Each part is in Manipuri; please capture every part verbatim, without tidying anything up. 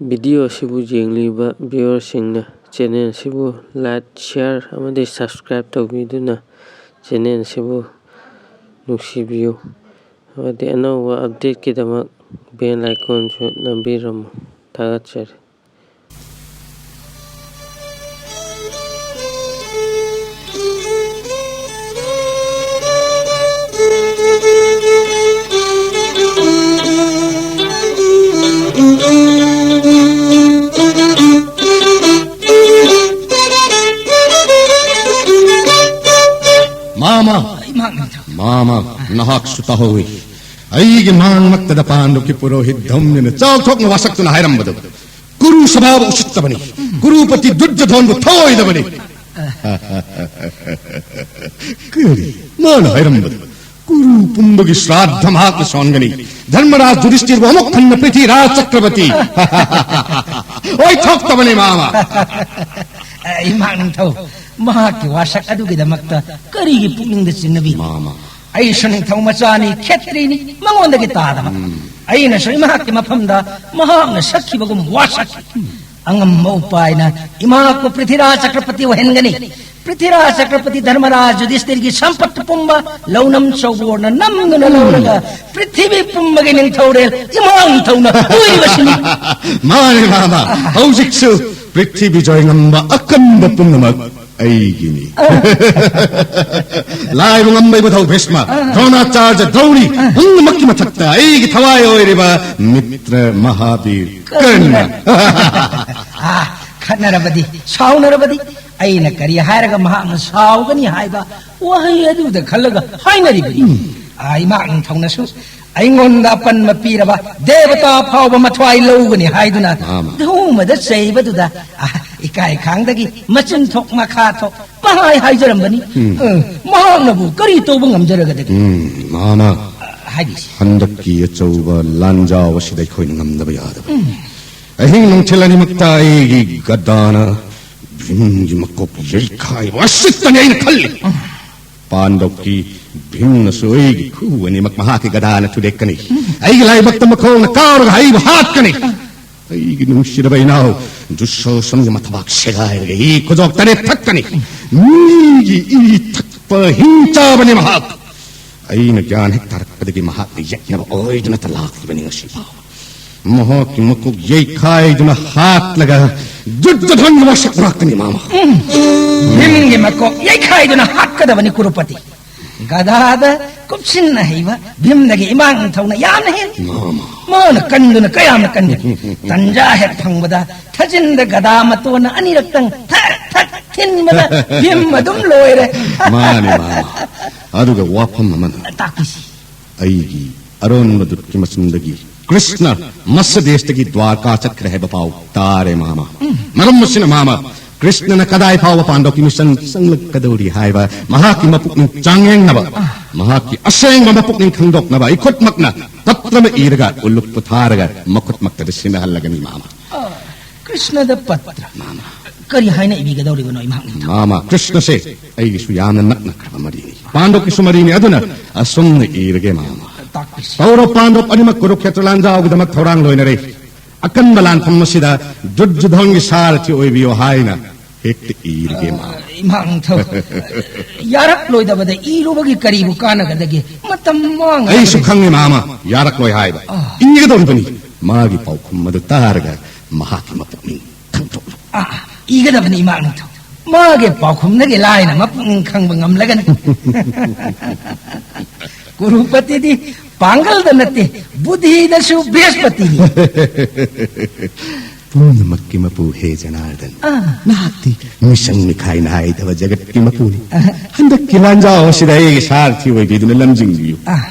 ꯚꯤꯗꯤꯑꯣ ꯑꯁꯤꯕꯨ ꯌꯦꯡꯂꯤꯕ ꯚꯤꯌꯨꯋꯔꯁꯤꯡꯅ ꯆꯦꯅꯦꯜ ꯑꯁꯤꯕꯨ ꯂꯥꯏꯛ, ꯁꯤꯌꯥꯔ ꯑꯃꯗꯤ ꯁꯕꯁꯀ꯭ꯔꯥꯏꯕ ꯇꯧꯕꯤꯗꯨꯅ ꯆꯦꯅꯦꯜ ꯑꯁꯤꯕꯨ ꯅꯨꯡꯁꯤꯕꯤꯌꯨ꯫ ꯑꯃꯗꯤ ꯑꯅꯧꯕ ꯑꯞꯗꯦꯠꯀꯤꯗꯃꯛ ꯕꯦꯜ ꯑꯥꯏꯀꯣꯟꯁꯨ ꯅꯝꯕꯤꯔꯝꯃꯨ꯫ ꯊꯥꯒꯠꯆꯔꯤ꯫ ꯃꯥꯃ! ꯏꯃꯥ ꯅꯤꯡꯊꯧ꯫ ꯃꯥꯃ, ꯅꯍꯥꯛꯁꯨ ꯇꯥꯍꯧꯏ꯫ ꯑꯩꯒꯤ ꯃꯥꯡꯃꯛꯇꯗ ꯄꯥꯟꯗꯨꯀꯤ ꯄꯨꯔꯣꯍꯤꯠ ꯙꯧꯝꯌꯅ ꯆꯥꯎꯊꯣꯛꯅ ꯋꯥꯁꯛꯇꯨꯅ ꯍꯥꯏꯔꯝꯕꯗꯨ, ꯀꯨꯔꯨ ꯁꯚꯥꯕꯨ ꯎꯁꯤꯠꯇꯕꯅꯤ, ꯀꯨꯔꯨꯄꯇꯤ ꯗꯨꯔꯖꯣꯙꯣꯟꯕꯨ ꯊꯧꯑꯣꯏꯗꯕꯅꯤ꯫ ꯀꯔꯤ? ꯃꯥꯅ ꯍꯥꯏꯔꯝꯕꯗꯨ, ꯀꯨꯔꯨ ꯄꯨꯝꯕꯒꯤ ꯁ꯭ꯔꯥꯗꯙ ꯃꯍꯥꯛꯅ ꯁꯣꯟꯒꯅꯤ, ꯙꯔꯃꯔꯥꯖ ꯌꯨꯙꯤꯁꯊꯤꯔꯕꯨ ꯑꯃꯨꯛ ꯍꯟꯅ ꯄ꯭ꯔꯤꯊꯤꯔꯥꯖ ꯆꯀ꯭ꯔꯕꯔꯇꯤ꯫ ꯑꯣꯏꯊꯣꯛꯇꯕꯅꯤ, ꯃꯥꯃ꯫ ꯑ, ꯏꯃꯥ ꯅꯤꯡꯊꯧ, ꯃꯍꯥꯛꯀꯤ ꯋꯥꯁꯛ ꯑꯗꯨꯒꯤꯗꯃꯛꯇ ꯀꯔꯤꯒꯤ ꯄꯨꯛꯅꯤꯡꯗ ꯆꯤꯡꯅꯕꯤ? ꯃꯥꯃ꯫ ꯑꯩꯁꯨ ꯅꯤꯡꯊꯧ ꯃꯆꯥꯅꯤ, ꯈꯦꯇ꯭ꯔꯤꯅꯤ, ꯃꯉꯣꯟꯗꯒꯤ ꯇꯥꯗꯕ꯫ ꯎꯝ꯫ ꯑꯩꯅꯁꯨ ꯏꯃꯥꯛꯀꯤ ꯃꯐꯝꯗ ꯃꯍꯥꯛꯅ ꯁꯛꯈꯤꯕꯒꯨꯝ ꯋꯥꯁꯛꯈꯤ꯫ ꯑꯉꯝꯕ ꯎꯄꯥꯏꯅ ꯏꯃꯥꯛꯄꯨ ꯄ꯭ꯔꯤꯊꯤꯔꯥꯖ ꯆꯀ꯭ꯔꯄꯇꯤ ꯑꯣꯏꯍꯟꯒꯅꯤ꯫ ꯄ꯭ꯔꯤꯊꯤꯔꯥꯖ ꯆꯀ꯭ꯔꯄꯇꯤ ꯙꯔꯃꯔꯥꯖ ꯌꯨꯙꯤꯁꯊꯤꯔꯒꯤ ꯁꯝꯄꯠꯇꯨ ꯄꯨꯝꯕ ꯂꯧꯅꯝ ꯆꯧꯕꯣꯔꯅ ꯅꯝꯗꯨꯅ ꯂꯧꯔꯒ ꯄ꯭ꯔꯤꯊꯤꯕꯤ ꯄꯨꯝꯕꯒꯤ ꯅꯤꯡꯊꯧꯔꯦꯜ ꯏꯃꯥ ꯅꯤꯡꯊꯧꯅ ꯑꯣꯏꯔꯤꯕꯁꯤꯅꯤ꯫ ꯃꯥꯅꯦ, ꯃꯥꯃ꯫ ꯍꯧꯖꯤꯛꯁꯨ ꯄ꯭ꯔꯤꯊꯤꯕꯤ ꯖꯣꯏ ꯉꯝꯕ ꯑꯀꯟꯕ ꯄꯨꯝꯅꯃꯛ ꯑꯩꯒꯤꯅꯤ꯫ ꯂꯥꯏꯕꯨ ꯉꯝꯕ ꯏꯕꯨꯙꯧ ꯚꯤꯁꯃ, ꯗ꯭ꯔꯣꯅꯥꯆꯥꯔꯖ, ꯗ꯭ꯔꯧꯔꯤ ꯄꯨꯝꯅꯃꯛꯀꯤ ꯃꯊꯛꯇ ꯑꯩꯒꯤ ꯊꯋꯥꯏ ꯑꯣꯏꯔꯤꯕ ꯃꯤꯇ꯭ꯔ ꯃꯍꯥꯕꯤꯔ ꯀꯔꯅ꯫ ꯑꯥ, ꯈꯠꯅꯔꯕꯗꯤ, ꯁꯥꯎꯅꯔꯕꯗꯤ ꯑꯩꯅ ꯀꯔꯤ ꯍꯥꯏꯔꯒ ꯃꯍꯥꯛꯅ ꯁꯥꯎꯒꯅꯤ ꯍꯥꯏꯕ ꯋꯥꯍꯩ ꯑꯗꯨꯗ ꯈꯜꯂꯒ ꯍꯥꯏꯅꯔꯤꯕꯅꯤ꯫ ꯎꯝ꯫ ꯑꯥ, ꯏꯃꯥ ꯅꯤꯡꯊꯧꯅꯁꯨ ꯑꯩꯉꯣꯟꯗ ꯑꯄꯟꯕ ꯄꯤꯔꯕ ꯗꯦꯕꯇꯥ ꯐꯥꯎꯕ ꯃꯊ꯭ꯋꯥꯏ ꯂꯧꯒꯅꯤ ꯍꯥꯏꯗꯨꯅ ꯃꯥꯃ꯫ ꯙꯧꯃꯗ ꯆꯩꯕꯗꯨꯗ, ꯑꯥ, ꯏꯀꯥꯏ ꯈꯥꯡꯗꯒꯤ ꯃꯆꯤꯟ ꯊꯣꯛ ꯃꯈꯥ ꯊꯣꯛ ꯄꯍꯥꯏ ꯍꯥꯏꯖꯔꯝꯕꯅꯤ꯫ ꯎꯝ꯫ ꯑ, ꯃꯍꯥꯛꯅꯕꯨ ꯀꯔꯤ ꯇꯧꯕ ꯉꯝꯖꯔꯒꯗꯒꯦ? ꯎꯝ, ꯃꯥꯃ꯫ ꯑ, ꯍꯥꯏꯕꯤꯁꯤ꯫ ꯍꯟꯗꯛꯀꯤ ꯑꯆꯧꯕ ꯂꯥꯟꯖꯥꯎ ꯑꯁꯤꯗ ꯑꯩꯈꯣꯏꯅ ꯉꯝꯗꯕ ꯌꯥꯗꯕ꯫ ꯎꯝ꯫ ꯑꯍꯤꯡ ꯅꯨꯡꯊꯤꯜ ꯑꯅꯤꯃꯛꯇ ꯑꯩꯒꯤ ꯒꯗꯥꯅ ꯚꯤꯝꯒꯤ ꯃꯀꯣꯛ ꯌꯩꯈꯥꯏꯕ ꯑꯁꯤꯇꯅꯤ ꯑꯩꯅ ꯈꯜꯂꯤ꯫ ꯎꯝ꯫ ꯄꯥꯟꯗꯧꯀꯤ ꯚꯤꯝꯅꯁꯨ ꯑꯩꯒꯤ ꯈꯨ ꯑꯅꯤꯃꯛ ꯃꯍꯥꯛꯀꯤ ꯒꯗꯥꯅ ꯊꯨꯗꯦꯛꯀꯅꯤ꯫ ꯎꯝ꯫ ꯑꯩꯒꯤ ꯂꯥꯏꯕꯛꯇ ꯃꯈꯣꯡꯅ ꯀꯥꯎꯔꯒ ꯑꯩꯕꯨ ꯍꯥꯠꯀꯅꯤ꯫ ꯎꯝ꯫ ꯑꯩꯒꯤ ꯅꯨꯡꯁꯤꯔꯕ ꯏꯅꯥꯎ ꯗꯨꯁꯣꯁꯟꯒꯤ ꯃꯊꯕꯥꯛ ꯁꯦꯒꯥꯏꯔꯒ ꯏ ꯈꯨꯗꯣꯛ ꯇꯔꯦꯠ ꯊꯛꯀꯅꯤ꯫ ꯃꯤꯒꯤ ꯏ ꯊꯛꯄ ꯍꯤꯡ ꯆꯥꯕꯅꯤ ꯃꯍꯥꯛ꯫ ꯑꯩꯅ ꯒ꯭ꯌꯥꯟ ꯍꯦꯛ ꯇꯥꯔꯛꯄꯗꯒꯤ ꯃꯍꯥꯛꯅ ꯌꯦꯠꯅꯕ ꯑꯣꯏꯗꯨꯅꯇ ꯂꯥꯛꯂꯤꯕꯅꯤ ꯉꯁꯤ ꯐꯥꯎ꯫ ꯃꯍꯥꯛꯀꯤ ꯃꯀꯣꯛ ꯌꯩꯈꯥꯏꯗꯨꯅ ꯍꯥꯠꯂꯒ ꯗꯨꯔꯖꯣꯙꯟꯒꯤ ꯋꯥꯁꯛ ꯄꯨꯔꯛꯀꯅꯤ ꯃꯥꯃ꯫ ꯚꯤꯝꯒꯤ ꯃꯀꯣꯛ ꯌꯩꯈꯥꯏꯗꯨꯅ ꯍꯥꯠꯀꯗꯕꯅꯤ ꯀꯨꯔꯨꯄꯇꯤ꯫ ꯒꯗꯥꯗ ꯀꯨꯞꯁꯤꯟꯅ ꯍꯩꯕ ꯚꯤꯝꯗꯒꯤ ꯏꯃꯥ ꯅꯤꯡꯊꯧꯅ ꯌꯥꯝꯅ ꯍꯦꯜꯂꯤ꯫ ꯃꯥꯅ ꯀꯟꯗꯨꯅ ꯀꯌꯥꯝꯅ ꯀꯟꯒꯅꯤ꯫ ꯇꯟꯖꯥ ꯍꯦꯛ ꯐꯪꯕꯗ ꯊꯥꯖꯤꯟꯗ ꯒꯗꯥ ꯃꯇꯣꯟꯅ ꯑꯅꯤꯔꯛꯇꯪ ꯊꯛ ꯊꯛ ꯊꯤꯟꯕꯗ ꯚꯤꯝ ꯑꯗꯨꯝ ꯂꯣꯏꯔꯦ꯫ ꯃꯥꯅꯤ ꯃꯥꯃ꯫ ꯑꯗꯨꯒ ꯋꯥꯐꯝ ꯑꯃꯅ, ꯇꯥꯛꯄꯤꯁꯤ꯫ ꯑꯩꯒꯤ ꯑꯔꯣꯟꯕ ꯗꯨꯠꯀꯤ ꯃꯆꯤꯟꯗꯒꯤ ꯀ꯭ꯔꯤꯁꯅ ꯃꯁꯗꯦꯁꯇꯒꯤ ꯗ꯭ꯋꯥꯔꯀꯥ ꯆꯠꯈ꯭ꯔꯦ ꯍꯥꯏꯕ ꯄꯥꯎ ꯇꯥꯔꯦ ꯃꯥꯃ꯫ ꯃꯔꯝ ꯑꯁꯤꯅ ꯃꯥꯃ, ꯀ꯭ꯔꯤꯁꯅꯅ ꯀꯗꯥꯏ ꯐꯥꯎꯕ ꯄꯥꯟꯗꯣꯞꯀꯤ ꯃꯤꯁꯟ ꯆꯪꯂꯛꯀꯗꯧꯔꯤ ꯍꯥꯏꯕ ꯃꯍꯥꯛꯀꯤ ꯃꯄꯨꯛꯅꯤꯡ ꯆꯥꯡꯌꯦꯡꯅꯕ, ꯃꯍꯥꯛꯀꯤ ꯑꯁꯦꯡꯕ ꯃꯄꯨꯛꯅꯤꯡ ꯈꯪꯗꯣꯛꯅꯕ ꯑꯩ ꯈꯨꯠꯃꯛꯅ ꯄꯠꯇ꯭ꯔ ꯑꯃ ꯏꯔꯒ ꯎꯂꯨꯛꯄꯨ ꯊꯥꯔꯒ ꯃꯈꯨꯠꯃꯛꯇꯗ ꯁꯤꯟꯅꯍꯜꯂꯒꯅꯤ ꯃꯥꯃ꯫ ꯑ, ꯀ꯭ꯔꯤꯁꯅꯗ ꯄꯠꯇ꯭ꯔ꯫ ꯃꯥꯃ꯫ ꯀꯔꯤ ꯍꯥꯏꯅ ꯏꯕꯤꯒꯗꯧꯔꯤꯕꯅꯣ ꯏꯃꯥ ꯅꯤꯡꯊꯧ? ꯃꯥꯃ, ꯀ꯭ꯔꯤꯁꯅꯁꯦ ꯑꯩꯒꯤꯁꯨ ꯌꯥꯝꯅ ꯅꯛꯅꯈ꯭ꯔꯕ ꯃꯔꯤꯅꯤ꯫ ꯄꯥꯟꯗꯣꯞꯀꯤꯁꯨ ꯃꯔꯤꯅꯤ꯫ ꯑꯗꯨꯅ ꯑꯁꯨꯝꯅ ꯏꯔꯒꯦ ꯃꯥꯃ꯫ ꯇꯥꯛꯄꯤꯁꯤ꯫ ꯀꯧꯔꯕ ꯄꯥꯟꯗꯣꯞ ꯑꯅꯤꯃꯛ ꯀꯨꯔꯨꯈꯦꯇ꯭ꯔ ꯂꯥꯟꯖꯥꯎꯒꯤꯗꯃꯛ ꯊꯧꯔꯥꯡ ꯂꯣꯏꯅꯔꯦ꯫ ꯑꯀꯟꯕ ꯂꯥꯟꯐꯝ ꯑꯁꯤꯗ ꯗꯨꯔꯖꯣꯙꯟꯒꯤ ꯁꯥꯔꯊꯤ ꯑꯣꯏꯕꯤꯌꯣ ꯍꯥꯏꯅ ꯍꯦꯛꯇ ꯏꯔꯒꯦ ꯃꯥꯃ꯫ ꯏꯃꯥ ꯅꯤꯡꯊꯧ, ꯌꯥꯔꯛꯂꯣꯏꯗꯕꯗ ꯏꯔꯨꯕꯒꯤ ꯀꯔꯤꯕꯨ ꯀꯥꯟꯅꯒꯗꯒꯦ? ꯃꯇꯝ ꯃꯥꯡꯉ ꯑꯩꯁꯨ ꯈꯪꯉꯦ ꯃꯥꯃ, ꯌꯥꯔꯛꯂꯣꯏ ꯍꯥꯏꯕ꯫ ꯑꯥ꯫ ꯏꯒꯗꯧꯔꯤꯕꯅꯤ꯫ ꯃꯥꯒꯤ ꯄꯥꯎꯈꯨꯝ ꯑꯗꯨ ꯇꯥꯔꯒ ꯃꯍꯥꯛꯀꯤ ꯃꯄꯨꯛꯅꯤꯡ ꯈꯪꯊꯣꯛꯂꯨ꯫ ꯑꯥ, ꯏꯒꯗꯕꯅꯤ ꯏꯃꯥ ꯅꯤꯡꯊꯧ꯫ ꯃꯥꯒꯤ ꯄꯥꯎꯈꯨꯝꯗꯒꯤ ꯂꯥꯏꯅ ꯃꯄꯨꯛꯅꯤꯡ ꯈꯪꯕ ꯉꯝꯂꯒꯅꯤ꯫ ꯀꯨꯔꯨꯄꯇꯤꯗꯤ ꯄꯥꯡꯒꯜꯗ ꯅꯠꯇꯦ, ꯕꯨꯙꯤꯗꯁꯨ ꯕ꯭ꯔꯍꯁꯄꯇꯤꯅꯤ꯫ ꯄꯨꯝꯅꯃꯛꯀꯤ ꯃꯄꯨ ꯍꯦ ꯖꯅꯥꯔꯗꯟ꯫ ꯑꯥ꯫ ꯅꯍꯥꯛꯇꯤ ꯃꯤꯁꯪ ꯃꯤꯈꯥꯏ ꯅꯥꯏꯗꯕ ꯖꯒꯠꯀꯤ ꯃꯄꯨꯅꯤ꯫ ꯑꯥ꯫ ꯍꯟꯗꯛꯀꯤ ꯂꯥꯟꯖꯥꯎ ꯑꯁꯤꯗ ꯑꯩꯒꯤ ꯁꯥꯔꯊꯤ ꯑꯣꯏꯕꯤꯗꯨꯅ ꯂꯝꯖꯤꯡꯕꯤꯌꯨ꯫ ꯑꯥ꯫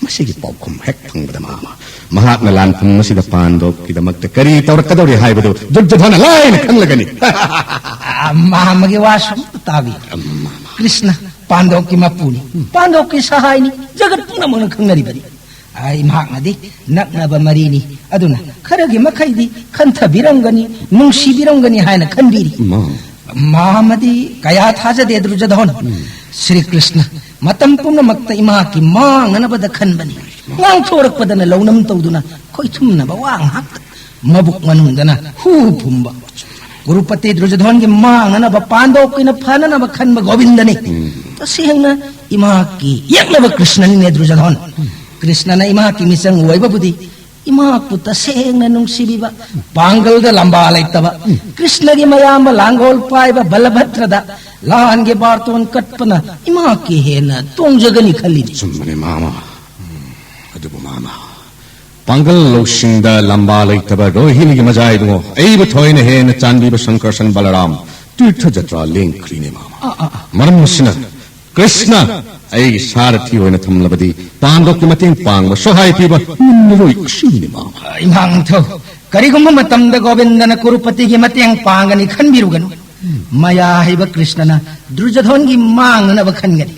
ꯃꯁꯤꯒꯤ ꯄꯥꯎꯈꯨꯝ ꯍꯦꯛ ꯐꯪꯕꯗ ꯃꯥꯃ, ꯃꯍꯥꯛꯅ ꯂꯥꯟꯐꯝ ꯑꯁꯤꯗ ꯄꯥꯟꯗꯣꯞꯀꯤꯗꯃꯛꯇ ꯀꯔꯤ ꯇꯧꯔꯛꯀꯗꯧꯔꯤ ꯍꯥꯏꯕꯗꯨ ꯗꯨꯔꯖꯣꯙꯅ ꯂꯥꯏꯅ ꯈꯪꯂꯒꯅꯤ꯫ ꯑꯥ, ꯃꯥꯃꯒꯤ ꯋꯥꯁꯨ ꯑꯝꯇ ꯇꯥꯕꯤꯌꯨ꯫ ꯑꯥ, ꯃꯥꯃ꯫ ꯀ꯭ꯔꯤꯁꯅ ꯄꯥꯟꯗꯣꯞꯀꯤ ꯃꯄꯨꯅꯤ, ꯄꯥꯟꯗꯣꯞꯀꯤ ꯁꯍꯥꯏꯅꯤ, ꯖꯒꯠ ꯄꯨꯝꯅꯃꯛꯅ ꯈꯪꯅꯔꯤꯕꯅꯤ꯫ ꯑꯩ ꯃꯍꯥꯛꯅꯗꯤ ꯅꯛꯅꯕ ꯃꯔꯤꯅꯤ, ꯑꯗꯨꯅ ꯈꯔꯒꯤ ꯃꯈꯩꯗꯤ ꯈꯟꯊꯕꯤꯔꯝꯒꯅꯤ, ꯅꯨꯡꯁꯤꯕꯤꯔꯝꯒꯅꯤ ꯍꯥꯏꯅ ꯈꯟꯕꯤꯔꯤ꯫ ꯃꯥ꯫ ꯃꯥꯃꯗꯤ ꯀꯌꯥ ꯊꯥꯖꯗꯦ, ꯗꯨꯔꯖꯣꯙꯟ꯫ ꯎꯝ꯫ ꯁ꯭ꯔꯤ ꯀ꯭ꯔꯤꯁꯅ ꯃꯇꯝ ꯄꯨꯝꯅꯃꯛꯇ ꯏꯃꯥꯀꯤ ꯃꯥꯡꯅꯅꯕꯗ ꯈꯟꯕꯅꯤ꯫ ꯉꯥꯡꯊꯣꯔꯛꯄꯗꯅ ꯂꯧꯅꯝ ꯇꯧꯗꯨꯅ ꯈꯣꯏꯊꯨꯝꯅꯕ ꯋꯥ ꯉꯥꯛꯇ, ꯃꯕꯨꯛ ꯃꯅꯨꯡꯗꯅ ꯍꯨ ꯐꯨꯝꯕ꯫ ꯀꯨꯔꯨꯄꯇꯤ ꯗ꯭ꯔꯨꯖꯙꯣꯟꯒꯤ ꯃꯥꯡꯅꯅꯕ, ꯄꯥꯟꯗꯣꯞꯀꯤꯅ ꯐꯅꯅꯕ ꯈꯟꯕ ꯒꯣꯕꯤꯟꯗꯅꯤ꯫ ꯇꯁꯦꯡꯅ ꯏꯃꯥꯀꯤ ꯌꯦꯛꯅꯕ ꯀ꯭ꯔꯤꯁꯅꯅꯤꯅꯦ ꯗ꯭ꯔꯨꯖꯙꯣꯟ꯫ ꯀ꯭ꯔꯤꯁꯅꯅ ꯏꯃꯥꯀꯤ ꯃꯤꯆꯪ ꯑꯣꯏꯕꯕꯨꯗꯤ ꯏꯃꯥꯄꯨ ꯇꯁꯦꯡꯅ ꯅꯨꯡꯁꯤꯕꯤꯕ, ꯄꯥꯡꯒꯜꯗ ꯂꯝꯕꯥ ꯂꯩꯇꯕ, ꯀ꯭ꯔꯤꯁꯅꯒꯤ ꯃꯌꯥꯝꯕ ꯂꯥꯡꯒꯣꯜ ꯄꯥꯏꯕ ꯕꯂꯚꯗ꯭ꯔꯗ ꯂꯥꯟꯒꯤ ꯕꯥꯔꯇꯣꯟ ꯀꯠꯄꯅ ꯏꯃꯥꯀꯤ ꯍꯦꯟꯅ ꯇꯣꯡꯖꯒꯅꯤ ꯈꯜꯂꯤꯅꯤ꯫ ꯆꯨꯝꯕꯅꯦ, ꯃꯥꯃ꯫ ꯎꯝ, ꯑꯗꯨꯕꯨ, ꯃꯥꯃ, ꯄꯥꯡꯒꯜ ꯂꯧꯁꯤꯡꯗ ꯂꯝꯕꯥ ꯂꯩꯇꯕ ꯔꯣꯍꯤꯅꯤꯒꯤ ꯃꯖꯥꯏꯗꯨꯉꯣ, ꯑꯩꯕꯨ ꯊꯣꯏꯅ ꯍꯦꯟꯅ ꯆꯥꯟꯕꯤꯕ ꯁꯪꯀꯔꯁꯟ ꯕꯂꯔꯥꯝ ꯇꯤꯔꯊ ꯖꯇ꯭ꯔꯥ ꯂꯦꯡꯈ꯭ꯔꯤꯅꯦ, ꯃꯥꯃ꯫ ꯑꯥ, ꯑꯥ, ꯑꯥ꯫ ꯃꯔꯝ ꯑꯁꯤꯅ, ꯀ꯭ꯔꯤꯁꯅ ꯑꯩꯒꯤ ꯁꯥꯔꯊꯤ ꯑꯣꯏꯅ ꯊꯝꯂꯕꯗꯤ, ꯄꯥꯟꯗꯣꯞꯀꯤ ꯃꯇꯦꯡ ꯄꯥꯡꯕ, ꯁꯣꯍꯥꯏ ꯄꯤꯕ ꯉꯝꯂꯔꯣꯏ꯫ ꯑꯁꯤꯅꯤ, ꯃꯥꯃ꯫ ꯏꯃꯥ ꯅꯤꯡꯊꯧ, ꯀꯔꯤꯒꯨꯝꯕ ꯃꯇꯝꯗ ꯒꯣꯕꯤꯟꯗꯅ ꯀꯨꯔꯨꯄꯇꯤꯒꯤ ꯃꯇꯦꯡ ꯄꯥꯡꯒꯅꯤ ꯈꯟꯕꯤꯔꯨꯒꯅꯨ꯫ ꯃꯌꯥ ꯍꯩꯕ ꯀ꯭ꯔꯤꯁꯅꯅ ꯗ꯭ꯔꯨꯖꯙꯣꯟꯒꯤ ꯃꯥꯡꯅꯅꯕ ꯈꯟꯒꯅꯤ꯫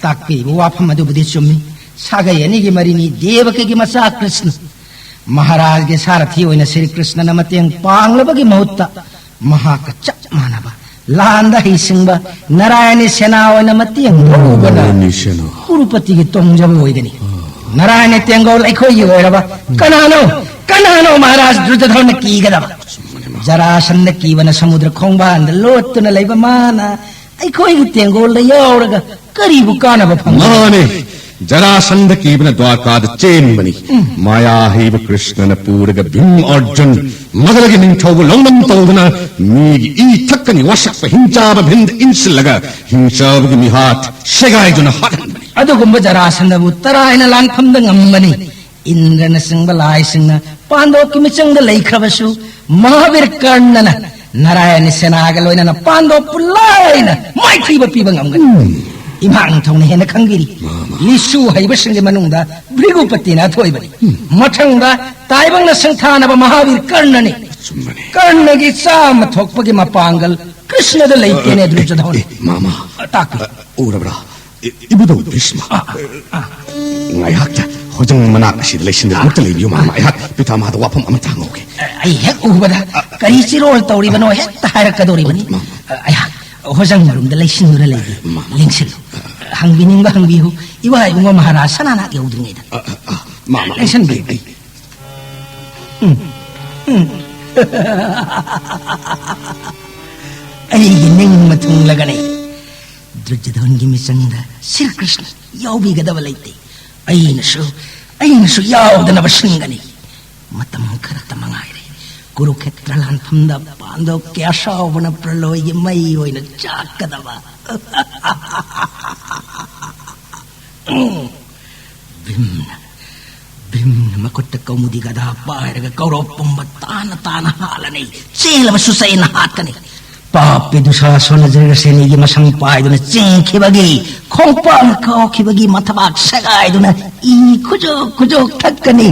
ꯇꯥꯛꯄꯤꯕ ꯋꯥꯐꯝ ꯑꯗꯨꯕꯨꯗꯤ ꯆꯨꯝꯃꯤ꯫ ꯁꯥꯒꯩ ꯑꯅꯤꯒꯤ ꯃꯔꯤꯅꯤ ꯗꯦꯕꯀꯤꯒꯤ ꯃꯆꯥ ꯀ꯭ꯔꯤꯁꯅ꯫ ꯃꯍꯥꯔꯥꯖꯒꯤ ꯁꯥꯔꯊꯤ ꯑꯣꯏꯅ ꯁ꯭ꯔꯤ ꯀ꯭ꯔꯤꯁꯅꯅ ꯃꯇꯦꯡ ꯄꯥꯡꯂꯕꯒꯤ ꯃꯍꯨꯠꯇ, ꯃꯍꯥꯛꯀ ꯆꯞ ꯃꯥꯟꯅꯕ ꯂꯥꯟꯗ ꯍꯩꯁꯤꯡꯕ ꯅꯥꯔꯥꯌꯅꯤ ꯁꯦꯅꯥ ꯑꯣꯏꯅ ꯃꯇꯦꯡ ꯂꯧꯕꯅ ꯅꯥꯔꯥꯌꯅꯤ ꯁꯦꯅꯥ꯫ ꯀꯨꯔꯨꯄꯇꯤꯒꯤ ꯇꯣꯡꯖꯕ ꯑꯣꯏꯒꯅꯤ꯫ ꯅꯥꯔꯥꯌꯅꯤ ꯇꯦꯡꯒꯣꯜ ꯑꯩꯈꯣꯏꯒꯤ ꯑꯣꯏꯔꯕ ꯀꯅꯥꯅꯣ, ꯀꯅꯥꯅꯣ ꯃꯍꯥꯔꯥꯖ ꯗ꯭ꯔꯨꯖꯙꯣꯟꯅ ꯀꯤꯒꯗꯕ? ꯖꯔꯥꯁꯟꯗ ꯀꯤꯕꯅ ꯁꯃꯨꯗ꯭ꯔ ꯈꯣꯡꯕꯥꯟꯗ ꯂꯣꯠꯇꯨꯅ ꯂꯩꯕ ꯃꯥꯅ ꯑꯩꯈꯣꯏꯒꯤ ꯇꯦꯡꯒꯣꯜꯗ ꯌꯥꯎꯔꯒ ꯀꯔꯤꯕꯨ ꯀꯥꯟꯅꯕ ꯐꯪꯒꯅꯤ? ꯃꯥꯅꯦ, ꯖꯔꯥꯁꯟꯗ ꯀꯤꯕꯅ ꯗ꯭ꯋꯥꯔꯀꯥꯗ ꯆꯦꯟꯕꯅꯤ꯫ ꯃꯥꯌꯥ ꯍꯩꯕ ꯀ꯭ꯔꯤꯁꯅꯅ ꯄꯨꯔꯒ ꯚꯤꯝ ꯑꯔꯖꯨꯟ ꯃꯒꯙꯒꯤ ꯅꯤꯡꯊꯧꯕꯨ ꯂꯧꯅꯝ ꯇꯧꯗꯨꯅ ꯃꯤꯒꯤ ꯏ ꯊꯛꯀꯅꯤ ꯋꯥꯁꯛꯄ ꯍꯤꯡꯆꯥꯕ ꯚꯤꯝꯗ ꯏꯟꯁꯤꯜꯂꯒ ꯍꯤꯡꯆꯥꯕꯒꯤ ꯃꯤꯍꯥꯠ ꯁꯦꯒꯥꯏꯗꯨꯅ ꯍꯥꯠꯍꯟꯕꯅꯤ꯫ ꯑꯗꯨꯒꯨꯝꯕ ꯖꯔꯥꯁꯟꯗꯕꯨ ꯇꯔꯥꯏꯅ ꯂꯥꯟꯐꯝꯗ ꯉꯝꯕꯅꯤ꯫ ꯏꯟꯗ꯭ꯔꯅꯆꯤꯡꯕ ꯂꯥꯏꯁꯤꯡꯅ ꯄꯥꯟꯗꯣꯞꯀꯤ ꯃꯤꯆꯪꯗ ꯂꯩꯈ꯭ꯔꯕꯁꯨ, ꯃꯍꯥꯕꯤꯔ ꯀꯔꯅꯅ ꯅꯥꯔꯥꯌꯅꯤ ꯁꯦꯅꯥꯒ ꯂꯣꯏꯅꯅ ꯄꯥꯟꯗꯣꯞꯄꯨ ꯂꯥꯏꯅ ꯃꯥꯏꯊꯤꯕ ꯄꯤꯕ ꯉꯝꯒꯅꯤ꯫ ꯏꯃꯥ ꯅꯤꯡꯊꯧꯅ ꯍꯦꯟꯅ ꯈꯪꯕꯤꯔꯤ꯫ ꯂꯤꯁꯨ ꯍꯩꯕꯁꯤꯡꯒꯤ ꯃꯅꯨꯡꯗ ꯚ꯭ꯔꯤꯒꯨꯄꯇꯤꯅ ꯑꯊꯣꯏꯕꯅꯤ꯫ ꯃꯊꯪꯗ ꯇꯥꯏꯕꯪꯅ ꯁꯪꯊꯥꯅꯕ ꯃꯍꯥꯕꯤꯔ ꯀꯔꯅꯅꯤ꯫ ꯑꯆꯨꯝꯕꯅꯤ꯫ ꯀꯔꯅꯒꯤ ꯆꯥꯝꯃ ꯊꯣꯛꯄꯒꯤ ꯃꯄꯥꯡꯒꯜ ꯀ꯭ꯔꯤꯁꯅꯗ ꯂꯩꯇꯦꯅꯦ, ꯗ꯭ꯔꯨꯖꯙꯣꯟ꯫ ꯑꯦ, ꯃꯥꯃ꯫ ꯇꯥꯛꯄꯤꯌꯨ꯫ ꯑ, ꯎꯔꯕ꯭ꯔꯥ? ꯏ-, ꯏꯕꯨꯙꯧ ꯚꯤꯁꯃ꯫ ꯑ, ꯑ, ꯑ꯫ ꯉꯥꯏꯍꯥꯛꯇ ꯍꯣꯖꯪ ꯃꯅꯥꯛ ꯑꯁꯤꯗ ꯂꯩꯁꯤꯟꯗꯨꯅ ꯑꯃꯨꯛꯇ ꯂꯩꯕꯤꯌꯨ, ꯃꯥꯃ꯫ ꯑꯩꯍꯥꯛ ꯄꯤꯇꯥꯃꯍꯗ ꯋꯥꯐꯝ ꯑꯃꯇ ꯍꯪꯍꯧꯒꯦ꯫ ꯑꯩ ꯍꯦꯛ ꯎꯕꯗ ꯀꯔꯤ ꯆꯤꯔꯣꯜ ꯇꯧꯔꯤꯕꯅꯣ ꯍꯦꯛꯇ ꯍꯥꯏꯔꯛꯀꯗꯧꯔꯤꯕꯅꯤ꯫ ꯃꯥꯃ꯫ ꯑꯩꯍꯥꯛ ꯍꯣꯖꯪ ꯃꯔꯨꯝꯗ ꯂꯩꯁꯤꯟꯗꯨꯅ ꯂꯩꯒꯦ꯫ ꯃꯥꯃ꯫ ꯂꯦꯡꯁꯤꯜꯂꯨ꯫ ꯍꯪꯕꯤꯅꯤꯡꯕ ꯍꯪꯕꯤꯌꯨ, ꯏꯋꯥ ꯏꯕꯨꯡꯉꯣ ꯃꯍꯥꯔꯥꯖ ꯁꯅꯥꯅꯥꯠ ꯌꯧꯗ꯭ꯔꯤꯉꯩꯗ꯫ ꯑ, ꯑ, ꯑ, ꯃꯥ, ꯃꯥ, ꯂꯦꯡꯁꯟꯕꯤꯌꯨ꯫ ꯑꯩ, ꯑꯩ, ꯎꯝ, ꯎꯝ꯫ ꯑꯩꯒꯤ ꯅꯤꯡꯕ ꯊꯨꯡꯂꯒꯅꯤ꯫ ꯗꯨꯔꯖꯣꯙꯟꯒꯤ ꯃꯤꯆꯪꯗ ꯁ꯭ꯔꯤ ꯀ꯭ꯔꯤꯁꯅ ꯌꯥꯎꯕꯤꯒꯗꯕ ꯂꯩꯇꯦ꯫ ꯑꯩꯅꯁꯨ, ꯑꯩꯅꯁꯨ ꯌꯥꯎꯗꯅꯕ ꯁꯤꯟꯒꯅꯤ꯫ ꯃꯇꯝ ꯈꯔꯇ ꯃꯉꯥꯏꯔꯦ꯫ ꯀꯨꯔꯨꯈꯦꯇ꯭ꯔ ꯂꯥꯟꯐꯝꯗ ꯄꯥꯟꯗꯕ ꯀꯌꯥ ꯁꯥꯎꯕꯅ ꯄ꯭ꯔꯂꯣꯏꯒꯤ ꯃꯩ ꯑꯣꯏꯅ ꯆꯥꯛꯀꯗꯕ꯫ ꯚꯤꯝꯅ, ꯚꯤꯝꯅ ꯃꯈꯨꯠꯇ ꯀꯧꯃꯨꯗꯤ ꯒꯗꯥ ꯄꯥꯏꯔꯒ ꯀꯧꯔꯣꯞ ꯄꯨꯝꯕ ꯇꯥꯅ ꯇꯥꯅ ꯍꯥꯠꯂꯅꯤ꯫ ꯆꯦꯜꯂꯕꯁꯨ ꯆꯩꯅ ꯍꯥꯠꯀꯅꯤ꯫ ꯄꯥꯞꯄꯤ ꯗꯨꯁꯥꯁꯣꯅ ꯖ꯭ꯔꯤꯔꯁꯦꯅꯤꯒꯤ ꯃꯁꯝ ꯄꯥꯏꯗꯨꯅ ꯆꯤꯡꯈꯤꯕꯒꯤ, ꯈꯣꯡꯄꯥꯛꯅ ꯀꯥꯎꯈꯤꯕꯒꯤ ꯃꯊꯕꯥꯛ ꯁꯦꯒꯥꯏꯗꯨꯅ ꯏ ꯈꯨꯖꯣꯛ ꯈꯨꯖꯣꯛ ꯊꯛꯀꯅꯤ꯫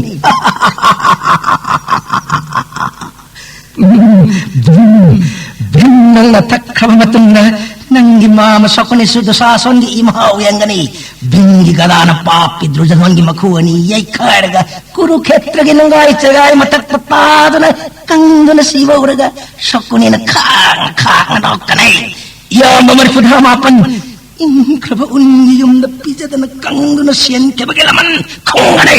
ꯚꯤꯝ, ꯚꯤꯝ, ꯅꯪꯅ ꯊꯛꯈ꯭ꯔꯕ ꯃꯇꯨꯡꯗ ꯅꯪꯒꯤ ꯃꯥꯃ ꯁꯣꯀꯨꯅꯤꯁꯨ ꯗꯨꯁꯥꯁꯣꯟꯒꯤ ꯏꯃꯥ ꯑꯣꯏꯔꯝꯒꯅꯤ꯫ ꯚꯤꯝꯒꯤ ꯒꯗꯥꯅ ꯄꯥꯞꯀꯤ ꯗ꯭ꯔꯨꯖꯙꯣꯟꯒꯤ ꯃꯈꯨ ꯑꯅꯤ ꯌꯩꯈꯥꯏꯔꯒ ꯀꯨꯔꯨꯈꯦꯇ꯭ꯔꯒꯤ ꯅꯨꯡꯒꯥꯏ ꯆꯦꯒꯥꯏ ꯃꯊꯛꯇ ꯇꯥꯗꯨꯅ ꯀꯪꯗꯨꯅ ꯁꯤꯕ ꯎꯔꯒ ꯁꯣꯀꯨꯅꯤꯅ ꯈꯥꯡ ꯈꯥꯡꯅ ꯅꯣꯛꯀꯅꯤ꯫ ꯏꯌꯥꯝꯕ ꯃꯔꯤꯐꯨꯇꯔꯥ ꯃꯥꯄꯟ ꯏꯪꯈ꯭ꯔꯕ ꯎꯟꯒꯤ ꯌꯨꯝꯗ ꯄꯤꯖꯗꯅ ꯀꯪꯗꯨꯅ ꯁꯦꯟꯈꯤꯕꯒꯤ ꯂꯃꯟ ꯈꯣꯡꯒꯅꯤ꯫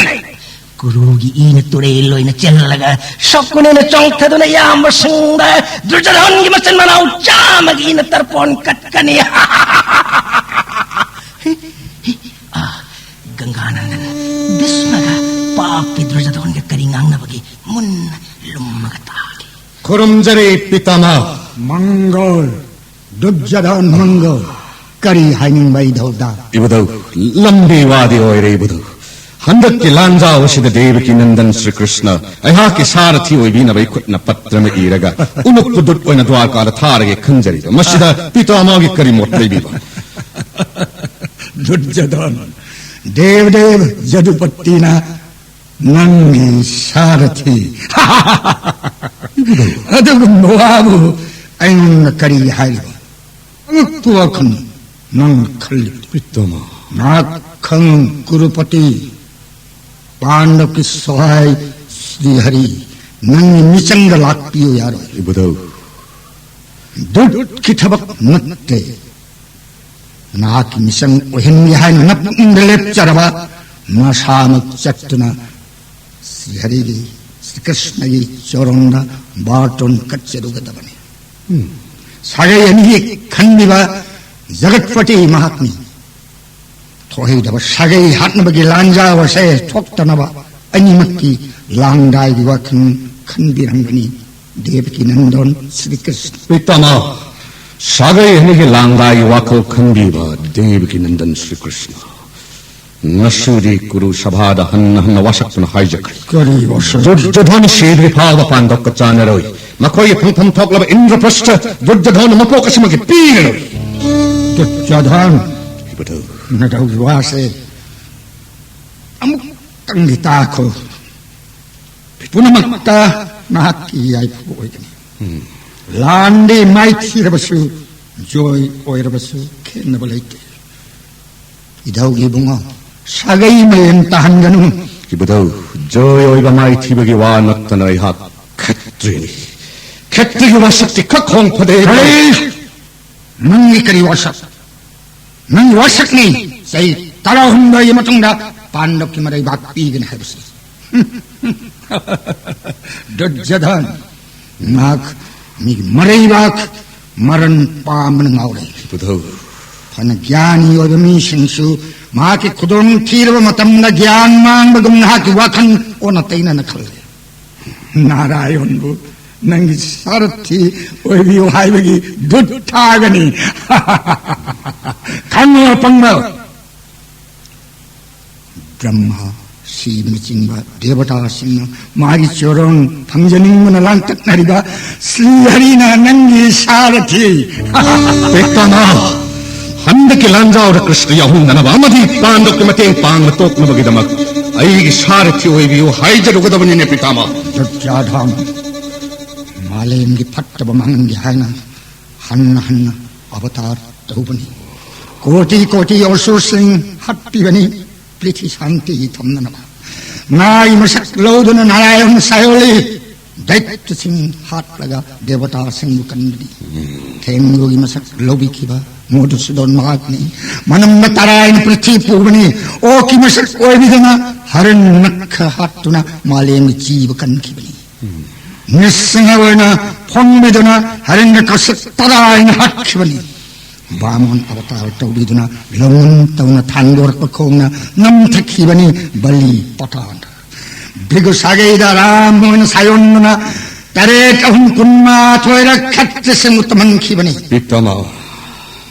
ꯀꯨꯔꯨꯒꯤ ꯏꯅ ꯇꯨꯔꯦꯜ ꯑꯣꯏꯅ ꯆꯦꯜꯂꯒ ꯁꯣꯀꯨꯅꯤꯅ ꯆꯣꯡꯊꯗꯨꯅ ꯏꯌꯥꯝꯕꯁꯤꯡꯗ ꯗꯨꯔꯖꯣꯙꯟꯒꯤ ꯃꯆꯤꯟ ꯃꯅꯥꯎ ꯆꯥꯝꯃꯒꯤ ꯏꯅ ꯇꯔꯄꯣꯟ ꯀꯠꯀꯅꯤ꯫ ꯒꯪꯒꯥꯅꯟꯗꯟ, ꯚꯤꯁꯃꯒ ꯄꯥꯞꯀꯤ ꯗꯨꯔꯖꯣꯙꯟꯒ ꯀꯔꯤ ꯉꯥꯡꯅꯕꯒꯦ ꯃꯨꯟꯅ ꯂꯨꯝꯃꯒ ꯇꯥꯒꯦ꯫ ꯈꯨꯔꯨꯝꯖꯔꯤ ꯄꯤꯇꯥꯃꯍ꯫ ꯃꯪꯒꯜ, ꯗꯨꯔꯖꯣꯙꯟ ꯃꯪꯒꯜ꯫ ꯀꯔꯤ ꯍꯥꯏꯅꯤꯡꯕ ꯏꯙꯧꯗ? ꯏꯕꯨꯙꯧ, ꯂꯝꯕꯤ ꯋꯥꯗꯤ ꯑꯣꯏꯔꯦ ꯏꯕꯨꯙꯧ꯫ ꯍꯟꯗꯛꯀꯤ ꯂꯥꯟꯖꯥꯎ ꯑꯁꯤꯗ ꯗꯦꯕꯀꯤ ꯅꯟꯗꯟ ꯁ꯭ꯔꯤ ꯀ꯭ꯔꯤꯁꯅ ꯑꯩꯍꯥꯛꯀꯤ ꯁꯥꯔꯊꯤ ꯑꯣꯏꯕꯤꯅꯕ ꯏꯈꯨꯠꯅ ꯄꯠꯇ꯭ꯔ ꯑꯃ ꯏꯔꯒ ꯎꯅꯨꯞꯄꯨ ꯗꯨꯠ ꯑꯣꯏꯅ ꯗ꯭ꯋꯥꯔꯀꯥꯗ ꯊꯥꯔꯒꯦ ꯈꯟꯖꯔꯤꯕ꯫ ꯃꯁꯤꯗ ꯄꯤꯇꯥꯃꯍꯒꯤ ꯀꯔꯤ ꯃꯣꯠ ꯂꯩꯕꯤꯕ? ꯗꯨꯔꯖꯣꯙꯟ, ꯗꯦꯕꯗꯦꯕ ꯖꯗꯨꯄꯇꯤꯅ ꯅꯪꯒꯤ ꯁꯥꯔꯊꯤ꯫ ꯑꯗꯨꯒꯨꯝꯕ ꯋꯥꯕꯨ ꯑꯩꯉꯣꯟꯗ ꯀꯔꯤ ꯍꯥꯏꯔꯤꯕ? ꯑꯉꯛꯄ ꯋꯥꯈꯜ ꯅꯪ ꯈꯜꯂꯤ꯫ ꯎꯠꯇꯃ꯫ ꯉꯥꯏꯍꯥꯛꯈꯪ ꯀꯨꯔꯨꯄꯇꯤ, ꯄꯥꯟꯗꯕꯀꯤ ꯁꯍꯥꯏ ꯁ꯭ꯔꯤ ꯍꯔꯤ ꯅꯪꯒꯤ ꯃꯤꯆꯪꯗ ꯂꯥꯛꯄꯤꯌꯨ ꯌꯥꯔꯣꯏ꯫ ꯏꯕꯨꯙꯧ꯫ ꯗꯨꯠꯀꯤ ꯊꯕꯛ ꯅꯠꯇꯦ꯫ ꯅꯍꯥꯛꯀꯤ ꯃꯤꯆꯪ ꯑꯣꯏꯍꯟꯒꯦ ꯍꯥꯏꯅ ꯅꯄꯨꯛꯅꯤꯡꯗ ꯂꯦꯞꯆꯔꯕ ꯅꯁꯥꯃꯛ ꯆꯠꯇꯨꯅ ꯁ꯭ꯔꯤ ꯍꯔꯤꯒꯤ, ꯁ꯭ꯔꯤ ꯀ꯭ꯔꯤꯁꯅꯒꯤ ꯆꯣꯔꯣꯟꯗ ꯕꯥꯔꯇꯣꯟ ꯀꯠꯆꯔꯨꯒꯗꯕꯅꯤ꯫ ꯎꯝ꯫ ꯁꯥꯒꯩ ꯑꯅꯤꯒꯤ ꯈꯟꯕꯤꯕ ꯖꯒꯠꯄꯇꯤ ꯃꯍꯥꯛꯅꯤ꯫ ꯊꯣꯛꯍꯩꯗꯕ ꯁꯥꯒꯩ ꯍꯥꯠꯅꯕꯒꯤ ꯂꯥꯟꯖꯥꯎ ꯑꯁꯦ ꯊꯣꯛꯇꯅꯕ ꯑꯅꯤꯃꯛꯀꯤ ꯂꯥꯡꯗꯥꯏꯒꯤ ꯋꯥꯈꯜ ꯈꯟꯕꯤꯔꯝꯒꯅꯤ꯫ ꯗꯦꯕꯀꯤ ꯅꯟꯗꯣꯟ ꯁ꯭ꯔꯤ ꯀ꯭ꯔꯤꯁꯅ꯫ ꯄꯤꯇꯥꯃꯍ, ꯁꯥꯒꯩ ꯑꯅꯤꯒꯤ ꯂꯥꯡꯗꯥꯏꯒꯤ ꯋꯥꯈꯜ ꯈꯟꯕꯤꯕ ꯗꯦꯕꯀꯤ ꯅꯟꯗꯟ ꯁ꯭ꯔꯤ ꯀ꯭ꯔꯤꯁꯅ꯫ ꯉꯁꯤꯗꯤ ꯀꯨꯔꯨ ꯁꯚꯥꯗ ꯍꯟꯅ ꯍꯟꯅ ꯋꯥꯁꯛꯇꯨꯅ ꯍꯥꯏꯖꯈ꯭ꯔꯦ꯫ ꯀꯔꯤ ꯋꯥꯁꯛ? ꯗꯨꯔꯖꯣꯙꯟ ꯁꯤꯗ꯭ꯔꯤ ꯐꯥꯎꯕ ꯄꯥꯟꯗꯣꯞꯀ ꯆꯥꯅꯔꯣꯏ꯫ ꯃꯈꯣꯏꯒꯤ ꯐꯪꯐꯝ ꯊꯣꯛꯂꯕ ꯏꯟꯗ꯭ꯔꯄ꯭ꯔꯁꯊ ꯗꯨꯔꯖꯣꯙꯟ ꯃꯄꯣꯛ ꯑꯁꯤꯃꯛꯀꯤ ꯄꯤꯔꯔꯣꯏ꯫ ꯗꯨꯔꯖꯣꯙꯟ, ꯏꯕꯨꯙꯧ꯫ ꯅꯗꯧꯒꯤ ꯋꯥꯁꯦ ꯑꯃꯨꯛꯇꯪꯗꯤ ꯇꯥꯈꯣ꯫ ꯄꯨꯝꯅꯃꯛꯇ ꯃꯍꯥꯛꯀꯤ ꯌꯥꯏꯐꯕ ꯑꯣꯏꯒꯅꯤ꯫ ꯎꯝ꯫ ꯂꯥꯟꯗꯤ ꯃꯥꯏꯊꯤꯔꯕꯁꯨ, ꯖꯣꯏ ꯑꯣꯏꯔꯕꯁꯨ ꯈꯦꯠꯅꯕ ꯂꯩꯇꯦ꯫ ꯏꯙꯧꯒꯤ ꯏꯕꯨꯡꯉꯣ, ꯁꯥꯒꯩ ꯃꯔꯦꯟ ꯇꯥꯍꯟꯒꯅꯨ꯫ ꯏꯕꯨꯙꯧ, ꯖꯣꯏ ꯑꯣꯏꯕ ꯃꯥꯏꯊꯤꯕꯒꯤ ꯋꯥ ꯅꯠꯇꯅ ꯑꯩꯍꯥꯛ ꯈꯦꯇ꯭ꯔꯤꯅꯤ꯫ ꯈꯦꯇ꯭ꯔꯤꯒꯤ ꯋꯥꯁꯛꯇꯤ ꯈꯛ ꯍꯣꯡ ꯐꯗꯦ꯫ ꯀꯔꯤ? ꯅꯪꯒꯤ ꯀꯔꯤ ꯋꯥꯁꯛ? ꯅꯪꯒꯤ ꯋꯥꯁꯛꯅꯤ ꯆꯍꯤ ꯇꯔꯥꯍꯨꯝꯗꯣꯏꯒꯤ ꯃꯇꯨꯡꯗ ꯄꯥꯟꯗꯕꯀꯤ ꯃꯔꯩꯕꯥꯛ ꯄꯤꯒꯅꯤ ꯍꯥꯏꯕꯁꯤ꯫ ꯗꯨꯔꯖꯣꯙꯟ, ꯃꯍꯥꯛ ꯃꯤꯒꯤ ꯃꯔꯩꯕꯥꯛ ꯃꯔꯟ ꯄꯥꯝꯕꯅ ꯉꯥꯎꯔꯦ꯫ ꯏꯕꯨꯙꯧ꯫ ꯐꯅ ꯒ꯭ꯌꯥꯅꯤ ꯑꯣꯏꯕ ꯃꯤꯁꯤꯡꯁꯨ ꯃꯍꯥꯛꯀꯤ ꯈꯨꯗꯣꯡ ꯊꯤꯔꯕ ꯃꯇꯝꯗ ꯒ꯭ꯌꯥꯟ ꯃꯥꯡꯕꯒꯨꯝ ꯅꯍꯥꯛꯀꯤ ꯋꯥꯈꯜ ꯑꯣꯟꯅ ꯇꯩꯅꯅ ꯈꯜꯂꯦ꯫ ꯅꯥꯔꯥꯌꯣꯟꯕꯨ ꯅꯪꯒꯤ ꯁꯥꯔꯊꯤ ꯑꯣꯏꯕꯤꯌꯨ ꯍꯥꯏꯕꯒꯤ ꯗꯨꯠ ꯊꯥꯒꯅꯤ꯫ ꯈꯪꯉꯣ ꯑꯄꯪꯕ꯫ ꯕ꯭ꯔꯍ꯭ꯃ, ꯁꯤꯕꯅꯆꯤꯡꯕ ꯗꯦꯕꯇꯥꯁꯤꯡꯅ ꯃꯥꯒꯤ ꯆꯣꯔꯣꯟ ꯐꯪꯖꯅꯤꯡꯕꯅ ꯂꯥꯡꯇꯛꯅꯔꯤꯕ ꯁ꯭ꯔꯤ ꯍꯔꯤꯅ ꯅꯪꯒꯤ ꯁꯥꯔꯊꯤ꯫ ꯄꯤꯇꯥꯃꯍ, ꯍꯟꯗꯛꯀꯤ ꯂꯥꯟꯖꯥꯎꯗ ꯀ꯭ꯔꯤꯁꯅ ꯌꯥꯎꯍꯟꯗꯅꯕ ꯑꯃꯗꯤ ꯄꯥꯟꯗꯕꯀꯤ ꯃꯇꯦꯡ ꯄꯥꯡꯕ ꯇꯣꯛꯅꯕꯒꯤꯗꯃꯛ ꯑꯩꯒꯤ ꯁꯥꯔꯊꯤ ꯑꯣꯏꯕꯤꯌꯨ ꯍꯥꯏꯖꯔꯨꯒꯗꯕꯅꯤꯅꯦ ꯄꯤꯇꯥꯃꯍ꯫ ꯗꯨꯔꯖꯣꯙꯟ, ꯃꯥꯂꯦꯝꯒꯤ ꯐꯠꯇꯕ ꯃꯥꯡꯍꯟꯒꯦ ꯍꯥꯏꯅ ꯍꯟꯅ ꯍꯟꯅ ꯑꯕꯇꯥꯔ ꯇꯧꯕꯅꯤ꯫ ꯀꯣꯇꯤ ꯀꯣꯇꯤ ꯑꯁꯨꯔꯁꯤꯡ ꯍꯥꯠꯄꯤꯕꯅꯤ꯫ ꯄ꯭ꯔꯤꯊꯤ ꯁꯥꯟꯇꯤ ꯊꯝꯅꯅꯕ ꯅꯥꯏ ꯃꯁꯛ ꯂꯧꯗꯨꯅ ꯅꯥꯔꯥꯌꯟ ꯁꯥꯏꯑꯣꯂꯤ ꯗꯩꯇ꯭ꯌꯁꯤꯡ ꯍꯥꯠꯂꯒ ꯗꯦꯕꯇꯥꯁꯤꯡꯕꯨ ꯀꯟꯕꯅꯤ꯫ ꯊꯦꯡꯒꯨꯒꯤ ꯃꯁꯛ ꯂꯧꯕꯤꯈꯤꯕ ꯃꯣꯙꯨꯁꯨꯗꯟ ꯃꯍꯥꯛꯅꯤ꯫ ꯃꯅꯝꯅ ꯇꯔꯥꯏꯅ ꯄ꯭ꯔꯤꯊꯤ ꯄꯨꯕꯅꯤ꯫ ꯑꯣꯛꯀꯤ ꯃꯁꯛ ꯑꯣꯏꯕꯤꯗꯨꯅ ꯍꯔꯟ ꯅꯛꯈ ꯍꯥꯠꯇꯨꯅ ꯃꯥꯂꯦꯝꯒꯤ ꯖꯤꯕ ꯀꯟꯈꯤꯕꯅꯤ꯫ ꯅꯤꯁꯤꯡꯍ ꯑꯣꯏꯅ ꯐꯣꯡꯕꯤꯗꯨꯅ ꯍꯔꯟꯒ ꯀꯁꯛ ꯇꯔꯥꯏꯅ ꯍꯥꯠꯈꯤꯕꯅꯤ꯫ ꯕꯥꯃꯣꯟ ꯑꯕꯇꯥꯔ ꯇꯧꯕꯤꯗꯨꯅ ꯂꯧꯅꯝ ꯇꯧꯅ ꯊꯥꯡꯗꯣꯔꯛꯄ ꯈꯣꯡꯅ ꯅꯝꯊꯈꯤꯕꯅꯤ ꯕꯂꯤ ꯄꯇꯥꯟ꯫ ꯚꯤꯒꯨ ꯁꯥꯒꯩꯗ ꯔꯥꯝ ꯑꯣꯏꯅ ꯁꯥꯌꯣꯟꯗꯨꯅ ꯇꯔꯦꯠ ꯑꯍꯨꯝ ꯀꯨꯟꯃꯥꯊꯣꯏꯔꯛ ꯈꯠꯇ ꯁꯦꯡꯗꯣꯛ ꯇꯝꯍꯟꯈꯤꯕꯅꯤ꯫ ꯄꯤꯇꯃ꯫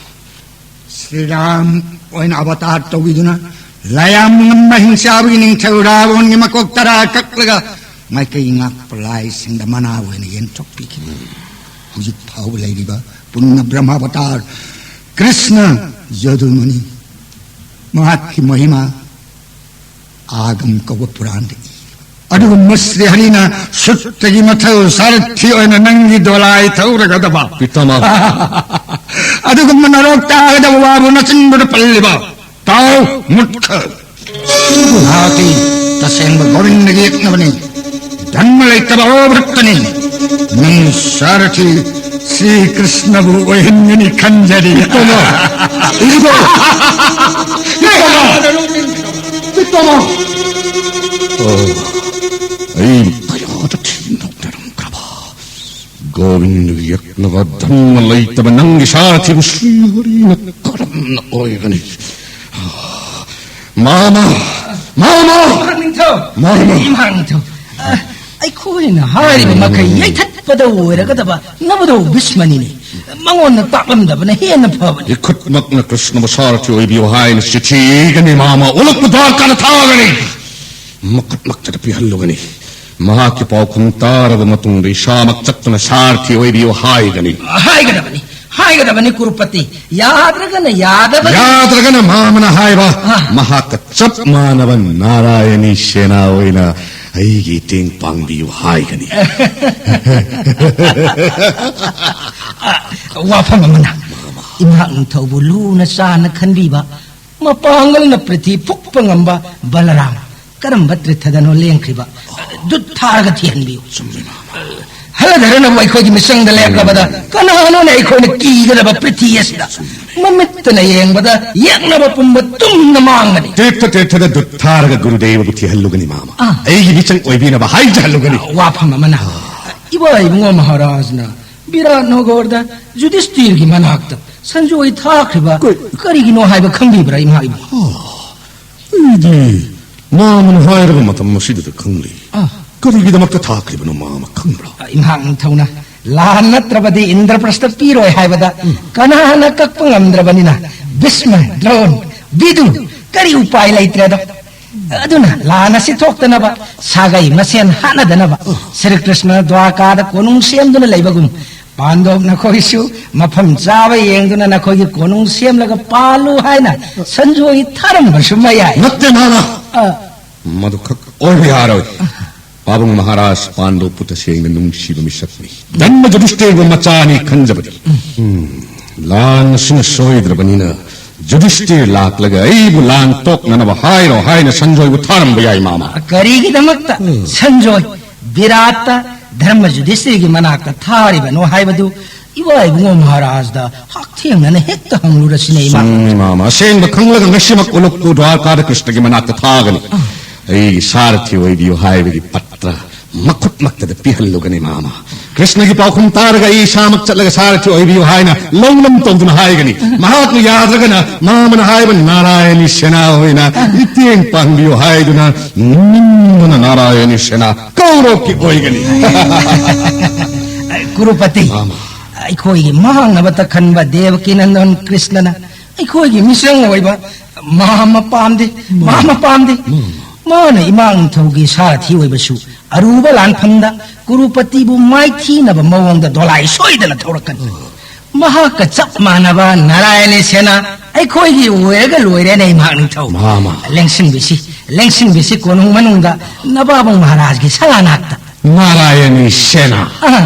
ꯁ꯭ꯔꯤꯔꯥꯝ ꯑꯣꯏꯅ ꯑꯕꯇꯥꯔ ꯇꯧꯕꯤꯗꯨꯅ ꯂꯥꯌꯥꯝ ꯉꯝꯕ ꯍꯤꯡꯆꯥꯕꯒꯤ ꯅꯤꯡꯊꯧ ꯔꯥꯕꯣꯟꯒꯤ ꯃꯀꯣꯛ ꯇꯔꯥ ꯀꯛꯂꯒ ꯃꯥꯏꯀꯩ ꯉꯥꯛꯄ ꯂꯥꯏꯁꯤꯡꯗ ꯃꯅꯥ ꯑꯣꯏꯅ ꯌꯦꯟꯊꯣꯛꯄꯤꯈꯤꯕꯅꯤ꯫ ꯍꯧꯖꯤꯛ ꯐꯥꯎꯕ ꯂꯩꯔꯤꯕ ꯄꯨꯟꯅ ꯕ꯭ꯔꯍ꯭ꯃꯥꯕꯇꯥꯔ ꯀ꯭ꯔꯤꯁꯅ ꯖꯗꯨꯃꯅꯤ꯫ ꯃꯍꯥꯛꯀꯤ ꯃꯍꯤꯃꯥ ꯑꯥꯒꯝ ꯀꯧꯕ ꯄꯨꯔꯥꯟꯗ ꯏ꯫ ꯑꯗꯨꯒꯨꯝꯕ ꯁ꯭ꯔꯤ ꯍꯔꯤꯅ ꯁꯨꯠꯇꯒꯤ ꯃꯊꯧ ꯁꯥꯔꯊꯤ ꯑꯣꯏꯅ ꯅꯪꯒꯤ ꯗꯣꯂꯥꯏ ꯊꯧꯔꯒꯗꯕ꯫ ꯄꯤꯇꯃ꯫ ꯑꯗꯨꯒꯨꯝꯕ ꯅꯔꯣꯛ ꯇꯥꯒꯗꯕ ꯋꯥꯕꯨ ꯅꯆꯤꯟꯗꯨꯗ ꯄꯜꯂꯤꯕ꯫ ꯇꯥꯎ, ꯃꯨꯠꯈ꯫ ꯃꯍꯥꯛꯇꯤ ꯇꯁꯦꯡꯕ ꯒꯣꯕꯤꯟꯗꯒꯤ ꯌꯦꯛꯅꯕꯅꯤ꯫ ꯙꯔꯃ ꯂꯩꯇꯕ ꯑꯣ ꯚꯛꯇꯅꯤ꯫ ꯅꯪ ꯁꯥꯔꯊꯤ ꯁ꯭ꯔꯤ ꯀ꯭ꯔꯤꯁꯅꯕꯨ ꯑꯣꯏꯍꯟꯒꯅꯤ ꯈꯟꯖꯔꯤ꯫ ꯄꯤꯇꯃ! ꯄꯤꯇꯃ! ꯄꯤꯇꯃ! ꯑꯣ, ꯑꯩ ꯀꯌꯥꯗ ꯊꯤꯅ ꯅꯣꯛꯅꯔꯝꯈ꯭ꯔꯕ꯫ ꯒꯣꯕꯤꯟꯗꯒꯤ ꯌꯦꯛꯅꯕ ꯙꯔꯃ ꯂꯩꯇꯕ ꯅꯪꯒꯤ ꯁꯥꯔꯊꯤꯕꯨ ꯁ꯭ꯔꯤ ꯍꯔꯤꯅ ꯀꯔꯝꯅ ꯑꯣꯏꯒꯅꯤ? ꯃꯥꯃ! ꯃꯥꯃ! ꯏꯃꯥ ꯅꯤꯡꯊꯧ! ꯃꯥꯃ! ꯏꯃꯥ ꯅꯤꯡꯊꯧ! ꯑ, ꯑꯩꯈꯣꯏꯅ ꯍꯥꯏꯔꯤꯕ ꯃꯈꯩ ꯌꯩꯊꯠꯄꯗ ꯑꯣꯏꯔꯒꯗꯕ ꯅꯕꯗꯧ ꯚꯤꯁꯃꯅꯤꯅꯦ꯫ ꯃꯉꯣꯟꯗ ꯇꯥꯛꯂꯝꯗꯕꯅ ꯍꯦꯟꯅ ꯐꯕꯅꯤ꯫ ꯏꯈꯨꯠꯃꯛꯅ ꯀ꯭ꯔꯤꯁꯅꯕꯨ ꯁꯥꯔꯊꯤ ꯑꯣꯏꯕꯤꯌꯨ ꯍꯥꯏꯅ ꯆꯤꯊꯤ ꯏꯒꯅꯤ ꯃꯥꯃ꯫ ꯑꯣꯜꯂꯛꯄ ꯗ꯭ꯋꯥꯔꯀꯥꯗ ꯊꯥꯒꯅꯤ꯫ ꯃꯈꯨꯠꯃꯛꯇꯗ ꯄꯤꯍꯜꯂꯨꯒꯅꯤ꯫ ꯃꯍꯥꯛꯀꯤ ꯄꯥꯎꯈꯨꯝ ꯇꯥꯔꯕ ꯃꯇꯨꯡꯗ ꯏꯁꯥꯃꯛ ꯆꯠꯇꯨꯅ ꯁꯥꯔꯊꯤ ꯑꯣꯏꯕꯤꯌꯨ ꯍꯥꯏꯒꯅꯤ꯫ ꯍꯥꯏꯒꯗꯕꯅꯤ, ꯍꯥꯏꯒꯗꯕꯅꯤ ꯀꯨꯔꯨꯄꯇꯤ꯫ ꯌꯥꯗ꯭ꯔꯒꯅ ꯌꯥꯗꯕꯅꯤ꯫ ꯌꯥꯗ꯭ꯔꯒꯅ ꯃꯥꯃꯅ ꯍꯥꯏꯕ, ꯑ꯫ ꯃꯍꯥꯛꯀ ꯆꯞ ꯃꯥꯟꯅꯕ ꯅꯥꯔꯥꯌꯅꯤ ꯁꯦꯅꯥ ꯑꯣꯏꯅ ꯑꯩꯒꯤ ꯃꯇꯦꯡ ꯄꯥꯡꯕꯤꯌꯨ ꯍꯥꯏꯒꯅꯤ꯫ ꯑ, ꯋꯥꯐꯝ ꯑꯃꯅ, ꯏꯃꯥ ꯅꯤꯡꯊꯧꯕꯨ ꯂꯨꯅ ꯆꯥꯟꯅ ꯈꯟꯕꯤꯕ, ꯃꯄꯥꯡꯒꯜꯅ ꯄ꯭ꯔꯤꯊꯤ ꯐꯨꯛꯄ ꯉꯝꯕ ꯕꯂꯔꯥꯝ ꯀꯔꯝꯕ ꯇ꯭ꯔꯤꯊꯗꯅꯣ ꯂꯦꯡꯈ꯭ꯔꯤꯕ? ꯗꯨꯠ ꯊꯥꯔꯒ ꯊꯤꯍꯟꯕꯤꯌꯨ꯫ ꯆꯨꯝꯃꯤ, ꯃꯥꯃ꯫ ꯍꯂꯙꯔꯅꯕꯨ ꯑꯩꯈꯣꯏꯒꯤ ꯃꯤꯆꯪꯗ ꯂꯦꯞꯂꯕꯗ ꯀꯅꯥꯅꯣꯅꯦ ꯑꯩꯈꯣꯏꯅ ꯀꯤꯒꯗꯕ ꯄ꯭ꯔꯤꯊꯤ ꯑꯁꯤꯗ? ꯆꯨꯝꯃꯤ꯫ ꯃꯃꯤꯠꯇꯅ ꯌꯦꯡꯕꯗ ꯌꯦꯛꯅꯕ ꯄꯨꯝꯕ ꯇꯨꯝꯅ ꯃꯥꯡꯒꯅꯤ꯫ ꯇꯤꯔꯊ ꯇꯤꯔꯊꯗ ꯗꯨꯠ ꯊꯥꯔꯒ ꯒꯨꯔꯨꯗꯦꯕꯕꯨ ꯊꯤꯍꯜꯂꯨꯒꯅꯤ, ꯃꯥꯃ꯫ ꯑꯥ꯫ ꯑꯩꯒꯤ ꯃꯤꯆꯪ ꯑꯣꯏꯕꯤꯅꯕ ꯍꯥꯏꯖꯍꯜꯂꯨꯒꯅꯤ꯫ ꯋꯥꯐꯝ ꯑꯃꯅ, ꯏꯕꯥ ꯏꯕꯨꯡꯉꯣ ꯃꯍꯥꯔꯥꯖꯅ ꯕꯤꯔꯥꯠ ꯅꯣꯒꯣꯔꯗ ꯌꯨꯙꯤꯁꯇꯤꯔꯒꯤ ꯃꯅꯥꯛꯇ ꯁꯟꯖꯣꯏ ꯊꯥꯈ꯭ꯔꯤꯕ ꯀꯩ- ꯀꯔꯤꯒꯤꯅꯣ ꯍꯥꯏꯕ ꯈꯪꯕꯤꯕ꯭ꯔꯥ, ꯏꯃꯥ ꯏꯕꯨꯡꯉꯣ? ꯑꯩꯗꯤ ꯃꯥꯃꯅ ꯍꯥꯏꯔꯕ ꯃꯇꯝ ꯑꯁꯤꯗꯨꯗ ꯈꯪꯂꯤ꯫ ꯑꯥ꯫ ꯀꯔꯤꯒꯤꯗꯃꯛꯇ ꯊꯥꯈ꯭ꯔꯤꯕꯅꯣ, ꯃꯥꯃ ꯈꯪꯕ꯭ꯔꯥ? ꯏꯃꯥ ꯅꯤꯡꯊꯧꯅ ꯂꯥꯟ ꯅꯠꯇ꯭ꯔꯕꯗꯤ ꯏꯟꯗ꯭ꯔꯄ꯭ꯔꯁꯇ ꯄꯤꯔꯣꯏ ꯍꯥꯏꯕꯗ ꯎꯝ꯫ ꯀꯅꯥꯅ ꯀꯛꯄ ꯉꯝꯗ꯭ꯔꯕꯅꯤꯅ, ꯚꯤꯁꯃ, ꯗ꯭ꯔꯣꯟ, ꯚꯤꯗꯨ, ꯀꯔꯤ ꯎꯄꯥꯏ ꯂꯩꯇ꯭ꯔꯦꯗꯣ? ꯑꯗꯨꯅ ꯂꯥꯟ ꯑꯁꯤ ꯊꯣꯛꯇꯅꯕ, ꯁꯥꯒꯩ ꯃꯁꯦꯟ ꯍꯥꯠꯅꯗꯅꯕ, ꯁ꯭ꯔꯤ ꯀ꯭ꯔꯤꯁꯅ ꯗ꯭ꯋꯥꯔꯀꯥꯗ ꯀꯣꯅꯨꯡ ꯁꯦꯝꯗꯨꯅ ꯂꯩꯕꯒꯨꯝ, ꯄꯥꯟꯗꯣꯞ ꯅꯈꯣꯏꯁꯨ ꯃꯐꯝ ꯆꯥꯕ ꯌꯦꯡꯗꯨꯅ ꯅꯈꯣꯏꯒꯤ ꯀꯣꯅꯨꯡ ꯁꯦꯝꯂꯒ ꯄꯥꯜꯂꯨ ꯍꯥꯏꯅ ꯁꯟꯖꯣꯏ ꯊꯥꯔꯝꯕꯁꯨ ꯃꯌꯥꯏ꯫ ꯅꯠꯇꯦ, ꯃꯥꯃ꯫ ꯑ꯫ ꯃꯗꯨꯈꯛ ꯑꯣꯏꯕ ꯌꯥꯔꯣꯏ꯫ ꯄꯥꯕꯨꯡ ꯃꯍꯥꯔꯥꯖ ꯄꯥꯟꯗꯣꯞꯄꯨ ꯇꯁꯦꯡꯅ ꯅꯨꯡꯁꯤꯕ ꯃꯤꯁꯛꯅꯤ꯫ ꯙꯔꯃ ꯌꯨꯙꯤꯁꯇꯤꯔꯕꯨ ꯃꯆꯥꯅꯤ ꯈꯟꯖꯕꯅꯤ꯫ ꯎꯝ, ꯂꯥꯟ ꯑꯁꯤꯅ ꯁꯣꯏꯗ꯭ꯔꯕꯅꯤꯅ ꯌꯨꯙꯤꯁꯇꯤꯔ ꯂꯥꯛꯂꯒ ꯑꯩꯕꯨ ꯂꯥꯟ ꯇꯣꯛꯅꯅꯕ ꯍꯥꯏꯔꯣ ꯍꯥꯏꯅ ꯁꯟꯖꯣꯏꯕꯨ ꯊꯥꯔꯝꯕ ꯌꯥꯏ, ꯃꯥꯃ꯫ ꯀꯔꯤꯒꯤꯗꯃꯛꯇ ꯎꯝ꯫ ꯁꯟꯖꯣꯏ ꯕꯤꯔꯥꯠꯇ ꯙꯔꯃ ꯌꯨꯙꯤꯁꯇꯤꯔꯒꯤ ꯃꯅꯥꯛꯇ ꯊꯥꯔꯤꯕꯅꯣ ꯍꯥꯏꯕꯗꯨ ꯏꯕꯥ ꯏꯕꯨꯡꯉꯣ ꯃꯍꯥꯔꯥꯖꯗ ꯍꯛꯊꯦꯡꯅꯅ ꯍꯦꯛꯇ ꯍꯪꯂꯨꯔꯁꯤꯅꯦ, ꯏꯃꯥ꯫ ꯆꯨꯝꯃꯤ, ꯃꯥꯃ꯫ ꯑꯁꯦꯡꯕ ꯈꯪꯂꯒ ꯉꯁꯤꯃꯛ ꯎꯂꯨꯞꯄꯨ ꯗ꯭ꯋꯥꯔꯀꯥꯗ ꯀ꯭ꯔꯤꯁꯅꯒꯤ ꯃꯅꯥꯛꯇ ꯊꯥꯒꯅꯤ꯫ ꯑꯩꯒꯤ ꯁꯥꯔꯊꯤ ꯑꯣꯏꯕꯤꯌꯨ ꯍꯥꯏꯕꯒꯤ ꯄꯠꯇ꯭ꯔ ꯃꯈꯨꯠꯃꯛꯇꯗ ꯄꯤꯍꯜꯂꯨꯒꯅꯤ, ꯃꯥꯃ꯫ ꯀ꯭ꯔꯤꯁꯅꯒꯤ ꯄꯥꯎꯈꯨꯝ ꯇꯥꯔꯒ ꯑꯩ ꯏꯁꯥꯃꯛ ꯆꯠꯂꯒ ꯁꯥꯔꯊꯤ ꯑꯣꯏꯕꯤꯌꯨ ꯍꯥꯏꯅ ꯂꯧꯅꯝ ꯇꯧꯗꯨꯅ ꯍꯥꯏꯒꯅꯤ꯫ ꯃꯍꯥꯛꯅ ꯌꯥꯗ꯭ꯔꯒꯅ ꯃꯥꯃꯅ ꯍꯥꯏꯕ ꯅꯥꯔꯥꯌꯅꯤ ꯁꯦꯅꯥ ꯑꯣꯏꯅ ꯃꯇꯦꯡ ꯄꯥꯡꯕꯤꯌꯨ ꯍꯥꯏꯗꯨꯅ ꯅꯤꯡꯗꯨꯅ ꯅꯥꯔꯥꯌꯅꯤ ꯁꯦꯅꯥ ꯀꯧꯔꯣꯛꯀꯤ ꯑꯣꯏꯒꯅꯤ꯫ ꯀꯨꯔꯨꯄꯇꯤ, ꯃꯥꯃ꯫ ꯑꯩꯈꯣꯏꯒꯤ ꯃꯥꯡꯅꯕꯇ ꯈꯟꯕ ꯗꯦꯕꯀꯤ ꯅꯟꯗꯣꯟ ꯀ꯭ꯔꯤꯁꯅꯅ ꯑꯩꯈꯣꯏꯒꯤ ꯃꯤꯆꯪ ꯑꯣꯏꯕ ꯃꯥꯃ ꯄꯥꯝꯗꯦ, ꯃꯥꯃ ꯄꯥꯝꯗꯦ꯫ ꯃꯥꯅ ꯏꯃꯥ ꯅꯤꯡꯊꯧꯒꯤ ꯁꯥꯔꯊꯤ ꯑꯣꯏꯕꯁꯨ ꯑꯔꯨꯕ ꯂꯥꯟꯐꯝꯗ ꯀꯨꯔꯨꯄꯇꯤꯕꯨ ꯃꯥꯏꯊꯤꯅꯕ ꯃꯑꯣꯡꯗ ꯗꯣꯂꯥꯏ ꯁꯣꯏꯗꯅ ꯊꯧꯔꯛꯀꯅꯤ꯫ ꯃꯍꯥꯛꯀ ꯆꯞ ꯃꯥꯟꯅꯕ ꯅꯥꯔꯥꯌꯅꯤ ꯁꯦꯅꯥ ꯑꯩꯈꯣꯏꯒꯤ ꯑꯣꯏꯔꯒ ꯂꯣꯏꯔꯦꯅꯦ, ꯏꯃꯥ ꯅꯤꯡꯊꯧ꯫ ꯃꯥꯃ꯫ ꯂꯦꯡꯁꯤꯟꯕꯤꯁꯤ, ꯂꯦꯡꯁꯤꯟꯕꯤꯁꯤ ꯀꯣꯅꯨꯡ ꯃꯅꯨꯡꯗ ꯅꯕꯥꯕꯨꯡ ꯃꯍꯥꯔꯥꯖꯒꯤ ꯁꯂꯥ ꯅꯥꯛꯇ꯫ ꯅꯥꯔꯥꯌꯅꯤ ꯁꯦꯅꯥ꯫ ꯑꯥ꯫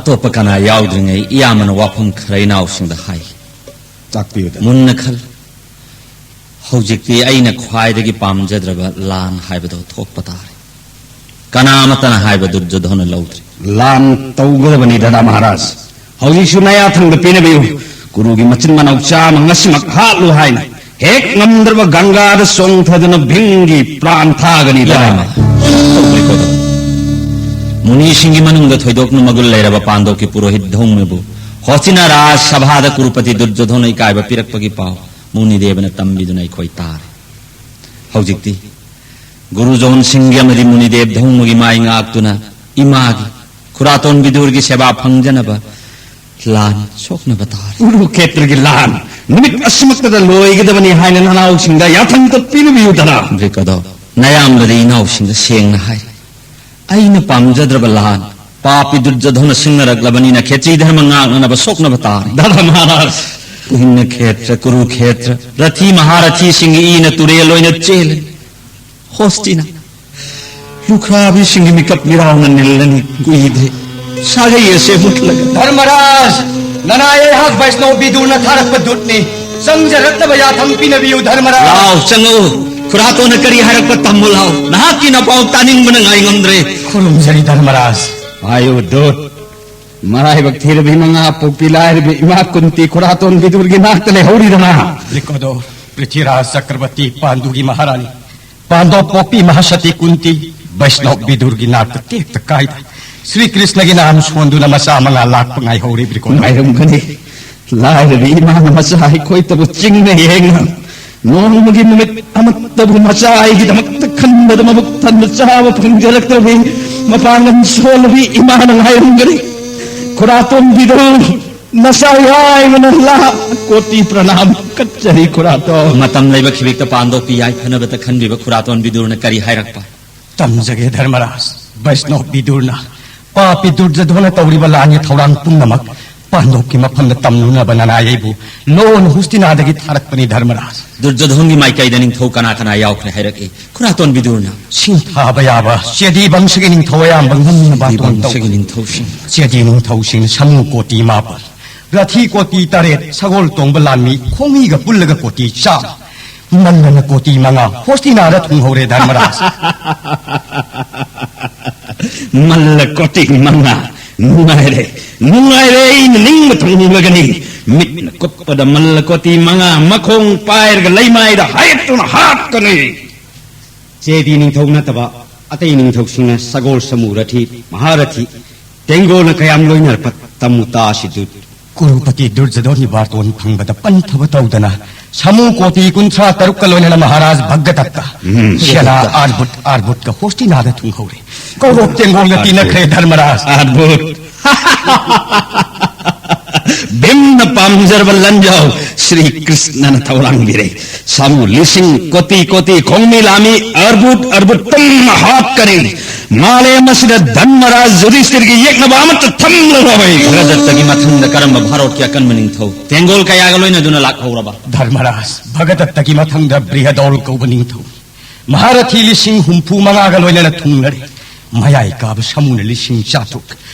ꯑꯇꯣꯞꯄ ꯀꯅꯥ ꯌꯥꯎꯗ꯭ꯔꯤꯉꯩ ꯏꯌꯥꯝꯕꯅ ꯋꯥꯐꯝ ꯈꯔ ꯏꯅꯥꯎꯁꯤꯡꯗ ꯍꯥꯏ꯫ ꯇꯥꯛꯄꯤꯌꯨꯗ꯫ ꯃꯨꯟꯅ ꯈꯜ꯫ ꯍꯧꯖꯤꯛꯇꯤ ꯑꯩꯅ ꯈ꯭ꯋꯥꯏꯗꯒꯤ ꯄꯥꯝꯖꯗ꯭ꯔꯕ ꯂꯥꯟ ꯍꯥꯏꯕꯗꯨ ꯊꯣꯛꯄ ꯇꯥꯔꯦ꯫ ꯀꯅꯥ ꯑꯃꯠꯇꯅ ꯍꯥꯏꯕ ꯗꯨꯔꯖꯣꯙꯣꯅ ꯂꯧꯗ꯭ꯔꯤ꯫ ꯂꯥꯟ ꯇꯧꯒꯗꯕꯅꯤ ꯗꯗꯥ ꯃꯍꯥꯔꯥꯖ꯫ ꯍꯧꯖꯤꯛꯁꯨ ꯅꯌꯥꯊꯪꯗ ꯄꯤꯅꯕꯤꯌꯨ꯫ ꯀꯨꯔꯨꯒꯤ ꯃꯆꯤꯟ ꯃꯅꯥꯎ ꯆꯥꯝꯃ ꯉꯁꯤꯃꯛ ꯍꯥꯠꯂꯨ ꯍꯥꯏꯅ꯫ ꯍꯦꯛ ꯉꯝꯗ꯭ꯔꯕ ꯒꯪꯒꯥꯗ ꯆꯣꯡꯊꯗꯨꯅ ꯚꯤꯝꯒꯤ ꯄ꯭ꯔꯥꯟ ꯊꯥꯒꯅꯤ ꯗꯗꯥ꯫ ꯏꯃꯥ, ꯇꯧꯕꯤꯀꯣ꯫ ꯃꯨꯅꯤꯁꯤꯡꯒꯤ ꯃꯅꯨꯡꯗ ꯊꯣꯏꯗꯣꯛꯅ ꯃꯒꯨꯟ ꯂꯩꯔꯕ ꯄꯥꯟꯗꯣꯞꯀꯤ ꯄꯨꯔꯣꯍꯤꯠ ꯙꯧꯃꯕꯨ ꯍꯣꯁꯇꯤꯅꯥ ꯔꯥꯖ ꯁꯚꯥꯗ ꯀꯨꯔꯨꯄꯇꯤ ꯗꯨꯔꯖꯣꯙꯣꯅ ꯏꯀꯥꯏꯕ ꯄꯤꯔꯛꯄꯒꯤ ꯄꯥꯎ ꯃꯨꯅꯤꯗꯦꯕꯅ ꯇꯝꯕꯤꯗꯨꯅ ꯑꯩꯈꯣꯏ ꯇꯥꯔꯦ꯫ ꯍꯧꯖꯤꯛꯇꯤ ꯒꯨꯔꯨ ꯖꯣꯟ ꯁꯤꯡꯒꯤ ꯑꯃꯗꯤ ꯃꯨꯅꯤꯗꯦꯕ ꯙꯧꯃꯒꯤ ꯃꯥꯏ ꯉꯥꯛꯇꯨꯅ ꯏꯃꯥꯒꯤ ꯈꯨꯔꯥꯇꯣꯟ ꯕꯤꯗꯨꯔꯒꯤ ꯁꯦꯕꯥ ꯐꯪꯖꯅꯕ ꯂꯥꯟ ꯁꯣꯛꯅꯕ ꯇꯥꯔꯦ꯫ ꯀꯨꯔꯨꯈꯦꯇ꯭ꯔꯒꯤ ꯂꯥꯟ ꯅꯨꯃꯤꯠ ꯑꯁꯤꯃꯛꯇꯗ ꯂꯣꯏꯒꯗꯕꯅꯤ ꯍꯥꯏꯅ ꯅꯅꯥꯎꯁꯤꯡꯗ ꯌꯥꯊꯪ ꯇꯞꯄꯤꯅꯕꯤꯌꯨꯗꯅ꯫ ꯕ꯭ꯔꯤꯀꯣꯗꯣ, ꯅꯌꯥꯝꯕꯗꯤ ꯏꯅꯥꯎꯁꯤꯡꯗ ꯁꯦꯡꯅ ꯍꯥꯏꯔꯤ꯫ ꯑꯩꯅ ꯄꯥꯝꯖꯗ꯭ꯔꯕ ꯂꯥꯟ ꯄꯥꯄꯤ ꯗꯨꯔꯖꯣꯙꯣꯅ ꯁꯤꯡꯅꯔꯛꯂꯕꯅꯤꯅ ꯈꯦꯆꯤ ꯙꯔꯃ ꯉꯥꯛꯅꯅꯕ ꯁꯣꯛꯅꯕ ꯇꯥꯔꯦ꯫ ꯗꯗꯥ ꯃꯍꯥꯔꯥꯖ꯫ ꯀꯨꯍꯤꯟꯅ ꯈꯦꯇ꯭ꯔ, ꯀꯨꯔꯨꯈꯦꯇ꯭ꯔ, ꯔꯊꯤ ꯃꯍꯥꯔꯊꯤꯁꯤꯡꯒꯤ ꯏꯅ ꯇꯨꯔꯦꯜ ꯑꯣꯏꯅ ꯆꯦꯜꯂꯤ꯫ ꯍꯣꯁꯇꯤꯅ ꯂꯨꯈ꯭ꯔꯥꯕꯤꯁꯤꯡꯒꯤ ꯃꯤꯀꯞ ꯃꯤꯔꯥꯎꯅ ꯅꯤꯜꯂꯅꯤ ꯀꯨꯏꯗ꯭ꯔꯦ꯫ ꯁꯥꯒꯩ ꯑꯁꯦ ꯃꯨꯠꯂꯒ꯫ ꯙꯔꯃꯔꯥꯖ, ꯅꯅꯥꯏ ꯑꯩꯍꯥꯛ ꯕꯩꯁꯅꯧ ꯕꯤꯗꯨꯔꯅ ꯊꯥꯔꯛꯄ ꯗꯨꯠꯅꯤ꯫ ꯆꯪꯖꯔꯛꯅꯕ ꯌꯥꯊꯪ ꯄꯤꯅꯕꯤꯌꯨ ꯙꯔꯃꯔꯥꯖ꯫ ꯂꯥꯎ, ꯆꯪꯉꯛꯎ꯫ ꯈꯨꯔꯥꯇꯣꯟꯅ ꯀꯔꯤ ꯍꯥꯏꯔꯛꯄ ꯇꯝꯃꯨ ꯂꯥꯎ꯫ ꯅꯍꯥꯛꯀꯤ ꯅꯄꯥꯎ ꯇꯥꯅꯤꯡꯕꯅ ꯉꯥꯏ ꯉꯝꯗ꯭ꯔꯦ꯫ ꯈꯨꯔꯨꯝꯖꯔꯤ ꯙꯔꯃꯔꯥꯖ꯫ ꯍꯥꯏꯌꯨ ꯗꯨꯠ꯫ ꯃꯔꯥꯏꯕꯛ ꯊꯤꯔꯕꯤ ꯃꯉꯥ ꯄꯣꯛꯄꯤ ꯂꯥꯏꯔꯕꯤ ꯏꯃꯥ ꯀꯨꯟꯇꯤ ꯈꯨꯔꯥꯇꯣꯟ ꯕꯤꯗꯨꯔꯒꯤ ꯅꯥꯛꯇ ꯂꯩꯍꯧꯔꯤꯗꯅ꯫ ꯕ꯭ꯔꯤꯀꯣꯗꯣꯔ, ꯄ꯭ꯔꯤꯊꯤꯔꯥꯖ ꯆꯀ꯭ꯔꯕꯔꯇꯤ ꯄꯥꯟꯗꯨꯒꯤ ꯃꯍꯥꯔꯥꯅꯤ꯫ ꯄꯥꯟꯗꯣꯞ ꯄꯣꯛꯄꯤ ꯃꯍꯥꯁꯇꯤ ꯀꯨꯟꯇꯤ ꯕꯩꯁꯅꯧ ꯕꯤꯗꯨꯔꯒꯤ ꯅꯥꯛꯇ ꯇꯦꯛꯇ ꯀꯥꯏꯗ ꯁ꯭ꯔꯤ ꯀ꯭ꯔꯤꯁꯅꯒꯤ ꯅꯥꯝ ꯁꯣꯟꯗꯨꯅ ꯃꯆꯥ ꯃꯉꯥ ꯂꯥꯛꯄ ꯉꯥꯏꯍꯧꯔꯤꯕ꯭ꯔꯤꯀꯣ꯫ ꯉꯥꯏꯔꯝꯒꯅꯤ꯫ ꯂꯥꯏꯔꯕꯤ ꯏꯃꯥꯅ ꯃꯆꯥ ꯑꯩꯈꯣꯏꯇꯕꯨ ꯆꯤꯡꯅ ꯌꯦꯡꯅ ꯅꯣꯡꯃꯒꯤ ꯅꯨꯃꯤꯠ ꯑꯃꯠꯇꯕꯨ ꯃꯆꯥ ꯑꯩꯒꯤꯗꯃꯛꯇ ꯈꯟꯕꯗ ꯃꯕꯨꯛ ꯊꯟꯅ ꯆꯥꯕ ꯐꯪꯖꯔꯛꯇꯕꯤ ꯃꯄꯥꯡꯒꯜ ꯁꯣꯜꯂꯕꯤ ꯏꯃꯥꯅ ꯉꯥꯏꯔꯝꯒꯅꯤ꯫ ꯈꯨꯔꯥꯇꯣꯝꯕꯤꯗꯨ ꯅꯆꯥ ꯌꯥꯏꯃꯅ ꯂꯥꯛ ꯀꯣꯇꯤ ꯄ꯭ꯔꯅꯥꯝ ꯀꯠꯆꯔꯤ ꯈꯨꯔꯥꯇꯣꯝ꯫ ꯃꯇꯝ ꯂꯩꯕ ꯈꯤꯕꯤꯛꯇ ꯄꯥꯟꯗꯣꯛꯄꯤ ꯌꯥꯏꯐꯅꯕꯇ ꯈꯟꯕꯤꯕ ꯈꯨꯔꯥꯇꯣꯟ ꯕꯤꯗꯨꯔꯅ ꯀꯔꯤ ꯍꯥꯏꯔꯛꯄ? ꯇꯝꯖꯒꯦ ꯙꯔꯃꯔꯥꯖ꯫ ꯕꯩꯁꯅꯣꯞ ꯕꯤꯗꯨꯔꯅ ꯄꯥꯄꯤ ꯗꯨꯔꯖꯣꯙꯣꯅ ꯇꯧꯔꯤꯕ ꯂꯥꯟꯒꯤ ꯊꯧꯔꯥꯡ ꯄꯨꯝꯅꯃꯛ ꯄꯥꯟꯗꯣꯞꯀꯤ ꯃꯐꯝꯗ ꯇꯝꯂꯨꯅꯕ ꯅꯅꯥꯏ ꯑꯩꯕꯨ ꯂꯣꯟ ꯍꯨꯁꯇꯤꯅꯥꯗꯒꯤ ꯊꯥꯔꯛꯄꯅꯤ, ꯙꯔꯃꯔꯥꯖ꯫ ꯗꯨꯔꯖꯣꯙꯣꯟꯒꯤ ꯃꯥꯏꯀꯩꯗ ꯅꯤꯡꯊꯧ ꯀꯅꯥ ꯀꯅꯥ ꯌꯥꯎꯈ꯭ꯔꯦ ꯍꯥꯏꯔꯛꯏ, ꯈꯨꯔꯥꯇꯣꯟ ꯕꯤꯗꯨꯔꯅ꯫ ꯁꯤꯡꯊꯥꯕ ꯌꯥꯕ ꯆꯦꯗꯤ ꯕꯪꯁꯒꯤ ꯅꯤꯡꯊꯧ ꯑꯌꯥꯝꯕ ꯉꯝꯅꯕ ꯆꯦꯗꯤ ꯕꯥꯇꯣꯟ ꯕꯪꯁꯒꯤ ꯇꯧꯈ꯭ꯔꯦ꯫ ꯅꯤꯡꯊꯧꯁꯤꯡ꯫ ꯆꯦꯗꯤ ꯅꯤꯡꯊꯧꯁꯤꯡꯅ ꯁꯥꯃꯨ ꯀꯣꯇꯤ ꯃꯥꯄꯜ, ꯔꯊꯤ ꯀꯣꯇꯤ ꯇꯔꯦꯠ, ꯁꯒꯣꯜ ꯇꯣꯡꯕ ꯂꯥꯟꯃꯤ ꯈꯣꯡꯃꯤꯒ ꯄꯨꯜꯂꯒ ꯀꯣꯇꯤ ꯆꯥꯝꯃ, ꯃꯜꯂꯅ ꯀꯣꯇꯤ ꯃꯉꯥ ꯍꯣꯁꯇꯤꯅꯥꯗ ꯊꯨꯡꯍꯧꯔꯦ, ꯙꯔꯃꯔꯥꯖ꯫ ꯃꯜꯂ ꯀꯣꯇꯤ ꯃꯉꯥ꯫ ꯅꯨꯡꯉꯥꯏꯔꯦ, ꯅꯨꯡꯉꯥꯏꯔꯦ, ꯑꯩꯅ ꯅꯤꯡꯕ ꯊꯨꯡꯂꯒꯅꯤ꯫ ꯃꯤꯠꯅ ꯀꯨꯞꯄꯗ ꯃꯜꯂ ꯀꯣꯇꯤ ꯃꯉꯥ ꯃꯈꯣꯡ ꯄꯥꯏꯔꯒ ꯂꯩꯃꯥꯏꯗ ꯍꯥꯏꯠꯇꯨꯅ ꯍꯥꯠꯀꯅꯤ꯫ ꯆꯦꯗꯤ ꯅꯤꯡꯊꯧ ꯅꯠꯇꯕ ꯑꯇꯩ ꯅꯤꯡꯊꯧꯁꯤꯡꯅ ꯁꯒꯣꯜ, ꯁꯃꯨ, ꯔꯊꯤ, ꯃꯍꯥꯔꯊꯤ, ꯇꯦꯡꯒꯣꯜꯅ ꯀꯌꯥꯝ ꯂꯣꯏꯅꯔꯛꯄ ꯇꯝꯃꯨ ꯇꯥꯁꯤꯗꯨ꯫ ꯀꯨꯔꯨꯄꯇꯤ ꯗꯨꯔꯖꯣꯙꯣꯟꯒꯤ ꯕꯥꯔꯇꯣꯟ ꯐꯪꯕꯗ ꯄꯟꯊꯕ ꯇꯧꯗꯅ ꯁꯥꯃꯨ ꯀꯣꯇꯤ ꯀꯨꯟꯊ꯭ꯔꯥ ꯇꯔꯨꯛꯀ ꯂꯣꯏꯅꯅ ꯃꯍꯥꯔꯥꯖ ꯚꯒꯗꯠꯇ, ꯎꯝ, ꯁꯦꯅꯥ ꯚꯒꯗꯠꯇ꯫ ꯑꯥꯔꯕꯨꯠ, ꯑꯥꯔꯕꯨꯠꯀ ꯍꯣꯁꯇꯤꯅꯥꯗ ꯊꯨꯡꯍꯧꯔꯦ꯫ ꯀꯧꯔꯣꯞ ꯇꯦꯡꯒꯣꯜꯒ ꯇꯤꯟꯅꯈ꯭ꯔꯦ, ꯙꯔꯃꯔꯥꯖ꯫ ꯑꯥꯔꯕꯨꯠ꯫ ꯚꯤꯝꯅ ꯄꯥꯝꯖꯔꯕ ꯂꯟꯖꯥꯎ ꯁ꯭ꯔꯤ ꯀ꯭ꯔꯤꯁꯅꯅ ꯊꯧꯔꯥꯡꯕꯤꯔꯦ꯫ ꯁꯥꯃꯨ ꯂꯤꯁꯤꯡ ꯀꯣꯇꯤ ꯀꯣꯇꯤ ꯈꯣꯡꯃꯤ ꯂꯥꯃꯤ ꯑꯔꯕꯨꯠ ꯑꯔꯕꯨꯠ ꯄꯨꯝꯅ ꯍꯥꯠꯀꯅꯤ꯫ ꯃꯥꯂꯦꯝ ꯑꯁꯤꯗ ꯙꯔꯃꯔꯥꯖ ꯌꯨꯙꯤꯁꯊꯤꯔꯒꯤ ꯌꯦꯛꯅꯕ ꯑꯃꯠꯇ ꯊꯝꯂꯔꯣꯏ꯫ ꯚꯒꯗꯠꯇꯒꯤ ꯃꯊꯪꯗ ꯀꯔꯝꯕ ꯚꯥꯔꯣꯠꯀꯤ ꯑꯀꯟꯕ ꯅꯤꯡꯊꯧ ꯇꯦꯡꯒꯣꯜ ꯀꯌꯥꯒ ꯂꯣꯏꯅꯗꯨꯅ ꯂꯥꯛꯍꯧꯔꯕ? ꯙꯔꯃꯔꯥꯖ, ꯚꯒꯗꯠꯇꯒꯤ ꯃꯊꯪꯗ ꯕ꯭ꯔꯤꯍꯗꯣꯜ ꯀꯧꯕ ꯅꯤꯡꯊꯧ꯫ ꯃꯍꯥꯔꯊꯤ ꯂꯤꯁꯤꯡ ꯍꯨꯝꯐꯨ ꯃꯉꯥꯒ ꯂꯣꯏꯅꯅ ꯊꯨꯡꯂꯔꯦ꯫ ꯃꯌꯥꯏ ꯀꯥꯕ ꯁꯃꯨꯅ ꯂꯤꯁꯤꯡ ꯆꯥꯇ꯭ꯔꯨꯛ,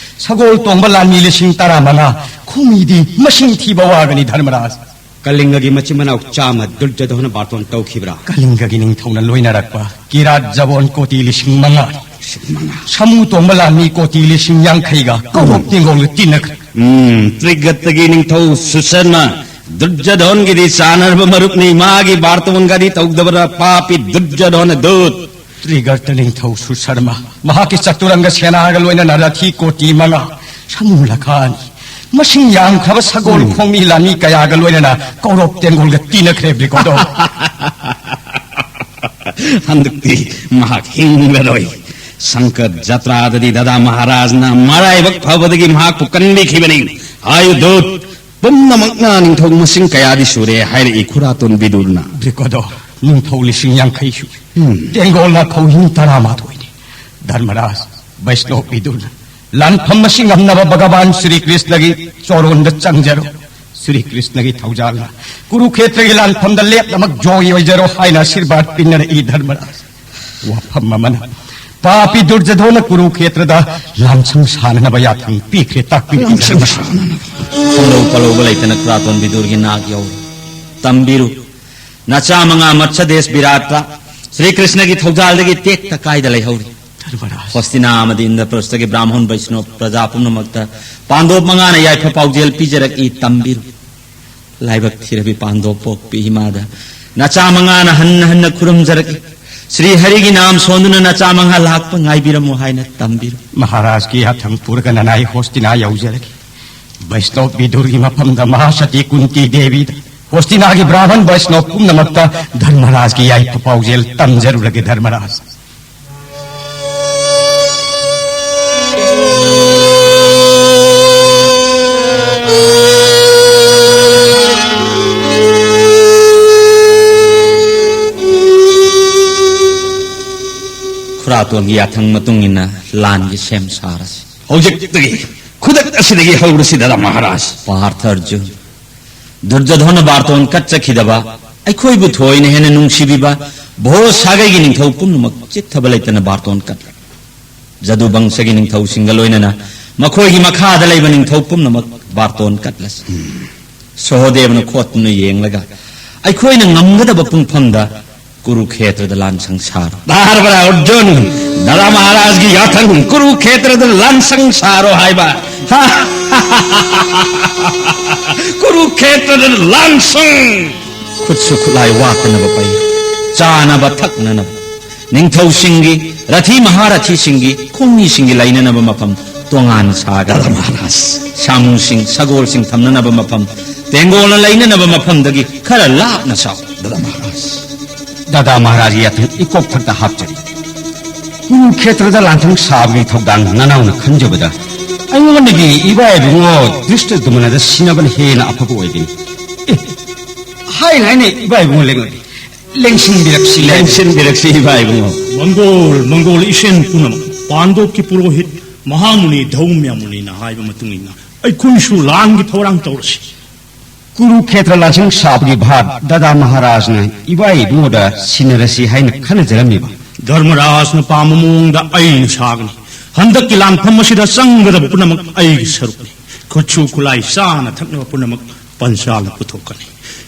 ꯁꯒꯣꯜ ꯇꯣꯡꯕ ꯂꯥꯟꯃꯤ ꯂꯤꯁꯤꯡ ꯇꯔꯥ ꯃꯉꯥ, ꯈꯣꯡꯃꯤꯗꯤ ꯃꯁꯤꯡ ꯊꯤꯕ ꯋꯥꯒꯅꯤ, ꯙꯔꯃꯔꯥꯖ꯫ ꯀꯂꯤꯡꯒꯒꯤ ꯃꯆꯤꯟ ꯃꯅꯥꯎ ꯆꯥꯝꯃ ꯗꯨꯔꯖꯣꯙꯣꯅ ꯕꯥꯔꯇꯣꯟ ꯇꯧꯈꯤꯕ꯭ꯔꯥ? ꯀꯂꯤꯡꯒꯒꯤ ꯅꯤꯡꯊꯧꯅ ꯂꯣꯏꯅꯔꯛꯄ ꯀꯤꯔꯥꯠ ꯖꯕꯣꯟ ꯀꯣꯇꯤ ꯂꯤꯁꯤꯡ ꯃꯉꯥ꯫ ꯂꯤꯁꯤꯡ ꯃꯉꯥ꯫ ꯁꯃꯨ ꯇꯣꯡꯕ ꯂꯥꯟꯃꯤ ꯀꯣꯇꯤ ꯂꯤꯁꯤꯡ ꯌꯥꯡꯈꯩꯒ ꯀꯧꯔꯣꯞ ꯇꯦꯡꯒꯣꯜꯒ ꯇꯤꯟꯅꯈ꯭ꯔꯦ꯫ ꯎꯝ, ꯇ꯭ꯔꯤꯒꯠꯇꯒꯤ ꯅꯤꯡꯊꯧ ꯁꯨꯁꯔꯃ ꯗꯨꯔꯖꯣꯙꯣꯟꯒꯤꯗꯤ ꯆꯥꯟꯅꯔꯕ ꯃꯔꯨꯞꯅꯤ꯫ ꯃꯥꯒꯤ ꯕꯥꯔꯇꯣꯟꯒꯗꯤ ꯇꯧꯗꯕꯔꯥ, ꯄꯥꯄꯤ ꯗꯨꯔꯖꯣꯙꯣꯟ ꯗꯨꯠ? ꯇ꯭ꯔꯤꯒꯔꯇ ꯅꯤꯡꯊꯧ ꯁꯨꯁꯔꯃ, ꯃꯍꯥꯛꯀꯤ ꯆꯇꯨꯔꯪꯒ ꯁꯦꯅꯥꯒ ꯂꯣꯏꯅꯅ ꯔꯊꯤ ꯀꯣꯇꯤ ꯃꯉꯥ, ꯁꯃꯨ ꯂꯈꯥ ꯑꯅꯤ, ꯃꯁꯤꯡ ꯌꯥꯝꯈ꯭ꯔꯕ ꯁꯒꯣꯜ ꯎꯝ꯫ ꯈꯣꯡꯃꯤ ꯂꯥꯟꯃꯤ ꯀꯌꯥꯒ ꯂꯣꯏꯅꯅ ꯀꯧꯔꯣꯞ ꯇꯦꯡꯒꯣꯜꯒ ꯇꯤꯟꯅꯈ꯭ꯔꯦ, ꯕ꯭ꯔꯤꯀꯣꯗꯣ꯫ ꯍꯟꯗꯛꯇꯤ ꯃꯍꯥꯛ ꯍꯤꯡꯂꯔꯣꯏ꯫ ꯁꯪꯀꯔ ꯖꯇ꯭ꯔꯥꯗꯗꯤ ꯗꯗꯥ ꯃꯍꯥꯔꯥꯖꯅ ꯃꯔꯥꯏꯕꯛ ꯐꯕꯗꯒꯤ ꯃꯍꯥꯛꯄꯨ ꯀꯟꯕꯤꯈꯤꯕꯅꯤ꯫ ꯍꯥꯏꯌꯨ ꯗꯨꯠ, ꯄꯨꯝꯅꯃꯛꯅ ꯅꯤꯡꯊꯧ ꯃꯁꯤꯡ ꯀꯌꯥꯗꯤ ꯁꯨꯔꯦ ꯍꯥꯏꯔꯛꯏ, ꯈꯨꯔꯥꯇꯣꯟ ꯕꯤꯗꯨꯔꯅ꯫ ꯕ꯭ꯔꯤꯀꯣꯗꯣ, ꯅꯤꯡꯊꯧ ꯂꯤꯁꯤꯡ ꯌꯥꯡꯈꯩ ꯁꯨꯔꯦ꯫ ꯎꯝ꯫ ꯇꯦꯡꯒꯣꯜꯅ ꯈꯧꯍꯤꯡ ꯇꯔꯥꯃꯥꯊꯣꯏꯅꯤ꯫ ꯙꯔꯃꯔꯥꯖ, ꯕꯩꯁꯅꯣꯞ ꯕꯤꯗꯨꯔꯅ ꯂꯥꯟꯐꯝ ꯑꯁꯤ ꯉꯝꯅꯕ ꯚꯒꯋꯥꯟ ꯁ꯭ꯔꯤ ꯀ꯭ꯔꯤꯁꯅꯒꯤ ꯆꯣꯔꯣꯟꯗ ꯆꯪꯖꯔꯣ꯫ ꯁ꯭ꯔꯤ ꯀ꯭ꯔꯤꯁꯅꯒꯤ ꯊꯧꯖꯥꯜꯅ ꯀꯨꯔꯨꯈꯦꯇ꯭ꯔꯒꯤ ꯂꯥꯟꯐꯝꯗ ꯂꯦꯞꯅꯃꯛ ꯖꯣꯏ ꯑꯣꯏꯖꯔꯣ ꯍꯥꯏꯅ ꯑꯥꯁꯤꯔꯕꯥꯗ ꯄꯤꯅꯔꯛꯏ ꯙꯔꯃꯔꯥꯖ꯫ ꯋꯥꯐꯝ ꯑꯃꯅ, ꯄꯥꯄꯤ ꯗꯨꯔꯖꯣꯙꯣꯅ ꯀꯨꯔꯨꯈꯦꯇ꯭ꯔꯗ ꯂꯥꯟꯁꯪ ꯁꯥꯅꯅꯕ ꯌꯥꯊꯪ ꯄꯤꯈ꯭ꯔꯦ꯫ ꯇꯥꯛꯄꯤꯔꯛꯏ ꯂꯥꯟꯁꯪ ꯙꯔꯃꯔꯥꯖ꯫ ꯁꯥꯅꯅꯕ꯫ ꯈꯣꯡꯂꯧ ꯄꯜꯂꯧꯕ ꯂꯩꯇꯅ ꯈꯨꯔꯥꯇꯣꯟ ꯕꯤꯗꯨꯔꯒꯤ ꯅꯥꯛ ꯌꯧꯔꯦ꯫ ꯇꯝꯕꯤꯔꯨ, ꯅꯆꯥ ꯃꯉꯥ ꯃꯠꯁꯗꯦꯁ ꯕꯤꯔꯥꯠꯇ ꯁ꯭ꯔꯤ ꯀ꯭ꯔꯤꯁꯅꯒꯤ ꯊꯧꯖꯥꯜꯗꯒꯤ ꯇꯦꯛꯇ ꯀꯥꯏꯗ ꯂꯩꯍꯧꯔꯤ꯫ ꯙꯔꯃꯔꯥꯖ꯫ ꯍꯣꯁꯇꯤꯅꯥ ꯑꯃꯗꯤ ꯏꯟꯗ꯭ꯔꯄ꯭ꯔꯁꯇꯒꯤ ꯕ꯭ꯔꯥꯍꯃꯣꯟ ꯕꯩꯁꯅꯣꯞ ꯄ꯭ꯔꯖꯥ ꯄꯨꯝꯅꯃꯛꯇ ꯄꯥꯟꯗꯣꯞ ꯃꯉꯥꯅ ꯌꯥꯏꯐ ꯄꯥꯎꯖꯦꯜ ꯄꯤꯖꯔꯛꯏ꯫ ꯇꯝꯕꯤꯔꯨ, ꯂꯥꯏꯕꯛ ꯊꯤꯔꯕꯤ ꯄꯥꯟꯗꯣꯞ ꯄꯣꯛꯄꯤ ꯏꯃꯥꯗ ꯅꯆꯥ ꯃꯉꯥꯅ ꯍꯟꯅ ꯍꯟꯅ ꯈꯨꯔꯨꯝꯖꯔꯛꯏ꯫ ꯁ꯭ꯔꯤ ꯍꯔꯤꯒꯤ ꯅꯥꯝ ꯁꯣꯟꯗꯨꯅ ꯅꯆꯥ ꯃꯉꯥ ꯂꯥꯛꯄ ꯉꯥꯏꯕꯤꯔꯝꯃꯨ ꯍꯥꯏꯅ ꯇꯝꯕꯤꯔꯨ꯫ ꯃꯍꯥꯔꯥꯖꯀꯤ ꯌꯥꯊꯪ ꯄꯨꯔꯒ ꯅꯅꯥꯏ ꯍꯣꯁꯇꯤꯅꯥ ꯌꯧꯖꯔꯒꯦ꯫ ꯕꯩꯁꯅꯣꯞ ꯕꯤꯗꯨꯔꯒꯤ ꯃꯐꯝꯗ ꯃꯍꯥꯁꯇꯤ ꯀꯨꯟꯇꯤ ꯗꯦꯕꯤꯗ, ꯍꯣꯁꯇꯤꯅꯥꯒꯤ ꯕ꯭ꯔꯥꯍꯃꯟ ꯕꯩꯁꯅꯣꯞ ꯄꯨꯝꯅꯃꯛꯇ ꯙꯔꯃꯔꯥꯖꯀꯤ ꯌꯥꯏꯐ ꯄꯥꯎꯖꯦꯜ ꯇꯝꯖꯔꯨꯔꯒꯦ ꯙꯔꯃꯔꯥꯖ꯫ ꯈꯨꯔꯥꯇꯣꯟꯒꯤ ꯌꯥꯊꯪ ꯃꯇꯨꯡ ꯏꯟꯅ ꯂꯥꯟꯒꯤ ꯁꯦꯝ ꯁꯥꯔꯁꯤ꯫ ꯍꯧꯖꯤꯛꯇꯒꯤ, ꯈꯨꯗꯛ ꯑꯁꯤꯗꯒꯤ ꯍꯧꯔꯁꯤ ꯙꯔꯃ ꯃꯍꯥꯔꯥꯖ꯫ ꯄꯥꯔꯊ ꯑꯔꯖꯨꯟ, ꯗꯨꯔꯖꯣꯙꯣꯅ ꯕꯥꯔꯇꯣꯟ ꯀꯠꯆꯈꯤꯗꯕ, ꯑꯩꯈꯣꯏꯕꯨ ꯊꯣꯏꯅ ꯍꯦꯟꯅ ꯅꯨꯡꯁꯤꯕꯤꯕ ꯚꯣ ꯁꯥꯒꯩꯒꯤ ꯅꯤꯡꯊꯧ ꯄꯨꯝꯅꯃꯛ ꯆꯤꯠꯊꯕ ꯂꯩꯇꯅ ꯕꯥꯔꯇꯣꯟ ꯀꯠꯂꯤ꯫ ꯖꯗꯨꯕꯪꯁꯒꯤ ꯅꯤꯡꯊꯧꯁꯤꯡꯒ ꯂꯣꯏꯅꯅ ꯃꯈꯣꯏꯒꯤ ꯃꯈꯥꯗ ꯂꯩꯕ ꯅꯤꯡꯊꯧ ꯄꯨꯝꯅꯃꯛ ꯕꯥꯔꯇꯣꯟ ꯀꯠꯂꯁꯤ꯫ ꯁꯣꯍꯣꯗꯦꯕꯅ ꯈꯣꯠꯇꯨꯅ ꯌꯦꯡꯂꯒ ꯑꯩꯈꯣꯏꯅ ꯉꯝꯒꯗꯕ ꯄꯨꯡꯐꯝꯗ ꯀꯨꯔꯨꯈꯦꯇ꯭ꯔꯗ ꯂꯥꯟꯁꯪ ꯁꯥꯔꯣ꯫ ꯙꯔꯃꯔꯥꯖ ꯑꯔꯖꯨꯟ, ꯙꯔꯃ ꯃꯍꯥꯔꯥꯖꯒꯤ ꯌꯥꯊꯪ, ꯀꯨꯔꯨꯈꯦꯇ꯭ꯔꯗ ꯂꯥꯟꯁꯪ ꯁꯥꯔꯣ ꯍꯥꯏꯕ꯫ ꯀꯨꯔꯨꯈꯦꯇ꯭ꯔꯗ ꯂꯥꯟꯁꯪ꯫ ꯈꯨꯠꯁꯨ ꯈꯨꯠꯂꯥꯏ ꯋꯥꯠꯇꯅꯕ ꯄꯩ, ꯆꯥꯅꯕ ꯊꯛꯅꯅꯕ, ꯅꯤꯡꯊꯧꯁꯤꯡꯒꯤ, ꯔꯊꯤ ꯃꯍꯥꯔꯊꯤꯁꯤꯡꯒꯤ, ꯈꯣꯡꯃꯤꯁꯤꯡꯒꯤ ꯂꯩꯅꯅꯕ ꯃꯐꯝ ꯇꯣꯉꯥꯟ ꯁꯥꯒꯗꯕ꯫ ꯙꯔꯃꯔꯥꯖ꯫ ꯁꯥꯃꯨꯁꯤꯡ, ꯁꯒꯣꯜꯁꯤꯡ ꯊꯝꯅꯅꯕ ꯃꯐꯝ ꯇꯦꯡꯒꯣꯜꯅ ꯂꯩꯅꯅꯕ ꯃꯐꯝꯗꯒꯤ ꯈꯔ ꯂꯥꯞꯅ ꯁꯥꯎ꯫ ꯙꯔꯃꯔꯥꯖ꯫ ꯗꯥꯗꯥ ꯃꯍꯥꯔꯥꯖꯒꯤ ꯌꯥꯊꯪ ꯏꯀꯣꯛ ꯊꯛꯇ ꯍꯥꯞꯆꯔꯤ꯫ ꯀꯨꯔꯨꯈꯦꯇ꯭ꯔꯗ ꯂꯥꯟꯁꯪ ꯁꯥꯕꯒꯤ ꯊꯧꯗꯥꯡ ꯅꯅꯥꯎꯅ ꯈꯟꯖꯕꯗ ꯑꯩꯉꯣꯟꯗꯒꯤ ꯏꯕꯥ ꯏꯕꯨꯡꯉꯣ ꯗ꯭ꯔꯤꯁꯇꯗꯨꯃꯅꯗ ꯁꯤꯟꯅꯕꯅ ꯍꯦꯟꯅ ꯑꯐꯕ ꯑꯣꯏꯒꯅꯤ꯫ ꯑꯦ, ꯍꯥꯏꯅ ꯍꯥꯏꯅ ꯏꯕꯥ ꯏꯕꯨꯡꯉꯣ ꯂꯦꯡꯂꯛꯏ꯫ ꯂꯦꯡꯁꯤꯟꯕꯤꯔꯛꯁꯤ, ꯂꯦꯡꯁꯤꯟꯕꯤꯔꯛꯁꯤ ꯏꯕꯥ ꯏꯕꯨꯡꯉꯣ꯫ ꯃꯪꯒꯣꯜ, ꯃꯪꯒꯣꯜ ꯏꯁꯦꯟ ꯄꯨꯝꯅꯃꯛ, ꯄꯥꯟꯗꯣꯞꯀꯤ ꯄꯨꯔꯣꯍꯤꯠ ꯃꯍꯥꯃꯨꯅꯤ ꯙꯧꯃ꯭ꯌ ꯃꯨꯅꯤꯅ ꯍꯥꯏꯕ ꯃꯇꯨꯡ ꯏꯟꯅ ꯑꯩꯈꯣꯏꯁꯨ ꯂꯥꯟꯒꯤ ꯊꯧꯔꯥꯡ ꯇꯧꯔꯁꯤ꯫ ꯀꯨꯔꯨꯈꯦꯇ꯭ꯔ ꯂꯥꯟꯁꯪ ꯁꯥꯕꯒꯤ ꯚꯥꯔ ꯗꯗꯥ ꯃꯍꯥꯔꯥꯖꯅ ꯏꯕꯥ ꯏꯕꯨꯡꯉꯣꯗ ꯁꯤꯟꯅꯔꯁꯤ ꯍꯥꯏꯅ ꯈꯟꯅꯖꯔꯝꯃꯤꯕ꯫ ꯙꯔꯃꯔꯥꯖꯅ ꯄꯥꯝꯕ ꯃꯑꯣꯡꯗ ꯑꯩꯅ ꯁꯥꯒꯅꯤ꯫ ꯍꯟꯗꯛꯀꯤ ꯂꯥꯟꯐꯝ ꯑꯁꯤꯗ ꯆꯪꯒꯗꯕ ꯄꯨꯝꯅꯃꯛ ꯑꯩꯒꯤ ꯁꯔꯨꯛꯅꯤ꯫ ꯈꯨꯠꯁꯨ ꯈꯨꯠꯂꯥꯏ ꯆꯥꯅ ꯊꯛꯅꯕ ꯄꯨꯝꯅꯃꯛ ꯄꯟꯆꯥꯜꯅ ꯄꯨꯊꯣꯛꯀꯅꯤ꯫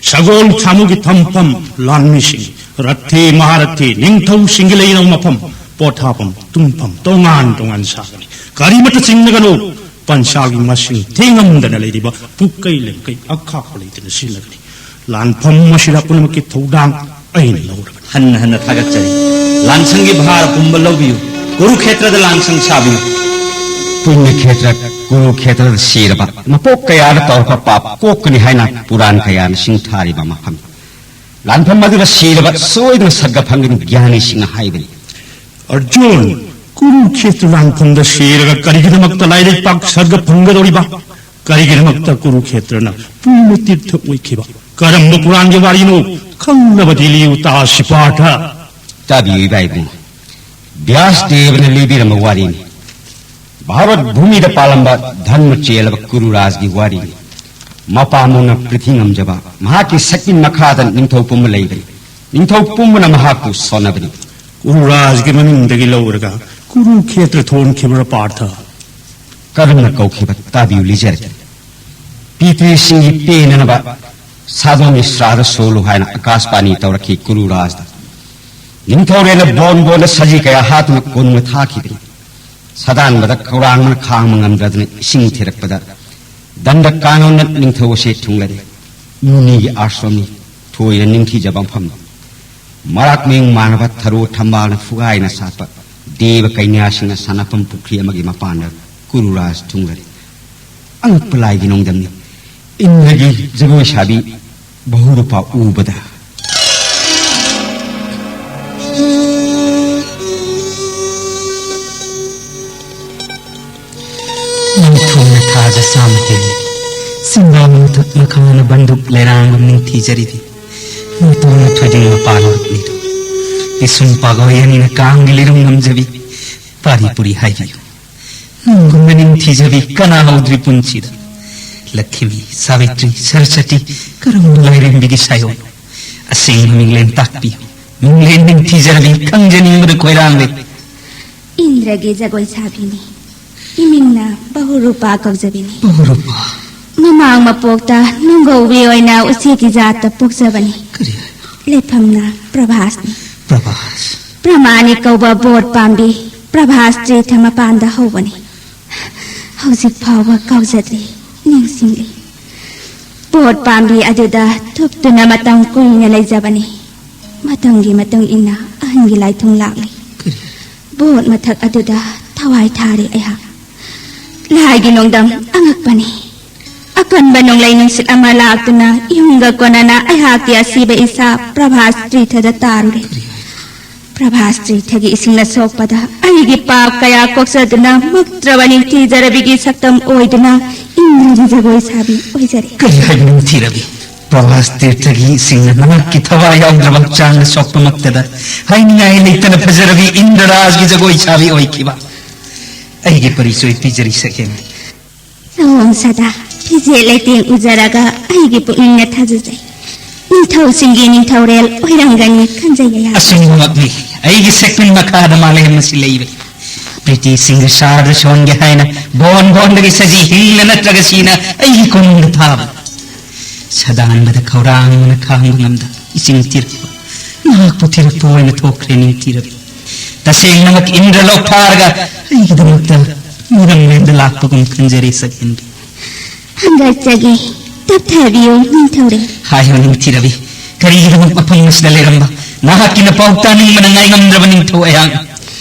ꯁꯒꯣꯜ ꯁꯥꯃꯨꯒꯤ ꯊꯝꯐꯝ, ꯂꯥꯟꯃꯤꯁꯤꯡ, ꯔꯊꯤ ꯃꯍꯥꯔꯊꯤ, ꯅꯤꯡꯊꯧꯁꯤꯡꯒꯤ ꯂꯩꯅꯕ ꯃꯐꯝ, ꯄꯣꯊꯥꯐꯝ, ꯇꯨꯝꯐꯝ ꯇꯣꯉꯥꯟ ꯇꯣꯉꯥꯟ ꯁꯥꯒꯅꯤ꯫ ꯀꯔꯤꯃꯠꯇ ꯆꯤꯡꯅꯒꯅꯨ꯫ ꯄꯟꯆꯥꯜꯒꯤ ꯃꯁꯤꯡ ꯊꯤꯉꯝꯗꯅ ꯂꯩꯔꯤꯕ ꯄꯨꯛꯀꯩ ꯂꯦꯝꯀꯩ ꯑꯈꯥꯛꯄ ꯂꯩꯇꯅ ꯁꯤꯖꯤꯟꯅꯒꯅꯤ꯫ ꯂꯥꯟꯐꯝ ꯑꯁꯤꯗ ꯄꯨꯝꯅꯃꯛꯀꯤ ꯊꯧꯗꯥꯡ ꯑꯩꯅ ꯂꯧꯔꯕꯅꯤ꯫ ꯍꯟꯅ ꯍꯟꯅ ꯊꯥꯒꯠꯆꯔꯤ꯫ ꯂꯥꯟꯁꯪꯒꯤ ꯚꯥꯔ ꯄꯨꯝꯕ ꯂꯧꯕꯤꯌꯨ꯫ ꯀꯨꯔꯨꯈꯦꯇ꯭ꯔꯗ ꯂꯥꯟꯁꯪ ꯁꯥꯕꯤꯌꯨ꯫ ꯄꯨꯅ꯭ꯌꯈꯦꯇ꯭ꯔ ꯀꯨꯔꯨꯈꯦꯇ꯭ꯔꯗ ꯁꯤꯔꯕ ꯃꯄꯣꯛ ꯀꯌꯥꯗ ꯇꯧꯔꯛꯄ ꯄꯥꯞ ꯀꯣꯛꯀꯅꯤ ꯍꯥꯏꯅ ꯄꯨꯔꯥꯟ ꯀꯌꯥꯅ ꯁꯤꯡꯊꯥꯔꯤꯕ ꯃꯐꯝ꯫ ꯂꯥꯟꯐꯝ ꯑꯗꯨꯗ ꯁꯤꯔꯕ ꯁꯣꯏꯗꯅ ꯁꯔꯒ ꯐꯪꯒꯅꯤ ꯒ꯭ꯌꯥꯅꯤꯁꯤꯡꯅ ꯍꯥꯏꯕꯅꯤ꯫ ꯑꯔꯖꯨꯟ, ꯀꯨꯔꯨꯈꯦꯇ꯭ꯔ ꯂꯥꯟꯐꯝꯗ ꯁꯤꯔꯒ ꯀꯔꯤꯒꯤꯗꯃꯛꯇ ꯂꯥꯏꯔꯩꯄꯥꯛ ꯁꯔꯒ ꯐꯪꯒꯗꯧꯔꯤꯕ? ꯀꯔꯤꯒꯤꯗꯃꯛꯇ ꯀꯨꯔꯨꯈꯦꯇ꯭ꯔꯅ ꯄꯨꯅ꯭ꯌ ꯇꯤꯔꯊ ꯑꯣꯏꯈꯤꯕ? ꯀꯔꯝꯕ ꯄꯨꯔꯥꯟꯒꯤ ꯋꯥꯔꯤꯅꯣ? ꯈꯪꯅꯕꯗꯤ ꯂꯤꯌꯨ ꯇꯥ ꯁꯤꯄꯥꯔꯊ꯫ ꯇꯥꯕꯤꯌꯨ ꯏꯕꯥ ꯏꯕꯨꯡꯉꯣ, ꯕ꯭ꯌꯥꯁ ꯗꯦꯕꯅ ꯂꯤꯕꯤꯔꯝꯕ ꯋꯥꯔꯤꯅꯤ꯫ ꯚꯥꯔꯠ ꯚꯨꯃꯤꯗ ꯄꯥꯜꯂꯝꯕ ꯙꯔꯃ ꯆꯦꯜꯂꯕ ꯀꯨꯔꯨꯔꯥꯖꯒꯤ ꯋꯥꯔꯤꯅꯤ꯫ ꯃꯄꯥ ꯃꯨꯅ ꯄ꯭ꯔꯤꯊꯤ ꯉꯝꯖꯕ ꯃꯍꯥꯛꯀꯤ ꯁꯛꯇꯤ ꯃꯈꯥꯗ ꯅꯤꯡꯊꯧ ꯄꯨꯝꯕ ꯂꯩꯕꯅꯤ꯫ ꯅꯤꯡꯊꯧ ꯄꯨꯝꯕꯅ ꯃꯍꯥꯛꯄꯨ ꯁꯣꯟꯅꯕꯅꯤ꯫ ꯀꯨꯔꯨꯔꯥꯖꯒꯤ ꯃꯃꯤꯡꯗꯒꯤ ꯂꯧꯔꯒ ꯀꯨꯔꯨꯈꯦꯇ꯭ꯔ ꯊꯣꯟꯈꯤꯕ꯭ꯔꯥ ꯄꯥꯔꯊ? ꯀꯔꯝꯅ ꯀꯧꯈꯤꯕ? ꯇꯥꯕꯤꯌꯨ, ꯂꯤꯖꯔꯒꯦ꯫ ꯄꯤꯇ꯭ꯔꯤꯁꯤꯡꯒꯤ ꯄꯦꯟꯅꯅꯕ ꯁꯥꯗꯣꯟꯒꯤ ꯁ꯭ꯔꯥꯗ ꯁꯣꯜꯂꯨ ꯍꯥꯏꯅ ꯑꯀꯥꯁꯕꯥꯅꯤ ꯇꯧꯔꯛꯈꯤ ꯀꯨꯔꯨꯔꯥꯖꯗ꯫ ꯅꯤꯡꯊꯧꯔꯦꯜꯅ ꯕꯣꯟ ꯕꯣꯟꯗ ꯁꯖꯤ ꯀꯌꯥ ꯍꯥꯠꯇꯨꯅ ꯀꯣꯅꯨꯡꯗ ꯊꯥꯈꯤꯕꯅꯤ꯫ ꯁꯥꯗꯥꯟꯕꯗ ꯈꯧꯔꯥꯡꯕꯅ ꯈꯥꯡꯕ ꯉꯝꯗ꯭ꯔꯗꯨꯅ ꯏꯁꯤꯡ ꯊꯤꯔꯛꯄꯗ ꯗꯟꯗ ꯀꯥꯅꯣꯟꯅ ꯅꯤꯡꯊꯧ ꯑꯁꯤ ꯊꯨꯡꯂꯔꯦ꯫ ꯃꯨꯅꯤꯒꯤ ꯑꯥꯁ꯭ꯔꯝꯅꯤ, ꯊꯣꯏꯅ ꯅꯤꯡꯊꯤꯖꯕ ꯃꯐꯝꯅꯤ꯫ ꯃꯔꯥꯛ ꯃꯌꯨꯡ ꯃꯥꯟꯅꯕ ꯊꯔꯣ ꯊꯝꯕꯥꯜꯅ ꯐꯨꯒꯥꯏꯅ ꯁꯥꯠꯄ ꯗꯦꯕ ꯀꯩꯅ꯭ꯌꯥꯁꯤꯡꯅ ꯁꯥꯟꯅꯐꯝ ꯄꯨꯈ꯭ꯔꯤ ꯑꯃꯒꯤ ꯃꯄꯥꯟꯗ ꯀꯨꯔꯨꯔꯥꯖ ꯊꯨꯡꯂꯔꯦ꯫ ꯑꯉꯛꯄ ꯂꯥꯏꯒꯤ ꯅꯣꯡꯗꯝꯅꯤ꯫ ꯏꯟꯗ꯭ꯔꯒꯤ ꯖꯒꯣꯏ ꯁꯥꯕꯤ ꯕꯍꯨꯔꯨꯄꯥ ꯎꯕꯗ꯫ ꯅꯤꯡꯊꯧꯅ ꯊꯥꯖ ꯆꯥꯝꯃ ꯍꯦꯜꯂꯤ꯫ ꯆꯤꯡꯕꯥ ꯃꯊꯛ ꯃꯈꯥꯅ ꯕꯟꯗꯨꯛ ꯂꯩꯔꯥꯡꯒꯨꯝ ꯅꯤꯡꯊꯤꯖꯔꯤꯗꯤ꯫ ꯅꯤꯡꯊꯧꯅ ꯊꯣꯏꯗꯤꯡ ꯃꯄꯥꯟ ꯂꯨꯞꯂꯤꯗꯨ꯫ ꯄꯤꯁꯨꯝ ꯄꯥꯒꯣꯏ ꯑꯅꯤꯅ ꯀꯥꯡꯒꯤ ꯂꯤꯔꯨꯡ ꯉꯝꯖꯕꯤ꯫ ꯄꯥꯔꯤ ꯄꯨꯔꯤ ꯍꯥꯏꯕꯤꯌꯨ꯫ ꯅꯪꯒꯨꯝꯕ ꯅꯤꯡꯊꯤꯖꯕꯤ ꯀꯅꯥ ꯍꯧꯗ꯭ꯔꯤ ꯄꯨꯟꯁꯤꯗ? ꯂꯛꯈꯤꯃꯤ, ꯁꯥꯕꯤꯇ꯭ꯔꯤ, ꯁꯔꯁꯇꯤ, ꯀꯔꯝꯕ ꯂꯥꯏꯔꯦꯝꯕꯤꯒꯤ ꯁꯥꯏꯑꯣꯟ? ꯑꯁꯦꯡꯕ ꯃꯤꯡꯂꯦꯟ ꯇꯥꯛꯄꯤꯌꯨ, ꯃꯤꯡꯂꯦꯟ ꯅꯤꯡꯊꯤꯖꯔꯕꯤ, ꯈꯪꯖꯅꯤꯡꯕꯗ ꯈꯣꯏꯔꯥꯡꯂꯦ꯫ ꯏꯟꯗ꯭ꯔꯒꯤ ꯖꯒꯣꯏ ꯁꯥꯕꯤꯅꯤ, ꯏꯃꯤꯡꯅ ꯕꯍꯨꯔꯨꯄꯥ ꯀꯧꯖꯕꯤꯅꯤ꯫ ꯕꯍꯨꯔꯨꯄꯥ? ꯃꯃꯥꯡ ꯃꯄꯣꯛꯇ ꯅꯨꯡꯒꯧꯕꯤ ꯑꯣꯏꯅ ꯎꯆꯦꯛꯀꯤ ꯖꯥꯠꯇ ꯄꯣꯛꯆꯕꯅꯤ꯫ ꯀꯔꯤ ꯍꯥꯏꯕ? ꯂꯩꯐꯝꯅ ꯄ꯭ꯔꯚꯥꯁꯅꯤ꯫ ꯄ꯭ꯔꯚꯥꯁ? ꯄ꯭ꯔꯃꯥꯅꯤ ꯀꯧꯕ ꯕꯣꯠ ꯄꯥꯝꯕꯤ ꯄ꯭ꯔꯚꯥꯁ ꯇ꯭ꯔꯤꯊ ꯃꯄꯥꯟꯗ ꯍꯧꯕꯅꯤ꯫ ꯍꯧꯖꯤꯛ ꯐꯥꯎꯕ ꯀꯥꯎꯖꯗ꯭ꯔꯤ, ꯅꯤꯡꯁꯤꯡꯂꯤ꯫ ꯕꯣꯠ ꯄꯥꯝꯕꯤ ꯑꯗꯨꯗ ꯊꯨꯞꯇꯨꯅ ꯃꯇꯝ ꯀꯨꯏꯅ ꯂꯩꯖꯕꯅꯤ꯫ ꯃꯇꯝꯒꯤ ꯃꯇꯨꯡ ꯏꯟꯅ ꯑꯍꯟꯒꯤ ꯂꯥꯏꯊꯨꯡ ꯂꯥꯛꯂꯤ꯫ ꯀꯔꯤ? ꯕꯣꯠ ꯃꯊꯛ ꯑꯗꯨꯗ ꯊꯋꯥꯏ ꯊꯥꯔꯤ ꯑꯩꯍꯥꯛ꯫ ꯂꯥꯏꯒꯤ ꯅꯣꯡꯗꯝ ꯑꯉꯛꯄꯅꯤ꯫ ꯑꯀꯟꯕ ꯅꯣꯡꯂꯩ ꯅꯨꯡꯁꯤꯠ ꯑꯃ ꯂꯥꯛꯇꯨꯅ ꯏꯍꯨꯝꯒ ꯀꯣꯟꯅꯅ ꯑꯩꯍꯥꯛꯀꯤ ꯑꯁꯤꯕ ꯏꯁꯥ ꯄ꯭ꯔꯚꯥꯁ ꯇ꯭ꯔꯤꯊꯗ ꯇꯥꯔꯨꯔꯦ꯫ ꯄ꯭ꯔꯚꯥꯁ ꯇ꯭ꯔꯤꯊꯒꯤ ꯏꯁꯤꯡꯅ ꯁꯣꯛꯄꯗ ꯑꯩꯒꯤ ꯄꯥꯞ ꯀꯌꯥ ꯀꯣꯛꯆꯗꯨꯅ ꯃꯨꯛꯇ꯭ꯔꯕ ꯅꯤꯡꯊꯤꯖꯔꯕꯤꯒꯤ ꯁꯛꯇꯝ ꯑꯣꯏꯗꯨꯅ ꯏꯟꯗ꯭ꯔꯒꯤ ꯖꯒꯣꯏ ꯁꯥꯕꯤ ꯑꯣꯏꯖꯔꯦ꯫ ꯀꯔꯤ ꯍꯥꯏꯕꯅꯣ ꯅꯤꯡꯊꯤꯔꯕꯤ? ꯄ꯭ꯔꯚꯥꯁ ꯇ꯭ꯔꯤꯊꯒꯤ ꯏꯁꯤꯡꯅ ꯅꯍꯥꯛꯀꯤ ꯊꯋꯥꯏ ꯌꯥꯎꯗ꯭ꯔꯕ ꯍꯛꯆꯥꯡꯗ ꯁꯣꯛꯄꯃꯛꯇꯗ ꯍꯥꯏꯅꯤꯡꯉꯥꯏ ꯂꯩꯇꯅ ꯐꯖꯔꯕꯤ ꯏꯟꯗ꯭ꯔꯔꯥꯖꯒꯤ ꯖꯒꯣꯏ ꯁꯥꯕꯤ ꯑꯣꯏꯈꯤꯕ꯫ ꯑꯩꯒꯤ ꯄꯔꯤꯆꯣꯏ ꯄꯤꯖꯔꯤ ꯁꯛꯍꯦꯟꯕꯤ꯫ ꯁꯑꯣꯡ ꯁꯥꯗꯥ, ꯐꯤꯖꯦꯠ ꯂꯩꯇꯦꯡ ꯎꯖꯔꯒ ꯑꯩꯒꯤ ꯄꯨꯛꯅꯤꯡꯅ ꯊꯥꯖꯖꯩ꯫ ꯅꯤꯡꯊꯧꯁꯤꯡꯒꯤ ꯅꯤꯡꯊꯧꯔꯦꯜ ꯑꯣꯏꯔꯝꯒꯅꯤ ꯈꯟꯖꯩ ꯑꯩꯍꯥꯛ꯫ ꯑꯆꯨꯝꯕꯃꯛꯅꯤ꯫ ꯑꯩꯒꯤ ꯁꯦꯛꯄꯤꯟ ꯃꯈꯥꯗ ꯃꯥꯂꯦꯝ ꯑꯁꯤ ꯂꯩꯕꯅꯤ꯫ ꯄ꯭ꯔꯤꯇꯤꯁꯤꯡꯒ ꯁꯥꯔꯗ ꯁꯣꯟꯒꯦ ꯍꯥꯏꯅ ꯕꯣꯟ ꯕꯣꯟꯗꯒꯤ ꯁꯖꯤ ꯍꯤꯡꯅ ꯅꯠꯇ꯭ꯔꯒ ꯁꯤꯅ ꯑꯩꯒꯤ ꯀꯣꯅꯨꯡꯗ ꯊꯥꯕ꯫ ꯁꯗꯥꯟꯕꯗ ꯈꯧꯔꯥꯡꯕꯅ ꯈꯥꯡꯕ ꯉꯝꯗ ꯏꯁꯤꯡ ꯊꯤꯔꯛꯄ꯫ ꯅꯍꯥꯛꯄꯨ ꯊꯤꯔꯛꯄ ꯑꯣꯏꯅ ꯊꯣꯛꯈ꯭ꯔꯦ ꯅꯤꯡꯊꯤꯔꯕꯤ꯫ ꯇꯁꯦꯡꯅꯃꯛ ꯏꯟꯗ꯭ꯔ ꯂꯣꯛ ꯊꯥꯔꯒ ꯑꯩꯒꯤꯗꯃꯛꯇ ꯃꯤꯔꯝꯂꯦꯟꯗ ꯂꯥꯛꯄꯒꯨꯝ ꯈꯟꯖꯔꯦ ꯁꯛꯍꯦꯟꯕꯤ꯫ ꯍꯪꯒꯠꯆꯒꯦ, ꯇꯞꯊꯕꯤꯌꯨ ꯅꯤꯡꯊꯧꯔꯦꯜ꯫ ꯍꯥꯏꯌꯨ ꯅꯤꯡꯊꯤꯔꯕꯤ, ꯀꯔꯤꯒꯤꯗꯃꯛ ꯃꯐꯝ ꯑꯁꯤꯗ ꯂꯩꯔꯝꯕ? ꯅꯍꯥꯛꯀꯤ ꯅꯄꯥꯎ ꯇꯥꯅꯤꯡꯕꯅ ꯉꯥꯏꯉꯝꯗ꯭ꯔꯕ ꯅꯤꯡꯊꯧ ꯑꯩꯍꯥꯛ꯫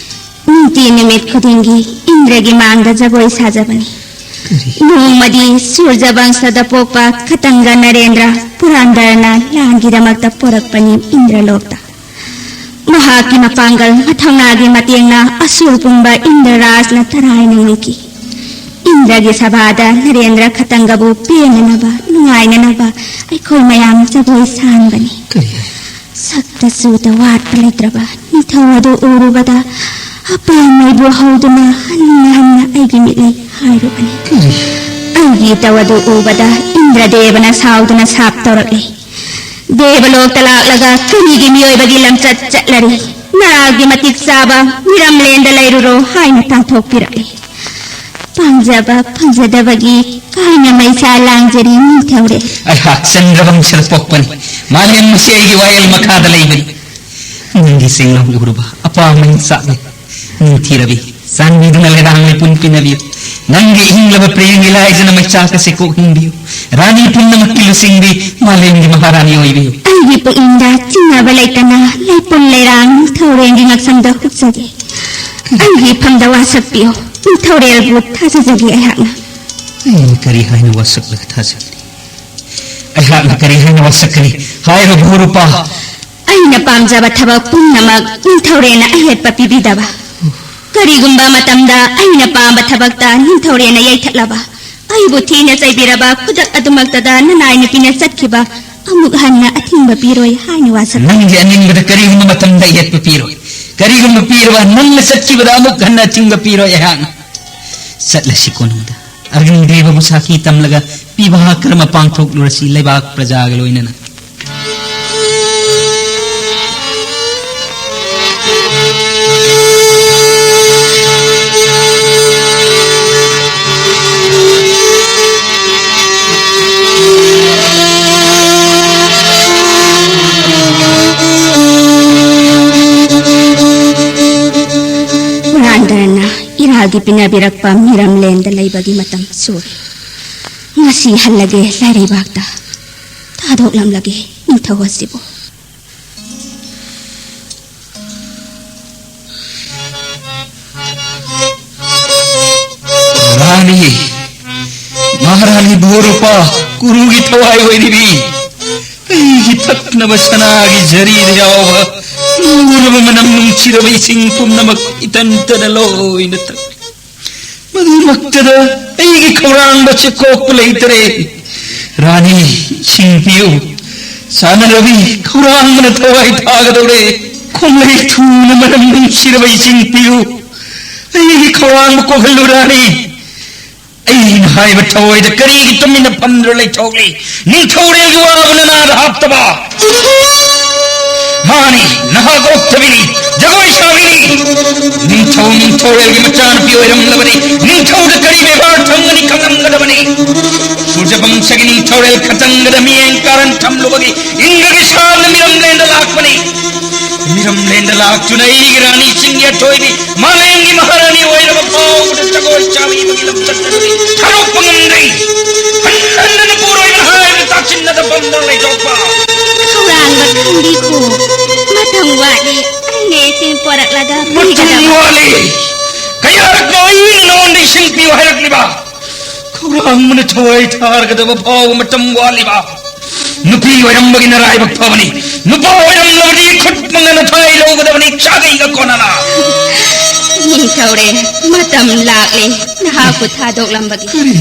ꯅꯨꯡꯇꯤ ꯅꯨꯃꯤꯠ ꯈꯨꯗꯤꯡꯒꯤ ꯏꯟꯗ꯭ꯔꯒꯤ ꯃꯥꯡꯗ ꯖꯒꯣꯏ ꯁꯥꯖꯕꯅꯤ꯫ ꯀꯔꯤ? ꯅꯣꯡꯃꯗꯤ ꯁꯨꯔꯖ ꯕꯪꯁꯗ ꯄꯣꯛꯄ ꯈꯇꯪꯒ ꯅꯔꯦꯟꯗ꯭ꯔ ꯄꯨꯔꯥꯟꯗꯔꯅ ꯂꯥꯟꯒꯤꯗꯃꯛꯇ ꯄꯣꯔꯛꯄꯅꯤ ꯏꯟꯗ꯭ꯔꯂꯣꯛꯇ꯫ ꯃꯍꯥꯛꯀꯤ ꯃꯄꯥꯡꯒꯜ ꯃꯊꯧꯅꯥꯒꯤ ꯃꯇꯦꯡꯅ ꯑꯁꯨꯔ ꯄꯨꯝꯕ ꯏꯟꯗ꯭ꯔ ꯔꯥꯖꯅ ꯇꯔꯥꯏꯅ ꯉꯝꯈꯤ꯫ ꯏꯟꯗ꯭ꯔꯒꯤ ꯁꯚꯥꯗ ꯅꯔꯦꯟꯗ꯭ꯔ ꯈꯇꯪꯒꯕꯨ ꯄꯦꯟꯅꯅꯕ, ꯅꯨꯡꯉꯥꯏꯅꯅꯕ ꯑꯩꯈꯣꯏ ꯃꯌꯥꯝ ꯖꯒꯣꯏ ꯁꯥꯍꯟꯕꯅꯤ꯫ ꯀꯔꯤ? ꯁꯛꯇ ꯆꯨꯗ ꯋꯥꯠꯄ ꯂꯩꯇ꯭ꯔꯕ ꯅꯤꯡꯊꯧ ꯑꯗꯨ ꯎꯔꯨꯕꯗ ꯑꯄꯥꯝꯕꯕꯨ ꯍꯧꯗꯨꯅ ꯍꯟꯅ ꯍꯟꯅ ꯑꯩꯒꯤ ꯃꯤꯠꯂꯩ ꯍꯥꯏꯔꯨꯕꯅꯤ꯫ ꯀꯔꯤ? ꯑꯩꯒꯤ ꯏꯇꯧ ꯑꯗꯨ ꯎꯕꯗ ꯏꯟꯗ꯭ꯔꯗꯦꯕꯅ ꯁꯥꯎꯗꯨꯅ ꯁꯥꯞ ꯇꯧꯔꯛꯂꯦ꯫ ꯗꯦꯕꯂꯣꯛꯇ ꯂꯥꯛꯂꯒ ꯀꯔꯤꯒꯤ ꯃꯤꯑꯣꯏꯕꯒꯤ ꯂꯝꯆꯠ ꯆꯠꯂꯔꯤ? ꯅꯔꯥꯒꯤ ꯃꯇꯤꯛ ꯆꯥꯕ ꯃꯤꯔꯝꯂꯦꯟꯗ ꯂꯩꯔꯨꯔꯣ ꯍꯥꯏꯅ ꯇꯥꯟꯊꯣꯛꯄꯤꯔꯛꯂꯦ꯫ ꯄꯥꯝꯖꯕ ꯐꯪꯖꯗꯕꯒꯤ ꯀꯥꯏꯅ ꯃꯩꯁꯥ ꯂꯥꯡꯖꯔꯤ ꯅꯤꯡꯊꯧꯔꯦꯜ꯫ ꯑꯩꯍꯥꯛ ꯆꯟꯗ꯭ꯔꯕꯪꯁꯤꯗ ꯄꯣꯛꯄꯅꯤ꯫ ꯃꯥꯂꯦꯝ ꯑꯁꯤ ꯑꯩꯒꯤ ꯋꯥꯌꯦꯜ ꯃꯈꯥꯗ ꯂꯩꯕꯅꯤ꯫ ꯅꯪꯒꯤ ꯆꯦꯡꯂꯧ ꯎꯔꯨꯕ ꯑꯄꯥꯝꯕ ꯏꯟꯁꯥꯛꯅꯤ꯫ ꯅꯤꯡꯊꯤꯔꯕꯤ, ꯆꯥꯟꯕꯤꯗꯨꯅ ꯂꯩꯔꯥꯡ ꯂꯩꯄꯨꯟ ꯄꯤꯅꯕꯤꯌꯨ꯫ ꯅꯪꯒꯤ ꯏꯪꯂꯕ ꯄ꯭ꯔꯦꯝꯒꯤ ꯂꯥꯏꯖꯅ ꯃꯩꯆꯥꯛ ꯑꯁꯤ ꯀꯣꯛ ꯍꯤꯡꯕꯤꯌꯨ꯫ ꯔꯥꯅꯤ ꯄꯨꯝꯅꯃꯛꯀꯤ ꯂꯨꯆꯤꯡꯕꯤ, ꯃꯥꯂꯦꯝꯒꯤ ꯃꯍꯥꯔꯥꯅꯤ ꯑꯣꯏꯕꯤꯌꯨ꯫ ꯑꯩꯒꯤ ꯄꯨꯛꯅꯤꯡꯗ ꯆꯤꯡꯅꯕ ꯂꯩꯇꯅ ꯂꯩꯄꯨꯟ ꯂꯩꯔꯥꯡ ꯅꯤꯡꯊꯧꯔꯦꯜꯒꯤ ꯉꯛꯁꯝꯗ ꯍꯨꯞꯆꯒꯦ꯫ ꯑꯩꯒꯤ ꯏꯐꯝꯗ ꯋꯥꯁꯛꯄꯤꯌꯨ꯫ ꯅꯤꯡꯊꯧꯔꯦꯜꯕꯨ ꯊꯥꯖꯖꯒꯦ ꯑꯩꯍꯥꯛꯅ꯫ ꯑꯩꯅ ꯀꯔꯤ ꯍꯥꯏꯅ ꯋꯥꯁꯛꯂꯒ ꯊꯥꯖꯒꯅꯤ? ꯑꯩꯍꯥꯛꯅ ꯀꯔꯤ ꯍꯥꯏꯅ ꯋꯥꯁꯛꯀꯅꯤ? ꯍꯥꯏꯔꯣ ꯚꯣꯔꯨꯄꯥ꯫ ꯑꯩꯅ ꯄꯥꯝꯖꯕ ꯊꯕꯛ ꯄꯨꯝꯅꯃꯛ ꯅꯤꯡꯊꯧꯔꯦꯜꯅ ꯑꯌꯦꯠꯄ ꯄꯤꯕꯤꯗꯕ꯫ ꯀꯔꯤꯒꯨꯝꯕ ꯃꯇꯝꯗ ꯑꯩꯅ ꯄꯥꯝꯕ ꯊꯕꯛꯇ ꯅꯤꯡꯊꯧꯔꯦꯜꯅ ꯌꯩꯊꯠꯂꯕ, ꯑꯩꯕꯨ ꯊꯤꯅ ꯆꯩꯕꯤꯔꯕ ꯈꯨꯗꯛ ꯑꯗꯨꯃꯛꯇꯗ ꯅꯅꯥꯏ ꯅꯨꯄꯤꯅ ꯆꯠꯈꯤꯕ ꯑꯃꯨꯛ ꯍꯟꯅ ꯑꯊꯤꯡꯕ ꯄꯤꯔꯣꯏ ꯍꯥꯏꯅ ꯋꯥꯁꯛ꯫ ꯅꯪꯒꯤ ꯑꯅꯤꯡꯕꯗ ꯀꯔꯤꯒꯨꯝꯕ ꯃꯇꯝꯗ ꯌꯦꯠꯄ ꯄꯤꯔꯣꯏ꯫ ꯀꯔꯤꯒꯨꯝꯕ ꯄꯤꯔꯕ, ꯅꯪꯅ ꯆꯠꯈꯤꯕꯗ ꯑꯃꯨꯛ ꯍꯟꯅ ꯑꯊꯤꯡꯕ ꯄꯤꯔꯣꯏ ꯑꯩꯍꯥꯛꯅ꯫ ꯆꯠꯂꯁꯤ ꯀꯣꯅꯨꯡꯗ꯫ ꯑꯒꯅꯤꯗꯦꯕꯕꯨ ꯁꯥꯈꯤ ꯇꯝꯂꯒ ꯄꯤꯕꯥ ꯀꯔꯃ ꯄꯥꯡꯊꯣꯛꯂꯨꯔꯁꯤ ꯂꯩꯕꯥꯛ ꯄ꯭ꯔꯖꯥꯒ ꯂꯣꯏꯅꯅ꯫ ꯍꯨꯔꯥꯟꯗꯔꯅ ꯏꯔꯥꯒꯤ ꯄꯤꯅꯕꯤꯔꯛꯄ ꯃꯤꯔꯝꯂꯦꯟꯗ ꯂꯩꯕꯒꯤ ꯃꯇꯝ ꯁꯨꯔꯦ꯫ ꯉꯁꯤ ꯍꯜꯂꯒꯦ ꯂꯥꯏꯔꯩꯕꯥꯛꯇ, ꯊꯥꯗꯣꯛꯂꯝꯂꯒꯦ ꯅꯤꯡꯊꯧ ꯑꯁꯤꯕꯨ꯫ ꯔꯥꯅꯤ, ꯃꯍꯥꯔꯥꯅꯤ ꯚꯣꯔꯨꯄꯥ, ꯀꯨꯔꯨꯒꯤ ꯊꯋꯥꯏ ꯑꯣꯏꯔꯤꯕꯤ, ꯑꯩꯒꯤ ꯊꯛꯅꯕ ꯁꯅꯥꯒꯤ ꯖꯔꯤꯗ ꯌꯥꯎꯕ ꯂꯨꯔꯕ ꯃꯅꯝ ꯅꯨꯡꯁꯤꯔꯕ ꯏꯁꯤꯡ ꯄꯨꯝꯅꯃꯛ ꯏꯇꯟꯇꯅ ꯂꯣꯏꯅ ꯊꯛ꯫ ꯃꯗꯨꯃꯛꯇꯗ ꯑꯩꯒꯤ ꯈꯧꯔꯥꯡꯕ ꯆꯦꯛꯀꯣꯛꯄ ꯂꯩꯇꯔꯦ꯫ ꯔꯥꯅꯤ, ꯏꯁꯤꯡ ꯄꯤꯌꯨ꯫ ꯁꯥꯟꯅꯔꯕꯤ ꯈꯧꯔꯥꯡꯕꯅ ꯊꯋꯥꯏ ꯊꯥꯒꯗꯧꯔꯦ꯫ ꯈꯣꯡꯂꯩ ꯊꯨꯅ ꯃꯔꯝ ꯅꯨꯡꯁꯤꯔꯕ ꯏꯆꯤꯟ ꯄꯤꯌꯨ꯫ ꯑꯩꯒꯤ ꯈꯧꯔꯥꯡꯕ ꯀꯣꯛꯍꯜꯂꯨ ꯔꯥꯅꯤ꯫ ꯑꯩꯅ ꯍꯥꯏꯕ ꯊꯑꯣꯏꯗ ꯀꯔꯤꯒꯤ ꯇꯨꯃꯤꯟꯅ ꯐꯝꯗꯨꯅ ꯂꯩꯊꯣꯛꯂꯤ? ꯅꯤꯡꯊꯧꯔꯦꯜꯒꯤ ꯋꯥꯕꯨ ꯅꯅꯥꯗ ꯍꯥꯞꯇꯕ꯫ ꯃꯥꯅꯤ, ꯅꯍꯥꯛ ꯑꯣꯛꯊꯕꯤꯅꯤ, ꯖꯒꯣꯏ ꯁꯥꯕꯤꯅꯤ꯫ ꯅꯤꯡꯊꯧ ꯅꯤꯡꯊꯧꯔꯦꯜꯒꯤ ꯃꯆꯥꯅꯨꯄꯤ ꯑꯣꯏꯔꯝꯂꯕꯅꯤ꯫ ꯅꯤꯡꯊꯧꯗ ꯀꯔꯤ ꯕꯦꯕꯥꯔ ꯊꯝꯒꯅꯤ ꯈꯪꯂꯝꯒꯗꯕꯅꯤ꯫ ꯁꯨꯔꯖꯕꯪꯁꯒꯤ ꯅꯤꯡꯊꯧꯔꯦꯜ ꯈꯇꯪꯒꯗ ꯃꯤꯠꯌꯦꯡ ꯀꯥꯔꯟ ꯊꯝꯂꯨꯕꯒꯤ ꯏꯪꯒꯒꯤ ꯁꯥꯝꯅ ꯃꯤꯔꯝꯂꯦꯟꯗ ꯂꯥꯛꯄꯅꯤ꯫ ꯃꯤꯔꯝꯂꯦꯟꯗ ꯂꯥꯛꯇꯨꯅ ꯑꯩꯒꯤ ꯔꯥꯅꯤꯁꯤꯡꯒꯤ ꯑꯊꯣꯏꯕꯤ ꯃꯥꯂꯦꯝꯒꯤ ꯃꯍꯥꯔꯥꯅꯤ ꯑꯣꯏꯔꯕ ꯐꯥꯎꯕꯗ ꯖꯒꯣꯏ ꯁꯥꯕꯤꯕꯒꯤ ꯂꯝꯆꯠ ꯑꯗꯨꯗꯤ ꯊꯥꯗꯣꯛꯄ ꯉꯝꯗ꯭ꯔꯤ꯫ ꯍꯟꯅ ꯍꯟꯅ ꯄꯨꯔꯣꯏꯕꯅ ꯍꯥꯏꯕꯗ ꯇꯥꯁꯤꯟꯅꯗ ꯐꯝꯗꯨꯅ ꯂꯩꯊꯣꯛꯄ꯫ ꯈꯧꯔꯥꯡꯕ ꯈꯪꯕꯤꯈꯣ꯫ ꯃꯇꯝ ꯋꯥꯠꯂꯤ꯫ ꯑꯩꯅ ꯏꯁꯤꯡ ꯄꯣꯔꯛꯂꯒ ꯃꯇꯝ ꯄꯤꯒꯗꯕ꯫ ꯋꯥꯠꯂꯤ꯫ ꯀꯌꯥꯔꯛꯅꯣ ꯑꯩꯅ ꯅꯉꯣꯟꯗ ꯏꯁꯤꯡ ꯄꯤꯌꯨ ꯍꯥꯏꯔꯛꯂꯤꯕ? ꯈꯧꯔꯥꯡꯕꯅ ꯊꯋꯥꯏ ꯊꯥꯔꯒꯗꯕ ꯐꯥꯎꯕ ꯃꯇꯝ ꯋꯥꯠꯂꯤꯕ? ꯅꯨꯄꯤ ꯑꯣꯏꯔꯝꯕꯒꯤ ꯅꯔꯥꯏꯕꯛ ꯐꯕꯅꯤ꯫ ꯅꯨꯄꯥ ꯑꯣꯏꯔꯝꯂꯕꯗꯤ ꯈꯨꯠ ꯃꯉꯥꯅ ꯊꯥꯏ ꯂꯧꯒꯗꯕꯅꯤ, ꯆꯥꯒꯩꯒ ꯀꯣꯟꯅꯅ꯫ ꯅꯤꯡꯊꯧꯔꯦ, ꯃꯇꯝ ꯂꯥꯛꯂꯦ ꯅꯍꯥꯛꯄꯨ ꯊꯥꯗꯣꯛꯂꯝꯕꯒꯤ꯫ ꯀꯔꯤ?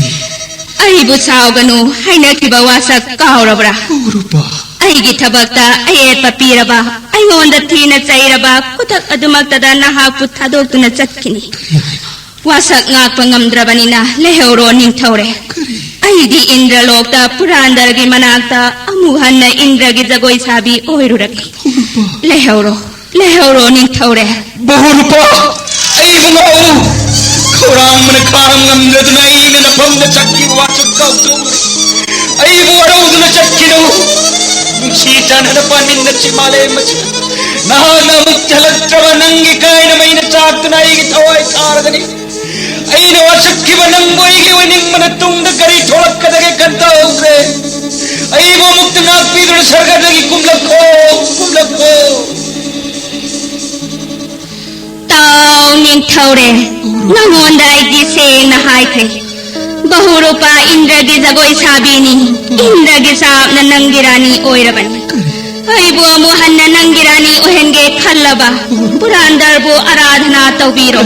ꯑꯩꯕꯨ ꯁꯥꯎꯒꯅꯨ, ꯍꯥꯏꯅꯈꯤꯕ ꯋꯥꯁꯛ ꯀꯥꯎꯔꯕ꯭ꯔꯥ? ꯀꯥꯎꯔꯕ? ꯑꯩꯒꯤ ꯊꯕꯛꯇ ꯑꯌꯦꯠꯄ ꯄꯤꯔꯕ, ꯑꯩꯉꯣꯟꯗ ꯊꯤꯅ ꯆꯩꯔꯕ ꯈꯨꯗꯛ ꯑꯗꯨꯃꯛꯇꯗ ꯅꯍꯥꯛꯄꯨ ꯊꯥꯗꯣꯛꯇꯨꯅ ꯆꯠꯈꯤꯅꯤ꯫ ꯀꯔꯤ ꯍꯥꯏꯕ? ꯋꯥꯁꯛ ꯉꯥꯛꯄ ꯉꯝꯗ꯭ꯔꯕꯅꯤꯅ ꯂꯩꯍꯧꯔꯣ ꯅꯤꯡꯊꯧꯔꯦ꯫ ꯀꯔꯤ? ꯑꯩꯗꯤ ꯏꯟꯗ꯭ꯔꯂꯣꯛꯇ ꯄꯨꯔꯥꯟꯗꯔꯒꯤ ꯃꯅꯥꯛꯇ ꯑꯃꯨꯛ ꯍꯟꯅ ꯏꯟꯗ꯭ꯔꯒꯤ ꯖꯒꯣꯏ ꯁꯥꯕꯤ ꯑꯣꯏꯔꯨꯔꯒꯦ꯫ ꯀꯥꯎꯔꯕ? ꯂꯩꯍꯧꯔꯣ, ꯂꯩꯍꯧꯔꯣ ꯅꯤꯡꯊꯧꯔꯦ꯫ ꯕꯍꯨꯔꯨꯄꯥ, ꯑꯩꯕꯨ ꯉꯥꯛꯎ꯫ ꯈꯧꯔꯥꯡꯕꯅ ꯈꯥꯡ ꯉꯝꯗꯗꯨꯅ ꯑꯩꯅ ꯅꯐꯝꯗ ꯆꯠꯈꯤꯕ ꯋꯥꯁꯛ ꯀꯥꯎꯊꯣꯛꯂꯨꯔꯦ꯫ ꯑꯩꯕꯨ ꯋꯥꯔꯧꯗꯨꯅ ꯆꯠꯈꯤꯅꯨ꯫ ꯅꯨꯡꯁꯤ ꯆꯥꯟꯅꯅ ꯄꯥꯟꯃꯤꯟꯅꯁꯤ ꯃꯥꯂꯦꯝ ꯑꯁꯤꯗ꯫ ꯅꯍꯥꯛꯅ ꯑꯃꯨꯛ ꯍꯜꯂꯛꯇ꯭ꯔꯕ ꯅꯪꯒꯤ ꯀꯥꯏꯅ ꯃꯩꯅ ꯆꯥꯛꯇꯨꯅ ꯑꯩꯒꯤ ꯊꯋꯥꯏ ꯊꯥꯔꯒꯅꯤ꯫ ꯑꯩꯅ ꯋꯥꯁꯛꯈꯤꯕ ꯅꯪꯕꯨ ꯑꯩꯒꯤ ꯑꯣꯏꯅꯤꯡꯕꯅ ꯇꯨꯡꯗ ꯀꯔꯤ ꯊꯣꯛꯂꯛꯀꯗꯒꯦ ꯈꯟꯊꯍꯧꯗ꯭ꯔꯦ꯫ ꯑꯩꯕꯨ ꯑꯃꯨꯛꯇ ꯉꯥꯛꯄꯤꯗꯨꯅ ꯁꯔꯒꯗꯒꯤ ꯀꯨꯝꯂꯛꯈꯣ, ꯀꯨꯝꯂꯛꯈꯣ꯫ ꯇꯥꯎ ꯅꯤꯡꯊꯧꯔꯦ, ꯅꯉꯣꯟꯗ ꯑꯩꯗꯤ ꯁꯦꯡꯅ ꯍꯥꯏꯈ꯭ꯔꯦ꯫ ꯕꯍꯨꯔꯨꯄꯥ ꯏꯟꯗ꯭ꯔꯒꯤ ꯖꯒꯣꯏ ꯁꯥꯕꯤꯅꯤ꯫ ꯏꯟꯗ꯭ꯔꯒꯤ ꯁꯥꯞꯅ ꯅꯪꯒꯤ ꯔꯥꯅꯤ ꯑꯣꯏꯔꯕꯅꯤ꯫ ꯑꯩꯕꯨ ꯑꯃꯨꯛ ꯍꯟꯅ ꯅꯪꯒꯤ ꯔꯥꯅꯤ ꯑꯣꯏꯍꯟꯒꯦ ꯈꯜꯂꯕ ꯄꯨꯔꯥꯟꯗꯔꯕꯨ ꯑꯔꯥꯙꯅꯥ ꯇꯧꯕꯤꯔꯣ꯫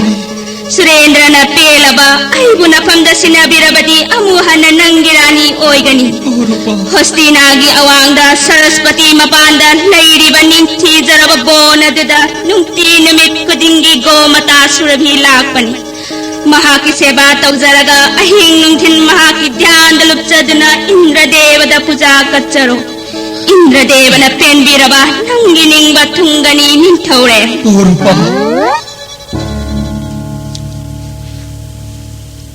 ꯁꯨꯔꯦꯟꯗ꯭ꯔꯅ ꯄꯦꯜꯂꯕ ꯑꯩꯕꯨ ꯅꯐꯝꯗ ꯁꯤꯟꯅꯕꯤꯔꯕꯗꯤ ꯑꯃꯨꯛ ꯍꯟꯅ ꯅꯪꯒꯤ ꯔꯥꯅꯤ ꯑꯣꯏꯒꯅꯤ꯫ ꯍꯣꯁꯇꯤꯅꯥꯒꯤ ꯑꯋꯥꯡꯗ ꯁꯔꯁꯄꯇꯤ ꯃꯄꯥꯟꯗ ꯂꯩꯔꯤꯕ ꯅꯤꯡꯊꯤꯖ ꯐꯖꯔꯕ ꯕꯣꯟ ꯑꯗꯨꯗ ꯅꯨꯡꯇꯤ ꯅꯨꯃꯤꯠ ꯈꯨꯗꯤꯡꯒꯤ ꯒꯣꯃꯇꯥ ꯁꯨꯔꯚꯤ ꯂꯥꯛꯄꯅꯤ꯫ ꯃꯍꯥꯛꯀꯤ ꯁꯦꯕꯥ ꯇꯧꯖꯔꯒ ꯑꯍꯤꯡ ꯅꯨꯡꯊꯤꯜ ꯃꯍꯥꯛꯀꯤ ꯙ꯭ꯌꯥꯟꯗ ꯂꯨꯞꯆꯗꯨꯅ ꯏꯟꯗ꯭ꯔꯗꯦꯕꯗ ꯄꯨꯖꯥ ꯀꯠꯆꯔꯣ꯫ ꯏꯟꯗ꯭ꯔꯗꯦꯕꯅ ꯄꯦꯟꯕꯤꯔꯕ ꯅꯪꯒꯤ ꯅꯤꯡꯕ ꯊꯨꯡꯒꯅꯤ, ꯅꯤꯡꯊꯧꯔꯦꯜ꯫ ꯀꯨꯔꯨꯔꯨꯄꯥ꯫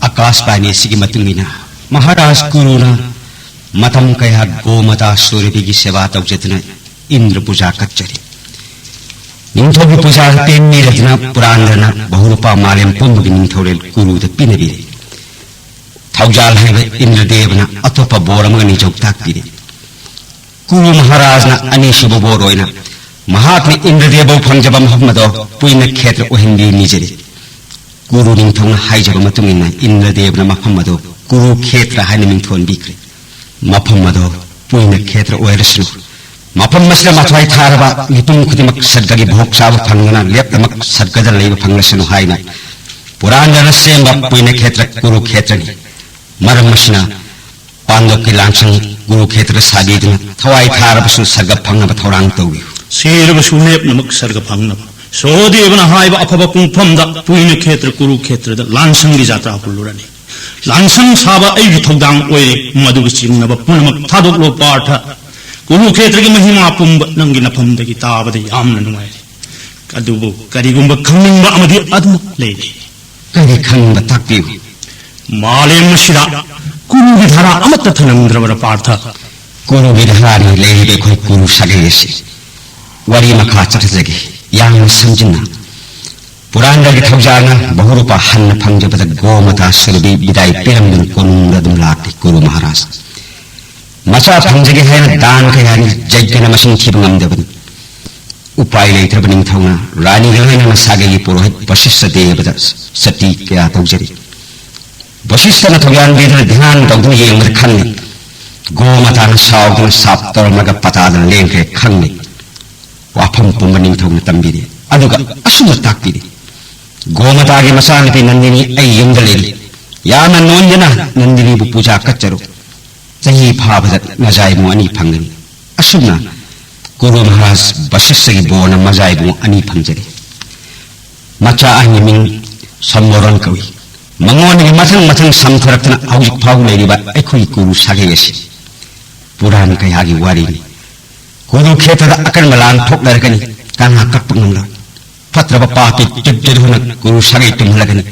ꯑꯀꯥꯁꯕꯥꯅꯤ ꯑꯁꯤꯒꯤ ꯃꯇꯨꯡ ꯏꯟꯅ ꯃꯍꯥꯔꯥꯖ ꯀꯨꯔꯨꯅ ꯃꯇꯝ ꯀꯌꯥ ꯒꯣꯃꯇꯥ ꯁꯨꯔꯚꯤꯒꯤ ꯁꯦꯕꯥ ꯇꯧꯖꯗꯨꯅ ꯏꯟꯗ꯭ꯔ ꯄꯨꯖꯥ ꯀꯠꯆꯔꯤ꯫ ꯅꯤꯡꯊꯧꯒꯤ ꯄꯨꯖꯥ ꯄꯦꯟꯕꯤꯔꯗꯨꯅ ꯄꯨꯔꯥꯟꯗ꯭ꯔꯅ ꯕꯍꯨꯔꯨꯄꯥ ꯃꯥꯂꯦꯝ ꯄꯨꯝꯕꯒꯤ ꯅꯤꯡꯊꯧꯔꯦꯜ ꯀꯨꯔꯨꯗ ꯄꯤꯅꯕꯤꯔꯦ꯫ ꯊꯧꯖꯥꯜ ꯍꯩꯕ ꯏꯟꯗ꯭ꯔꯗꯦꯕꯅ ꯑꯇꯣꯞꯄ ꯕꯣꯔ ꯑꯃꯒ ꯅꯤꯡꯊꯧ ꯇꯥꯛꯄꯤꯔꯦ꯫ ꯀꯨꯔꯨ ꯃꯍꯥꯔꯥꯖꯅ ꯑꯅꯤꯁꯨꯕ ꯕꯣꯔ ꯑꯣꯏꯅ ꯃꯍꯥꯛꯅ ꯏꯟꯗ꯭ꯔꯗꯦꯕꯕꯨ ꯐꯪꯖꯕ ꯃꯐꯝ ꯑꯗꯣ ꯄꯨꯏꯅ ꯈꯦꯇ꯭ꯔ ꯑꯣꯏꯍꯟꯕꯤ ꯅꯤꯖꯔꯤ꯫ ꯀꯨꯔꯨ ꯅꯤꯡꯊꯧꯅ ꯍꯥꯏꯖꯕ ꯃꯇꯨꯡ ꯏꯟꯅ ꯏꯟꯗ꯭ꯔꯗꯦꯕꯅ ꯃꯐꯝ ꯑꯗꯣ ꯀꯨꯔꯨ ꯈꯦꯇ꯭ꯔ ꯍꯥꯏꯅ ꯃꯤꯡꯊꯣꯟꯕꯤꯈ꯭ꯔꯦ꯫ ꯃꯐꯝ ꯑꯗꯣ ꯄꯨꯏꯅ ꯈꯦꯇ꯭ꯔ ꯑꯣꯏꯔꯁꯅꯨ, ꯃꯐꯝ ꯑꯁꯤꯗ ꯃꯊ꯭ꯋꯥꯏ ꯊꯥꯔꯕ ꯃꯤꯄꯨꯝ ꯈꯨꯗꯤꯡꯃꯛ ꯁꯔꯒꯒꯤ ꯚꯣꯛ ꯆꯥꯕ ꯐꯪꯗꯨꯅ ꯂꯦꯞꯇꯃꯛ ꯁꯔꯒꯗ ꯂꯩꯕ ꯐꯪꯂꯁꯅꯨ ꯍꯥꯏꯅ ꯄꯨꯔꯥꯟꯗ꯭ꯔꯅ ꯁꯦꯝꯕ ꯄꯨꯏꯅ ꯈꯦꯇ꯭ꯔ ꯀꯨꯔꯨ ꯈꯦꯇ꯭ꯔꯅꯤ꯫ ꯃꯔꯝ ꯑꯁꯤꯅ ꯄꯥꯟꯗꯣꯞꯀꯤ ꯂꯥꯟꯁꯪ ꯀꯨꯔꯨ ꯈꯦꯇ꯭ꯔ ꯁꯥꯕꯤꯗꯨꯅ ꯊꯋꯥꯏ ꯊꯥꯔꯕꯁꯨ ꯁꯔꯒ ꯐꯪꯅꯕ ꯊꯧꯔꯥꯡ ꯇꯧꯕꯤꯌꯨ꯫ ꯁꯤꯔꯕꯁꯨ ꯂꯦꯞꯅꯃꯛ ꯁꯔꯒ ꯐꯪꯅꯕ ꯁꯍꯗꯦꯕꯅ ꯍꯥꯏꯕ ꯑꯐꯕ ꯄꯨꯡꯐꯝꯗ ꯄꯨꯏꯅ ꯈꯦꯇ꯭ꯔ ꯀꯨꯔꯨ ꯈꯦꯇ꯭ꯔꯗ ꯂꯥꯟꯁꯪꯒꯤ ꯖꯥꯇ꯭ꯔꯥ ꯍꯨꯜꯂꯨꯔꯅꯤ꯫ ꯂꯥꯟꯁꯪ ꯁꯥꯕ ꯑꯩꯒꯤ ꯊꯧꯗꯥꯡ ꯑꯣꯏꯔꯦ꯫ ꯃꯗꯨꯒꯤ ꯆꯤꯡꯅꯕ ꯄꯨꯝꯅꯃꯛ ꯊꯥꯗꯣꯛꯂꯣ ꯄꯥꯔꯊ꯫ ꯀꯨꯔꯨ ꯈꯦꯇ꯭ꯔꯒꯤ ꯃꯍꯤꯃꯥ ꯄꯨꯝꯕ ꯅꯪꯒꯤ ꯅꯐꯝꯗꯒꯤ ꯇꯥꯕꯗ ꯌꯥꯝꯅ ꯅꯨꯡꯉꯥꯏꯔꯦ꯫ ꯑꯗꯨꯕꯨ ꯀꯔꯤꯒꯨꯝꯕ ꯈꯪꯅꯤꯡꯕ ꯑꯃꯗꯤ ꯑꯗꯨꯃꯛ ꯂꯩꯔꯤ꯫ ꯀꯔꯤ ꯈꯪꯅꯤꯡꯕ ꯇꯥꯛꯄꯤꯌꯨ꯫ ꯃꯥꯂꯦꯝ ꯑꯁꯤꯗ ꯀꯨꯔꯨꯒꯤ ꯙꯥꯔꯥ ꯑꯃꯠꯇ ꯊꯅꯝꯗ꯭ꯔꯕꯔꯥ ꯄꯥꯔꯊ? ꯀꯨꯔꯨꯒꯤ ꯙꯥꯔꯥꯅꯤ ꯂꯩꯔꯤꯕ ꯑꯩꯈꯣꯏ ꯀꯨꯔꯨ ꯁꯥꯒꯩ ꯑꯁꯤ꯫ ꯋꯥꯔꯤ ꯃꯈꯥ ꯆꯠꯊꯖꯒꯦ, ꯌꯥꯝꯅ ꯁꯝꯖꯤꯟꯅ꯫ ꯄꯨꯔꯥꯟꯗ꯭ꯔꯒꯤ ꯊꯧꯖꯥꯜꯅ ꯕꯍꯨꯔꯨꯄꯥ ꯍꯟꯅ ꯐꯪꯖꯕꯗ ꯒꯣꯃꯇꯥ ꯁꯨꯔꯚꯤ ꯕꯤꯗꯥꯏ ꯄꯤꯔꯝꯗꯨꯅ ꯀꯣꯅꯨꯡꯗ ꯑꯗꯨꯝ ꯂꯥꯛꯂꯤ ꯀꯨꯔꯨ ꯃꯍꯥꯔꯥꯖ꯫ ꯃꯆꯥ ꯐꯪꯖꯒꯦ ꯍꯥꯏꯅ ꯗꯥꯟ ꯀꯌꯥꯅꯤ ꯌꯩꯗꯨꯅ ꯃꯁꯤꯡ ꯊꯤꯕ ꯉꯝꯗꯕꯅꯤ꯫ ꯎꯄꯥꯏ ꯂꯩꯇ꯭ꯔꯕ ꯅꯤꯡꯊꯧꯅ ꯔꯥꯅꯤꯒ ꯂꯣꯏꯅꯅ ꯁꯥꯒꯩꯒꯤ ꯄꯨꯔꯣꯍꯤꯠ ꯕꯁꯤꯁꯇ ꯗꯦꯕꯗ ꯁꯇꯤ ꯀꯌꯥ ꯇꯧꯖꯔꯤ꯫ ꯕꯁꯤꯁꯇꯅ ꯊꯧꯌꯥꯟꯕꯤꯗꯨꯅ ꯙ꯭ꯌꯥꯟ ꯇꯧꯗꯨꯅ ꯌꯦꯡꯕꯗ ꯈꯪꯉꯤ, ꯒꯣꯃꯇꯥꯅ ꯁꯥꯎꯗꯨꯅ ꯁꯥꯞ ꯇꯧꯔꯝꯂꯒ ꯄꯇꯥꯗ ꯂꯦꯡꯈ꯭ꯔꯦ ꯈꯪꯉꯤ꯫ ꯋꯥꯐꯝ ꯄꯨꯝꯕ ꯅꯤꯡꯊꯧꯅ ꯇꯝꯕꯤꯔꯤ, ꯑꯗꯨꯒ ꯑꯁꯨꯝꯅ ꯇꯥꯛꯄꯤꯔꯤ: ꯒꯣꯃꯇꯥꯒꯤ ꯃꯆꯥꯅꯨꯄꯤ ꯅꯟꯗꯤꯅꯤ ꯑꯩ ꯌꯨꯝꯗ ꯂꯩꯔꯤ꯫ ꯌꯥꯝꯅ ꯅꯣꯟꯖꯅ ꯅꯟꯗꯤꯅꯤꯕꯨ ꯄꯨꯖꯥ ꯀꯠꯆꯔꯨ꯫ ꯆꯍꯤ ꯐꯥꯕꯗ ꯅꯖꯥꯏꯃꯨ ꯑꯅꯤ ꯐꯪꯒꯅꯤ꯫ ꯑꯁꯨꯝꯅ ꯒꯨꯔꯨ ꯃꯍꯥꯔꯥꯖ ꯕꯁꯤꯁ꯭ꯊꯒꯤ ꯕꯣꯔꯅ ꯃꯖꯥ ꯏꯕꯨꯡ ꯑꯅꯤ ꯐꯪꯖꯔꯤ꯫ ꯃꯆꯥ ꯑꯍꯟꯒꯤ ꯃꯤꯡ ꯁꯝꯃꯣꯔꯣꯟ ꯀꯧꯏ꯫ ꯃꯉꯣꯟꯗꯒꯤ ꯃꯊꯪ ꯃꯊꯪ ꯁꯝꯊꯔꯛꯇꯨꯅ ꯍꯧꯖꯤꯛ ꯐꯥꯎꯕ ꯂꯩꯔꯤꯕ ꯑꯩꯈꯣꯏꯒꯤ ꯀꯨꯔꯨ ꯁꯥꯒꯩ ꯑꯁꯤ ꯄꯨꯔꯥꯟ ꯀꯌꯥꯒꯤ ꯋꯥꯔꯤꯅꯤ꯫ ꯀꯨꯔꯨ ꯈꯦꯇ꯭ꯔꯗ ꯑꯀꯟꯕ ꯂꯥꯟ ꯊꯣꯛꯅꯔꯒꯅꯤ, ꯀꯅꯥ ꯀꯛꯄ ꯉꯝꯂꯣꯏ꯫ ꯐꯠꯇ꯭ꯔꯕ ꯄꯥꯄꯤ ꯇꯤꯞꯇꯦꯗꯨꯅ ꯀꯨꯔꯨ ꯁꯥꯒꯩ ꯇꯨꯝꯍꯜꯂꯒꯅꯤ꯫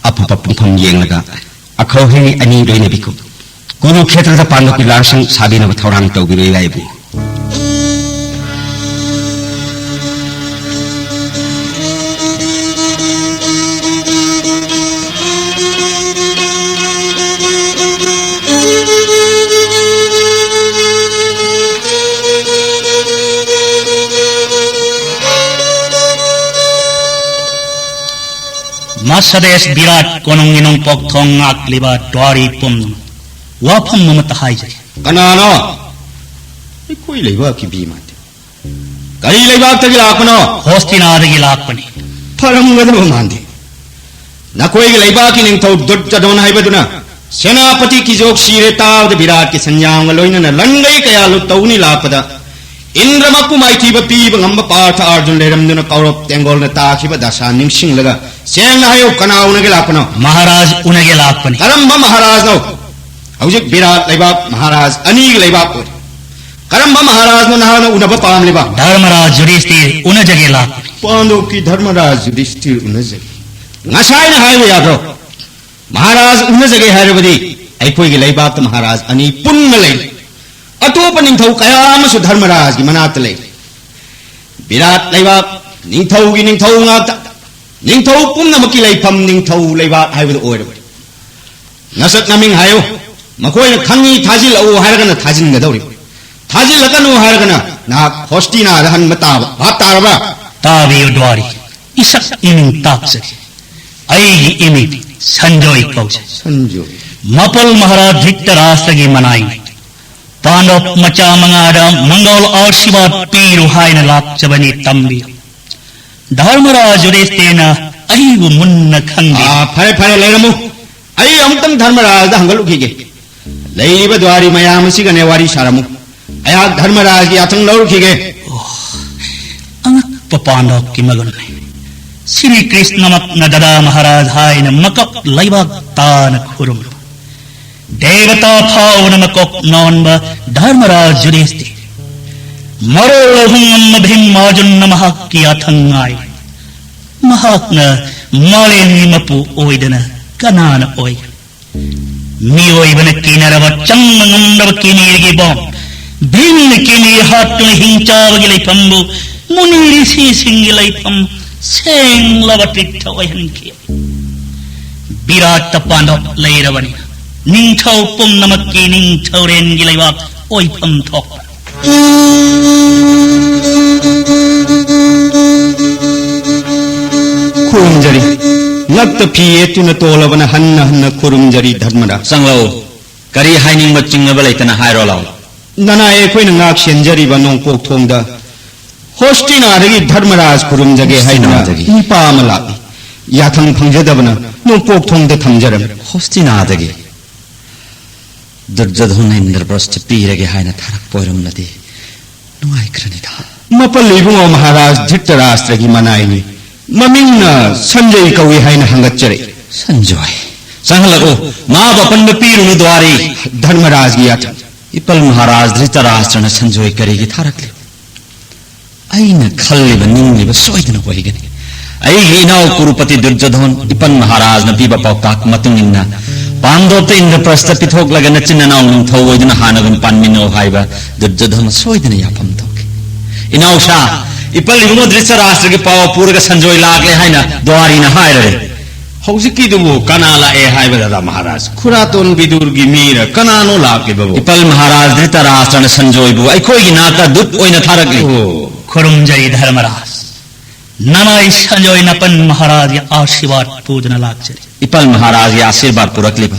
ꯑꯐꯕ ꯄꯨꯡꯐꯝ ꯌꯦꯡꯂꯒ ꯑꯈꯧ ꯍꯩ ꯑꯅꯤ ꯂꯣꯏꯅꯕꯤꯈꯣ꯫ ꯀꯨꯔꯨ ꯈꯦꯇ꯭ꯔꯗ ꯄꯥꯟꯕ ꯀꯣꯏꯂꯥꯁꯁꯤꯡ ꯁꯥꯕꯤꯅꯕ ꯊꯧꯔꯥꯡ ꯇꯧꯕꯤꯔꯣ ꯏꯕꯥ ꯏꯕꯨ꯫ ꯃꯁꯗꯦꯁ ꯕꯤꯔꯥꯠ ꯀꯣꯅꯨꯡꯒꯤ ꯅꯣꯡꯄꯣꯛ ꯊꯣꯡ ꯉꯥꯛꯂꯤꯕ ꯗ꯭ꯋꯥꯔꯤ ꯄꯨꯝꯅꯃꯛ, ꯋꯥꯐꯝ ꯑꯃꯠꯇ ꯍꯥꯏꯖꯒꯦ꯫ ꯀꯅꯥꯅꯣ? ꯑꯩꯈꯣꯏ ꯂꯩꯕꯥꯛꯀꯤ ꯃꯤ ꯃꯥꯟꯗꯦ꯫ ꯀꯔꯤ ꯂꯩꯕꯥꯛꯇꯒꯤ ꯂꯥꯛꯄꯅꯣ? ꯍꯣꯁꯇꯤꯅꯥꯗꯒꯤ ꯂꯥꯛꯄꯅꯤ꯫ ꯐꯔꯝꯒꯗꯕ ꯃꯥꯟꯗꯦ꯫ ꯅꯈꯣꯏꯒꯤ ꯂꯩꯕꯥꯛꯀꯤ ꯅꯤꯡꯊꯧ ꯗꯨꯔꯖꯗꯣꯟ ꯍꯥꯏꯕꯗꯨꯅ ꯁꯦꯅꯥꯄꯇꯤ ꯀꯤꯖꯣꯛ ꯁꯤꯔꯦ ꯇꯥꯕꯗ ꯕꯤꯔꯥꯠꯀꯤ ꯁꯟꯌꯥꯝꯒ ꯂꯣꯏꯅꯅ ꯂꯟꯒꯩ ꯀꯌꯥ ꯂꯨꯠ ꯇꯧꯅꯤ ꯂꯥꯛꯄꯗ, ꯏꯟꯗ꯭ꯔꯃꯛꯄꯨ ꯃꯥꯏꯊꯤꯕ ꯄꯤꯕ ꯉꯝꯕ ꯄꯥꯔꯊ ꯑꯥꯔꯖꯨꯟ ꯂꯩꯔꯝꯗꯨꯅ ꯀꯧꯔꯕ ꯇꯦꯡꯒꯣꯜꯅ ꯇꯥꯈꯤꯕ ꯗꯁꯥ ꯅꯤꯡꯁꯤꯡꯂꯒ ꯁꯦꯡꯅ ꯍꯥꯏꯌꯨ, ꯀꯅꯥ ꯎꯅꯒꯦ ꯂꯥꯛꯄꯅꯣ? ꯃꯍꯥꯔꯥꯖ ꯎꯅꯒꯦ ꯂꯥꯛꯄꯅꯤ꯫ ꯀꯔꯝꯕ ꯃꯍꯥꯔꯥꯖꯅꯣ? ꯍꯧꯖꯤꯛ ꯕꯤꯔꯥꯠ ꯂꯩꯕꯥꯛ ꯃꯍꯥꯔꯥꯖ ꯑꯅꯤꯒꯤ ꯂꯩꯕꯥꯛ ꯑꯣꯏꯔꯤ꯫ ꯀꯔꯝꯕ ꯃꯍꯥꯔꯥꯖꯅꯣ ꯅꯍꯥꯛꯅ ꯎꯅꯕ ꯄꯥꯝꯂꯤꯕ? ꯙꯔꯃꯔꯥꯖ ꯌꯨꯙꯤꯁꯊꯤꯔ ꯎꯅꯖꯒꯦ ꯂꯥꯛꯄꯅꯤ꯫ ꯄꯥꯟꯗꯣꯞꯀꯤ ꯙꯔꯃꯔꯥꯖ ꯌꯨꯙꯤꯁꯊꯤꯔ ꯎꯅꯖꯒꯦ꯫ ꯉꯁꯥꯏꯅ ꯍꯥꯏꯕ ꯌꯥꯗ꯭ꯔꯣ? ꯃꯍꯥꯔꯥꯖ ꯎꯅꯖꯒꯦ ꯍꯥꯏꯔꯕꯗꯤ ꯑꯩꯈꯣꯏꯒꯤ ꯂꯩꯕꯥꯛꯇ ꯃꯍꯥꯔꯥꯖ ꯑꯅꯤ ꯄꯨꯟꯅ ꯂꯩ꯫ ꯑꯇꯣꯞꯄ ꯅꯤꯡꯊꯧ ꯀꯌꯥ ꯑꯃꯁꯨ ꯙꯔꯃꯔꯥꯖꯒꯤ ꯃꯅꯥꯛꯇ ꯂꯩ꯫ ꯕꯤꯔꯥꯠ ꯂꯩꯕꯥꯛ ꯅꯤꯡꯊꯧꯒꯤ ꯅꯤꯡꯊꯧ ꯉꯥꯛꯇ, ꯅꯤꯡꯊꯧ ꯄꯨꯝꯅꯃꯛꯀꯤ ꯂꯩꯐꯝ ꯅꯤꯡꯊꯧ ꯂꯩꯕꯥꯛ ꯍꯥꯏꯕꯗꯨ ꯑꯣꯏꯔꯕꯅꯤ꯫ ꯅꯁꯛ ꯅꯃꯤꯡ ꯍꯥꯏꯌꯨ꯫ ꯃꯈꯣꯏꯅ ꯈꯪꯉꯤ ꯊꯥꯖꯤꯜꯂꯛꯎ ꯍꯥꯏꯔꯒꯅ ꯊꯥꯖꯤꯟꯒꯗꯧꯔꯤꯕꯅꯤ, ꯊꯥꯖꯤꯜꯂꯛꯀꯅꯨ ꯍꯥꯏꯔꯒꯅ ꯅꯍꯥꯛ ꯍꯣꯁꯇꯤꯅꯥꯗ ꯍꯟꯕ ꯇꯥꯕ꯫ ꯚꯥꯞ ꯇꯥꯔꯕ꯭ꯔꯥ? ꯇꯥꯕꯤꯌꯨ ꯗ꯭ꯋꯥꯔꯤ, ꯏꯁꯛ ꯏꯃꯤꯡ ꯇꯥꯛꯆꯒꯦ꯫ ꯑꯩꯒꯤ ꯏꯃꯤꯡ ꯁꯟꯖꯣꯏ ꯀꯧꯖꯩ꯫ ꯁꯟꯖꯣꯏ꯫ ꯃꯄꯜ ꯃꯍꯥꯔꯥꯖ ꯙ꯭ꯔꯤꯇꯔꯥꯁꯇ꯭ꯔꯒꯤ ꯃꯅꯥꯏꯅꯤ꯫ ꯄꯥꯟꯗꯣꯞ ꯃꯆꯥ ꯃꯉꯥꯗ ꯃꯪꯒꯣꯜ ꯑꯥꯁꯤꯔꯕꯥꯗ ꯄꯤꯔꯨ ꯍꯥꯏꯅ ꯂꯥꯛꯆꯕꯅꯤ, ꯇꯝꯕꯤꯌꯨ꯫ ꯙꯔꯃꯔꯥꯖ ꯌꯨꯙꯤꯁꯊꯤꯔꯅ ꯑꯩꯕꯨ ꯃꯨꯟꯅ ꯈꯪꯗꯦ꯫ ꯑꯥ, ꯐꯔꯦ, ꯐꯔꯦ, ꯂꯩꯔꯝꯃꯨ꯫ ꯑꯩ ꯑꯃꯨꯛꯇꯪ ꯙꯔꯃꯔꯥꯖꯗ ꯍꯪꯒꯠꯂꯨꯈꯤꯒꯦ꯫ ꯂꯩꯔꯤꯕ ꯗ꯭ꯋꯥꯔꯤ ꯃꯌꯥꯝ ꯑꯁꯤꯒꯅꯦ ꯋꯥꯔꯤ ꯁꯥꯔꯝꯃꯨ꯫ ꯑꯩꯍꯥꯛ ꯙꯔꯃꯔꯥꯖꯒꯤ ꯌꯥꯊꯪ ꯂꯧꯔꯨꯈꯤꯒꯦ꯫ ꯑꯉꯛꯄ ꯄꯥꯟꯗꯣꯞꯀꯤ ꯃꯒꯨꯟꯅꯤ꯫ ꯁ꯭ꯔꯤ ꯀ꯭ꯔꯤꯁꯅꯃꯛꯅ ꯗꯗꯥ ꯃꯍꯥꯔꯥꯖ ꯍꯥꯏꯅ ꯃꯀꯛ ꯂꯩꯕꯥꯛ ꯇꯥꯅ ꯈꯨꯔꯨꯝꯕ, ꯗꯦꯕꯇꯥ ꯐꯥꯎꯅ ꯃꯀꯣꯛ ꯅꯣꯟꯕ ꯙꯔꯃꯔꯥꯖ ꯌꯨꯙꯤꯁꯇꯤꯔ꯫ ꯃꯔꯣꯜ ꯑꯍꯨꯝ ꯉꯝꯕ ꯚꯤꯝ ꯑꯔꯖꯨꯟꯅ ꯃꯍꯥꯛꯀꯤ ꯌꯥꯊꯪ ꯉꯥꯏ꯫ ꯃꯍꯥꯛꯅ ꯃꯥꯂꯦꯝꯒꯤ ꯃꯄꯨ ꯑꯣꯏꯗꯅ ꯀꯅꯥꯅ ꯑꯣꯏ? ꯃꯤꯑꯣꯏꯕꯅ ꯀꯤꯅꯔꯕ, ꯆꯪꯕ ꯉꯝꯗꯕ ꯀꯤꯃꯤꯔꯒꯤ ꯕꯣꯝ, ꯚꯤꯝꯅ ꯀꯤꯃꯤꯔ ꯍꯥꯠꯇꯨꯅ ꯍꯤꯡꯆꯥꯕꯒꯤ ꯂꯩꯐꯝꯕꯨ ꯃꯨꯅꯤ ꯔꯤꯁꯤꯁꯤꯡꯒꯤ ꯂꯩꯐꯝ ꯁꯦꯡꯂꯕ ꯇꯤꯔꯊ ꯑꯣꯏꯍꯟꯈꯤ꯫ ꯕꯤꯔꯥꯠꯇ ꯄꯥꯟꯗꯣꯞ ꯂꯩꯔꯕꯅꯤꯅ, ꯅꯤꯡꯊꯧ ꯄꯨꯝꯅꯃꯛꯀꯤ ꯅꯤꯡꯊꯧꯔꯦꯟꯒꯤ ꯂꯩꯕꯥꯛ ꯑꯣꯏꯐꯝ ꯊꯣꯛꯄ꯫ ꯈꯨꯔꯨꯝꯖꯔꯤ꯫ ꯉꯛꯇ ꯐꯤ ꯌꯦꯠꯇꯨꯅ ꯇꯣꯜꯂꯕꯅ ꯍꯟꯅ ꯍꯟꯅ ꯈꯨꯔꯨꯝꯖꯔꯤ ꯙꯔꯃꯔꯥꯖ꯫ ꯆꯪꯂꯛꯎ꯫ ꯀꯔꯤ ꯍꯥꯏꯅꯤꯡꯕ ꯆꯤꯡꯅꯕ ꯂꯩꯇꯅ ꯍꯥꯏꯔꯣ ꯂꯥꯎ꯫ ꯅꯅꯥꯏ ꯑꯩꯈꯣꯏꯅ ꯉꯥꯛ ꯁꯦꯟꯖꯔꯤꯕ ꯅꯣꯡꯄꯣꯛ ꯊꯣꯡꯗ ꯍꯣꯁꯇꯤꯅꯥꯗꯒꯤ ꯙꯔꯃꯔꯥꯖ ꯈꯨꯔꯨꯝꯖꯒꯦ ꯍꯥꯏꯗꯨꯅ ꯍꯣꯁꯇꯤꯅꯥꯗꯒꯤ? ꯅꯨꯄꯥ ꯑꯃ ꯂꯥꯛꯏ꯫ ꯌꯥꯊꯪ ꯐꯪꯖꯗꯕꯅ ꯅꯣꯡꯄꯣꯛ ꯊꯣꯡꯗ ꯊꯝꯖꯔꯝꯃꯤ꯫ ꯍꯣꯁꯇꯤꯅꯥꯗꯒꯤ? ꯗꯨꯔꯖꯣꯙꯟ ꯏꯟꯗ꯭ꯔꯄ꯭ꯔꯁꯊ ꯄꯤꯔꯒꯦ ꯍꯥꯏꯅ ꯊꯥꯔꯛꯄ ꯑꯣꯏꯔꯝꯂꯗꯤ ꯅꯨꯡꯉꯥꯏꯈ꯭ꯔꯅꯤꯗ꯫ ꯃꯄꯜ ꯏꯕꯨꯡꯉꯣ ꯃꯍꯥꯔꯥꯖ ꯙ꯭ꯔꯤꯇꯔꯥꯁꯇ꯭ꯔꯒꯤ ꯃꯅꯥꯏꯅꯤ꯫ ꯃꯃꯤꯡꯅ ꯁꯟꯖꯌ ꯀꯧꯏ ꯍꯥꯏꯅ ꯍꯪꯒꯠꯆꯔꯛꯏ꯫ ꯁꯟꯖꯣꯏ, ꯆꯪꯍꯜꯂꯛꯎ꯫ ꯃꯥꯕꯨ ꯑꯄꯟꯕ ꯄꯤꯔꯨꯅꯨ, ꯗ꯭ꯋꯥꯔꯤ꯫ ꯙꯔꯃꯔꯥꯖꯒꯤ ꯌꯥꯊꯪ꯫ ꯏꯄꯜ ꯃꯍꯥꯔꯥꯖ ꯙ꯭ꯔꯤꯇꯔꯥꯁꯇ꯭ꯔꯅ ꯁꯟꯖꯣꯏ ꯀꯔꯤꯒꯤ ꯊꯥꯔꯛꯂꯤ? ꯑꯩꯅ ꯈꯜꯂꯤꯕ ꯅꯤꯡꯂꯤꯕ ꯁꯣꯏꯗꯅ ꯑꯣꯏꯒꯅꯤ꯫ ꯑꯩꯒꯤ ꯏꯅꯥꯎ ꯀꯨꯔꯨꯄꯇꯤ ꯗꯨꯔꯖꯣꯙꯟ ꯏꯄꯟ ꯃꯍꯥꯔꯥꯖꯅ ꯄꯤꯕ ꯄꯥꯎꯇꯥꯛ ꯃꯇꯨꯡ ꯏꯟꯅ ꯄꯥꯟꯗꯣꯞꯇ ꯏꯟꯗ꯭ꯔꯄ꯭ꯔꯁꯇ ꯄꯤꯊꯣꯛꯂꯒ ꯅꯆꯤꯟ ꯅꯅꯥꯎ ꯅꯤꯡꯊꯧ ꯑꯣꯏꯗꯨꯅ ꯍꯥꯟꯅꯒꯨꯝ ꯄꯥꯟꯃꯤꯟꯅꯧ ꯍꯥꯏꯕ ꯗꯨꯔꯖꯣꯙꯟ ꯁꯣꯏꯗꯅ ꯌꯥꯐꯝ ꯊꯣꯛꯈꯤ꯫ ꯏꯅꯥꯎꯁꯥ, ꯏꯄꯜ ꯏꯕꯨꯡꯉꯣ ꯙ꯭ꯔꯤꯇꯔꯥꯁꯇ꯭ꯔꯒꯤ ꯄꯥꯎ ꯄꯨꯔꯒ ꯁꯟꯖꯣꯏ ꯂꯥꯛꯂꯦ ꯍꯥꯏꯅ ꯗ꯭ꯋꯥꯔꯤꯅ ꯍꯥꯏꯔꯦ꯫ ꯍꯧꯖꯤꯛꯀꯤꯗꯨꯕꯨ ꯀꯅꯥ ꯂꯥꯛꯑꯦ ꯍꯥꯏꯕ, ꯗꯗꯥ ꯃꯍꯥꯔꯥꯖ? ꯈꯨꯔꯥꯇꯣꯟ ꯕꯤꯗꯨꯔꯒꯤ ꯃꯤꯔ? ꯀꯅꯥꯅꯣ ꯂꯥꯛꯂꯤꯕꯕꯨ? ꯏꯄꯜ ꯃꯍꯥꯔꯥꯖ ꯙ꯭ꯔꯤꯇꯔꯥꯁꯇ꯭ꯔꯅ ꯁꯟꯖꯣꯏꯕꯨ ꯑꯩꯈꯣꯏꯒꯤ ꯅꯥꯛꯇ ꯗꯨꯠ ꯑꯣꯏꯅ ꯊꯥꯔꯛꯂꯤ꯫ ꯑꯣ꯫ ꯈꯨꯔꯨꯝꯖꯔꯤ ꯙꯔꯃꯔꯥꯖ꯫ ꯅꯅꯥꯏ ꯁꯟꯖꯣꯏ ꯅꯄꯟ ꯃꯍꯥꯔꯥꯖꯒꯤ ꯑꯥꯁꯤꯔꯕꯥꯗ ꯄꯨꯗꯨꯅ ꯂꯥꯛꯆꯔꯤ꯫ ꯏꯄꯜ ꯃꯍꯥꯔꯥꯖꯒꯤ ꯑꯥꯁꯤꯔꯕꯥꯗ ꯄꯨꯔꯛꯂꯤꯕ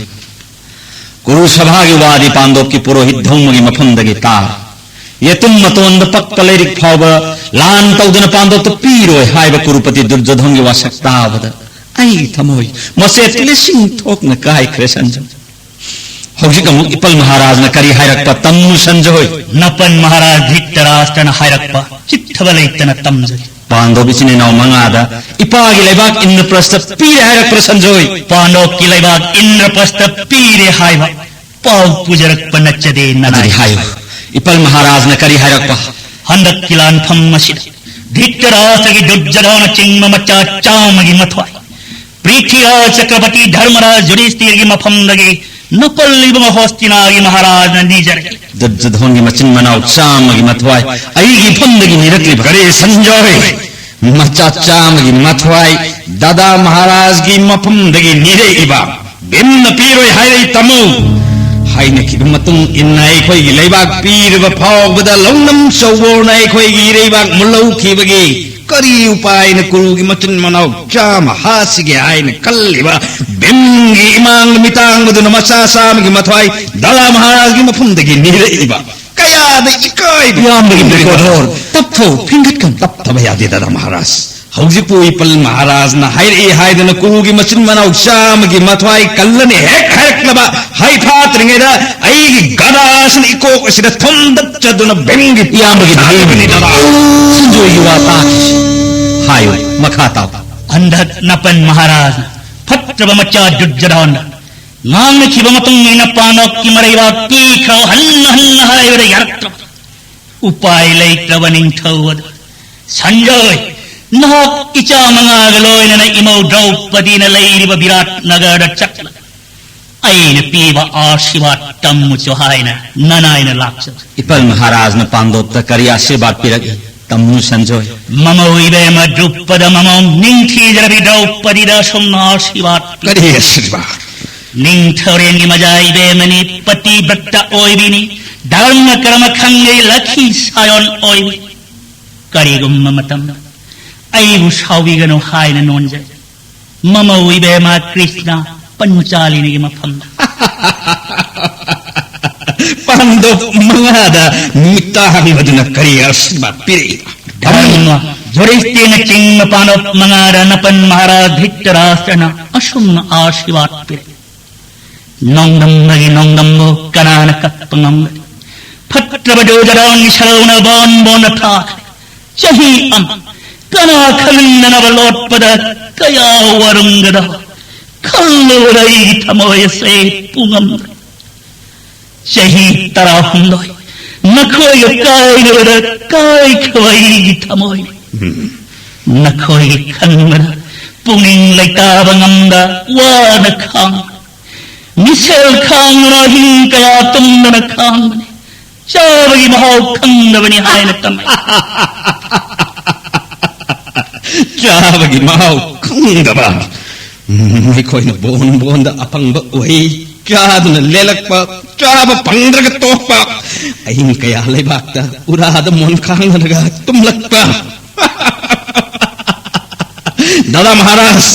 ꯀꯨꯔꯨ ꯁꯚꯥꯒꯤ ꯋꯥꯗꯤ ꯄꯥꯟꯗꯣꯞꯀꯤ ꯄꯨꯔꯣꯍꯤꯠ ꯙꯧꯃꯒꯤ ꯃꯐꯝꯗꯒꯤ ꯇꯥ꯫ ꯌꯦꯇꯨꯝ ꯃꯇꯣꯟꯗ ꯄꯛꯄ ꯂꯩꯔꯤꯛ ꯐꯥꯎꯕ ꯂꯥꯟ ꯇꯧꯗꯨꯅ ꯄꯥꯟꯗꯣꯞꯇ ꯄꯤꯔꯣꯏ ꯍꯥꯏꯕ ꯀꯨꯔꯨꯄꯇꯤ ꯗꯨꯔꯖꯣꯙꯟꯒꯤ ꯋꯥꯁꯛ ꯇꯥꯕꯗ ꯑꯩ ꯊꯃꯣꯏ ꯃꯆꯦꯠ ꯂꯤꯁꯤꯡ ꯊꯣꯛꯅ ꯀꯥꯏꯈ꯭ꯔꯦ ꯁꯟꯖꯣꯏ꯫ ꯍꯧꯖꯤꯛ ꯑꯃꯨꯛ ꯏꯄꯜ ꯃꯍꯥꯔꯥꯖꯅ ꯀꯔꯤ ꯍꯥꯏꯔꯛꯄ ꯇꯝꯃꯨ ꯁꯟꯖꯣꯏ꯫ ꯅꯄꯟ ꯃꯍꯥꯔꯥꯖ ꯙ꯭ꯔꯤꯇꯔꯥꯁꯇ꯭ꯔꯅ ꯍꯥꯏꯔꯛꯄ ꯆꯤꯠꯊꯕ ꯂꯩꯇꯅ ꯇꯝꯖꯔꯤ꯫ ꯄꯥꯟꯗꯣꯞ ꯏꯆꯤꯟ ꯏꯅꯥꯎ ꯃꯉꯥꯗ ꯏꯄꯥꯒꯤ ꯂꯩꯕꯥꯛ ꯏꯟꯗ꯭ꯔꯄ꯭ꯔꯁꯇ ꯄꯤꯔꯦ ꯍꯥꯏꯔꯛꯄ꯭ꯔꯥ ꯁꯟꯖꯣꯏ? ꯄꯥꯟꯗꯣꯞꯀꯤ ꯂꯩꯕꯥꯛ ꯏꯟꯗ꯭ꯔꯄ꯭ꯔꯁꯇ ꯄꯤꯔꯦ ꯍꯥꯏꯕ ꯄꯥꯎ ꯄꯨꯖꯔꯛꯄ ꯅꯠꯆꯗꯦ ꯅꯅꯥꯏ꯫ ꯑꯗꯨꯗꯤ ꯍꯥꯏꯌꯨ, ꯏꯄꯜ ꯃꯍꯥꯔꯥꯖꯅ ꯀꯔꯤ ꯍꯥꯏꯔꯛꯄ? ꯍꯟꯗꯛꯀꯤ ꯂꯥꯟꯐꯝ ꯑꯁꯤꯗ ꯙ꯭ꯔꯤꯇꯔꯥꯁꯇ꯭ꯔꯒꯤ ꯗꯨꯔꯖꯣꯙꯅ ꯆꯤꯡꯕ ꯃꯆꯥ ꯆꯥꯝꯃꯒꯤ ꯃꯊ꯭ꯋꯥꯏ ꯄ꯭ꯔꯤꯊꯤꯔꯥꯖ ꯆꯀ꯭ꯔꯕꯔꯇꯤ ꯙꯔꯃꯔꯥꯖ ꯌꯨꯙꯤꯁꯇꯤꯔꯒꯤ ꯃꯐꯝꯗꯒꯤ ꯅꯄꯜ ꯏꯕꯨꯡꯉꯣ ꯍꯣꯁꯇꯤꯅꯥꯒꯤ ꯃꯍꯥꯔꯥꯖꯅ ꯅꯤꯖꯔꯛꯏ꯫ ꯗꯨꯔꯖꯣꯙꯟꯒꯤ ꯃꯆꯤꯟ ꯃꯅꯥꯎ ꯆꯥꯝꯃꯒꯤ ꯃꯊ꯭ꯋꯥꯏ ꯑꯩꯒꯤ ꯏꯐꯝꯗꯒꯤ ꯅꯤꯔꯛꯂꯤꯕ꯫ ꯀꯔꯤ ꯁꯟꯖꯣꯏ? ꯃꯆꯥ ꯆꯥꯝꯃꯒꯤ ꯃꯊ꯭ꯋꯥꯏ ꯗꯥꯗꯥ ꯃꯍꯥꯔꯥꯖꯒꯤ ꯃꯐꯝꯗꯒꯤ ꯅꯤꯔꯛꯏꯕ꯫ ꯚꯤꯝꯅ ꯄꯤꯔꯣꯏ ꯍꯥꯏꯔꯛꯏ ꯇꯥꯃꯣ꯫ ꯍꯥꯏꯅꯈꯤꯕ ꯃꯇꯨꯡ ꯏꯟꯅ ꯑꯩꯈꯣꯏꯒꯤ ꯂꯩꯕꯥꯛ ꯄꯤꯔꯕ ꯐꯥꯎꯕꯗ ꯂꯧꯅꯝ ꯆꯧꯕꯣꯔꯅ ꯑꯩꯈꯣꯏꯒꯤ ꯏꯔꯩꯕꯥꯛ ꯃꯨꯜꯍꯧꯈꯤꯕꯒꯤ ꯀꯔꯤ ꯎꯄꯥꯏꯅ ꯀꯨꯔꯨꯒꯤ ꯃꯆꯤꯟ ꯃꯅꯥꯎ ꯆꯥꯝꯃ ꯍꯥꯠꯁꯤꯒꯦ ꯍꯥꯏꯅ ꯈꯜꯂꯤꯕ ꯚꯤꯝꯒꯤ ꯏꯃꯥꯡꯗ ꯃꯤꯇꯥꯡꯕꯗꯨꯅ ꯃꯆꯥ ꯆꯥꯝꯃꯒꯤ ꯃꯊ꯭ꯋꯥꯏ ꯗꯥꯗꯥ ꯃꯍꯥꯔꯥꯖꯒꯤ ꯃꯐꯝꯗꯒꯤ ꯅꯤꯔꯛꯏꯕ? ꯀꯌꯥꯗ ꯏꯀꯥꯏꯕ! ꯏꯌꯥꯝꯕꯒꯤ ꯗꯨꯔꯖꯣꯙꯣꯔ, ꯇꯞꯊꯧ, ꯐꯤꯡꯒꯠꯀꯅꯨ꯫ ꯇꯞꯊꯕ ꯌꯥꯗꯦ ꯗꯥꯗꯥ ꯃꯍꯥꯔꯥꯖ꯫ ꯍꯧꯖꯤꯛꯄꯨ ꯏꯄꯜ ꯃꯍꯥꯔꯥꯖꯅ ꯍꯥꯏꯔꯛꯏ ꯍꯥꯏꯗꯅ ꯀꯨꯔꯨꯒꯤ ꯃꯆꯤꯟ ꯃꯅꯥꯎ ꯆꯥꯝꯃꯒꯤ ꯃꯊ꯭ꯋꯥꯏ ꯀꯜꯂꯅꯤ ꯍꯦꯛ ꯍꯥꯏꯔꯛꯂꯕ ꯍꯩꯐꯥꯠꯇ꯭ꯔꯤꯉꯩꯗ ꯑꯩꯒꯤ ꯒꯗꯥꯁꯤꯅ ꯏꯀꯣꯛ ꯑꯁꯤꯗ ꯊꯣꯝꯗꯠꯆꯗꯨꯅ ꯚꯤꯝꯒꯤ ꯏꯌꯥꯝꯕꯒꯤ ꯊꯥꯗꯣꯏꯕꯅꯤ ꯗꯥꯗꯥ꯫ ꯁꯟꯖꯣꯏꯒꯤ ꯋꯥ ꯇꯥꯈꯤꯁꯤ꯫ ꯍꯥꯏꯌꯨ, ꯃꯈꯥ ꯇꯥꯎ꯫ ꯍꯟꯗꯛ ꯅꯄꯟ ꯃꯍꯥꯔꯥꯖꯅ ꯐꯠꯇ꯭ꯔꯕ ꯃꯆꯥ ꯗꯨꯔꯖꯣꯙꯟꯗ ꯉꯥꯡꯅꯈꯤꯕ ꯃꯇꯨꯡ ꯏꯟꯅ ꯄꯥꯟꯗꯣꯞꯀꯤ ꯃꯔꯩꯕꯥꯛ ꯄꯤꯈ꯭ꯔꯣ ꯍꯟꯅ ꯍꯟꯅ ꯍꯥꯏꯕꯗ ꯌꯥꯔꯛꯇ꯭ꯔꯕ ꯎꯄꯥꯏ ꯂꯩꯇ꯭ꯔꯕ ꯅꯤꯡꯊꯧ ꯑꯗꯨ ꯁꯟꯖꯣꯏ, ꯅꯍꯥꯛ ꯏꯆꯥ ꯃꯉꯥꯒ ꯂꯣꯏꯅꯅ ꯏꯃꯧ ꯗ꯭ꯔꯧꯄꯗꯤꯅ ꯂꯩꯔꯤꯕ ꯕꯤꯔꯥꯠ ꯅꯒꯔꯗ ꯆꯠꯂ ꯑꯩꯅ ꯄꯤꯕ ꯑꯥꯁꯤꯔꯕꯥꯗ ꯇꯝꯃꯨꯆꯣ ꯍꯥꯏꯅ ꯅꯅꯥꯏꯅ ꯂꯥꯛꯆꯕ꯫ ꯏꯄꯜ ꯃꯍꯥꯔꯥꯖꯅ ꯄꯥꯟꯗꯣꯞꯇ ꯀꯔꯤ ꯑꯥꯁꯤꯔꯕꯥꯗ ꯄꯤꯔꯛꯏ? ꯇꯝꯃꯨ ꯁꯟꯖꯣꯏ꯫ ꯃꯃꯧ ꯏꯕꯦꯝꯃ ꯗ꯭ꯔꯨꯄꯗ ꯃꯃꯧ ꯅꯤꯡꯊꯤꯖꯔꯕꯤ ꯗ꯭ꯔꯧꯄꯗꯤꯗ ꯑꯁꯨꯝꯅ ꯑꯥꯁꯤꯔꯕꯥꯗ ꯄꯤ꯫ ꯀꯔꯤ ꯑꯥꯁꯤꯔꯕꯥꯗ? ꯅꯤꯡꯊꯧꯔꯦꯜꯒꯤ ꯃꯖꯥ ꯏꯕꯦꯝꯃꯅꯤ, ꯄꯇꯤꯕ꯭ꯔꯇ ꯑꯣꯏꯕꯤꯅꯤ, ꯙꯔꯃ ꯀꯔꯃ ꯈꯪꯉꯦ, ꯂꯈꯤ ꯁꯥꯌꯣꯟ ꯑꯣꯏꯕꯤ꯫ ꯀꯔꯤꯒꯨꯝꯕ ꯃꯇꯝꯗ ꯑꯩꯕꯨ ꯁꯥꯎꯕꯤꯒꯅꯨ ꯍꯥꯏꯅ ꯅꯣꯟꯖꯩ꯫ ꯃꯃꯧ ꯏꯕꯦꯝꯃ ꯀ꯭ꯔꯤꯁꯅ ꯄꯟꯆꯥꯂꯤꯅꯤꯒꯤ ꯃꯐꯝꯗ꯫ ꯄꯥꯟꯗꯣꯞ ꯃꯉꯥꯗ ꯃꯤꯠꯇ ꯍꯥꯡꯕꯗꯨꯅ ꯀꯔꯤ ꯑꯥꯁꯤꯔꯕꯥꯗ ꯄꯤꯔꯛꯏꯕ? ꯙꯔꯃ, ꯖꯨꯔꯤꯁꯇꯤꯅꯆꯤꯡꯕ ꯄꯥꯟꯗꯣꯞ ꯃꯉꯥꯗ ꯅꯄꯟ ꯃꯍꯥꯔꯥꯖ ꯙ꯭ꯔꯤꯇꯔꯥꯁꯇ꯭ꯔꯅ ꯑꯁꯨꯝꯅ ꯑꯥꯁꯤꯔꯕꯥꯗ ꯄꯤꯔꯛꯏ꯫ ꯅꯣꯡꯗꯝꯕꯒꯤ ꯅꯣꯡꯗꯝꯕꯨ ꯀꯅꯥꯅ ꯀꯛꯄ ꯉꯝꯒꯅꯤ? ꯐꯠꯇ꯭ꯔꯕ ꯗꯨꯔꯖꯣꯙꯟꯒꯤ ꯁꯔꯧꯅ ꯕꯣꯟ ꯕꯣꯟꯗ ꯊꯥꯈ꯭ꯔꯦ꯫ ꯆꯍꯤ ꯑꯃ ꯀꯅꯥ ꯈꯪꯅꯅꯕ ꯂꯣꯠꯄꯗ ꯀꯌꯥ ꯋꯥꯔꯝꯒꯗꯕ? ꯈꯜꯂꯨꯕꯗ ꯑꯩꯒꯤ ꯊꯃꯣꯏ ꯑꯁꯦ ꯄꯨꯉꯝꯗ꯭ꯔꯦ꯫ ꯆꯍꯤ ꯇꯔꯥꯍꯨꯝꯗꯣꯏ ꯅꯈꯣꯏꯒ ꯀꯥꯏꯅꯕꯗ ꯀꯥꯏꯈ꯭ꯔꯕ ꯑꯩꯒꯤ ꯊꯃꯣꯏꯅꯤ꯫ ꯅꯈꯣꯏꯒꯤ ꯈꯟꯕꯗ ꯄꯨꯛꯅꯤꯡ ꯂꯩꯇꯥꯕ ꯉꯝꯗ ꯋꯥꯅ ꯈꯥꯡ ꯃꯤꯁꯦꯜ ꯈꯥꯡꯗꯨꯅ ꯑꯍꯤꯡ ꯀꯌꯥ ꯇꯨꯝꯗꯅ ꯈꯥꯡꯕꯅꯤ꯫ ꯆꯥꯕꯒꯤ ꯃꯍꯥꯎ ꯈꯪꯗꯕꯅꯤ ꯍꯥꯏꯅ ꯇꯝꯃꯤ꯫ ꯆꯥꯕꯒꯤ ꯃꯍꯥꯎ ꯈꯪꯗꯕ꯫ ꯎꯝ, ꯑꯩꯈꯣꯏꯅ ꯕꯣꯟ ꯕꯣꯟꯗ ꯑꯐꯪꯕ ꯎꯍꯩ ꯆꯥꯗꯨꯅ ꯂꯦꯜꯂꯛꯄ, ꯆꯥꯕ ꯐꯪꯗ꯭ꯔꯒ ꯇꯣꯛꯄ, ꯑꯍꯤꯡ ꯀꯌꯥ ꯂꯩꯕꯥꯛꯇ ꯎꯔꯥꯗ ꯃꯣꯟ ꯈꯥꯡꯅꯔꯒ ꯇꯨꯝꯂꯛꯄ꯫ ꯗꯥꯗꯥ ꯃꯍꯥꯔꯥꯖ,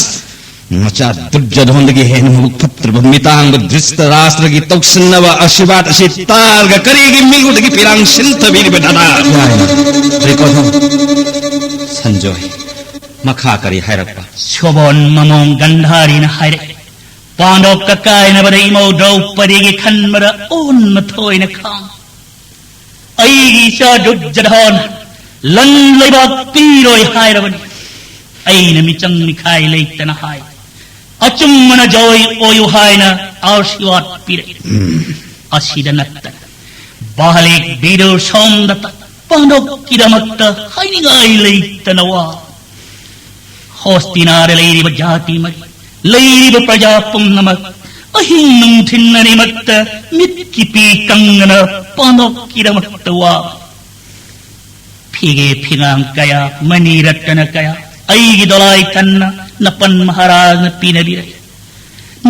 ꯃꯆꯥ ꯗꯨꯔꯖꯣꯙꯟꯗꯒꯤ ꯍꯦꯟꯅ ꯃꯕꯨꯛ ꯐꯠꯇ꯭ꯔꯕ ꯃꯤꯇꯥꯡꯕ ꯙ꯭ꯔꯤꯁꯇꯔꯥꯁꯇ꯭ꯔꯒꯤ ꯇꯧꯁꯤꯟꯅꯕ ꯑꯁꯤꯕꯥꯠ ꯑꯁꯤ ꯇꯥꯔꯒ ꯀꯔꯤꯒꯤ ꯃꯤꯉꯣꯟꯗꯒꯤ ꯄꯤꯔꯥꯡ ꯁꯤꯟꯊꯕꯤꯔꯤꯕ ꯗꯥꯗꯥ? ꯌꯥꯏ, ꯔꯦꯀꯣꯔꯗꯣ꯫ ꯁꯟꯖꯣꯏ, ꯃꯈꯥ ꯀꯔꯤ ꯍꯥꯏꯔꯛꯄ? ꯁꯣꯕꯣꯟ ꯃꯃꯣꯡ ꯒꯟꯙꯥꯔꯤꯅ ꯍꯥꯏꯔꯛꯏ, ꯄꯥꯟꯗꯣꯞꯀ ꯀꯥꯏꯅꯕꯗ ꯏꯃꯧ ꯗ꯭ꯔꯧꯄꯗꯤꯒꯤ ꯈꯟꯕꯗ ꯑꯣꯟꯅ ꯊꯣꯏꯅ ꯈꯥꯡ꯫ ꯑꯩꯒꯤ ꯏꯆꯥ ꯗꯨꯔꯖꯣꯙꯟ ꯂꯟ ꯂꯩꯕꯥꯛ ꯄꯤꯔꯣꯏ ꯍꯥꯏꯔꯕꯅꯤ꯫ ꯑꯩꯅ ꯃꯤꯆꯪ ꯃꯤꯈꯥꯏ ꯂꯩꯇꯅ ꯍꯥꯏ꯫ ꯑꯆꯨꯝꯕꯅ ꯖꯣꯏ ꯑꯣꯏꯌꯨ ꯍꯥꯏꯅ ꯑꯥꯔꯁꯤꯋꯥꯗ ꯄꯤꯔꯛꯏ꯫ ꯑꯁꯤꯗ ꯅꯠꯇꯅ ꯕꯥꯂꯦꯛ ꯕꯤꯗꯨꯔ ꯁꯣꯝꯗꯇ ꯄꯥꯟꯗꯣꯞꯀꯤꯗꯃꯛꯇ ꯍꯥꯏꯅꯤꯡꯉꯥꯏ ꯂꯩꯇꯅ ꯋꯥ꯫ ꯍꯣꯁꯇꯤꯅꯥꯗ ꯂꯩꯔꯤꯕ ꯖꯥꯇꯤ ꯃꯔꯤ, ꯂꯩꯔꯤꯕ ꯄ꯭ꯔꯖꯥ ꯄꯨꯝꯅꯃꯛ ꯑꯍꯤꯡ ꯅꯨꯡꯊꯤꯟ ꯑꯅꯤꯃꯛꯇ ꯃꯤꯠꯀꯤ ꯄꯤ ꯀꯪꯗꯅ ꯄꯥꯟꯗꯣꯞꯀꯤꯗꯃꯛꯇ ꯋꯥꯕ꯫ ꯐꯤꯒꯦ ꯐꯤꯉꯥꯡ ꯀꯌꯥ, ꯃꯅꯤ ꯔꯠꯇꯅ ꯀꯌꯥ ꯑꯩꯒꯤ ꯗꯣꯂꯥꯏ ꯀꯟꯅ ꯅꯄꯟ ꯃꯍꯥꯔꯥꯖꯅ ꯄꯤꯅꯕꯤꯔꯦ꯫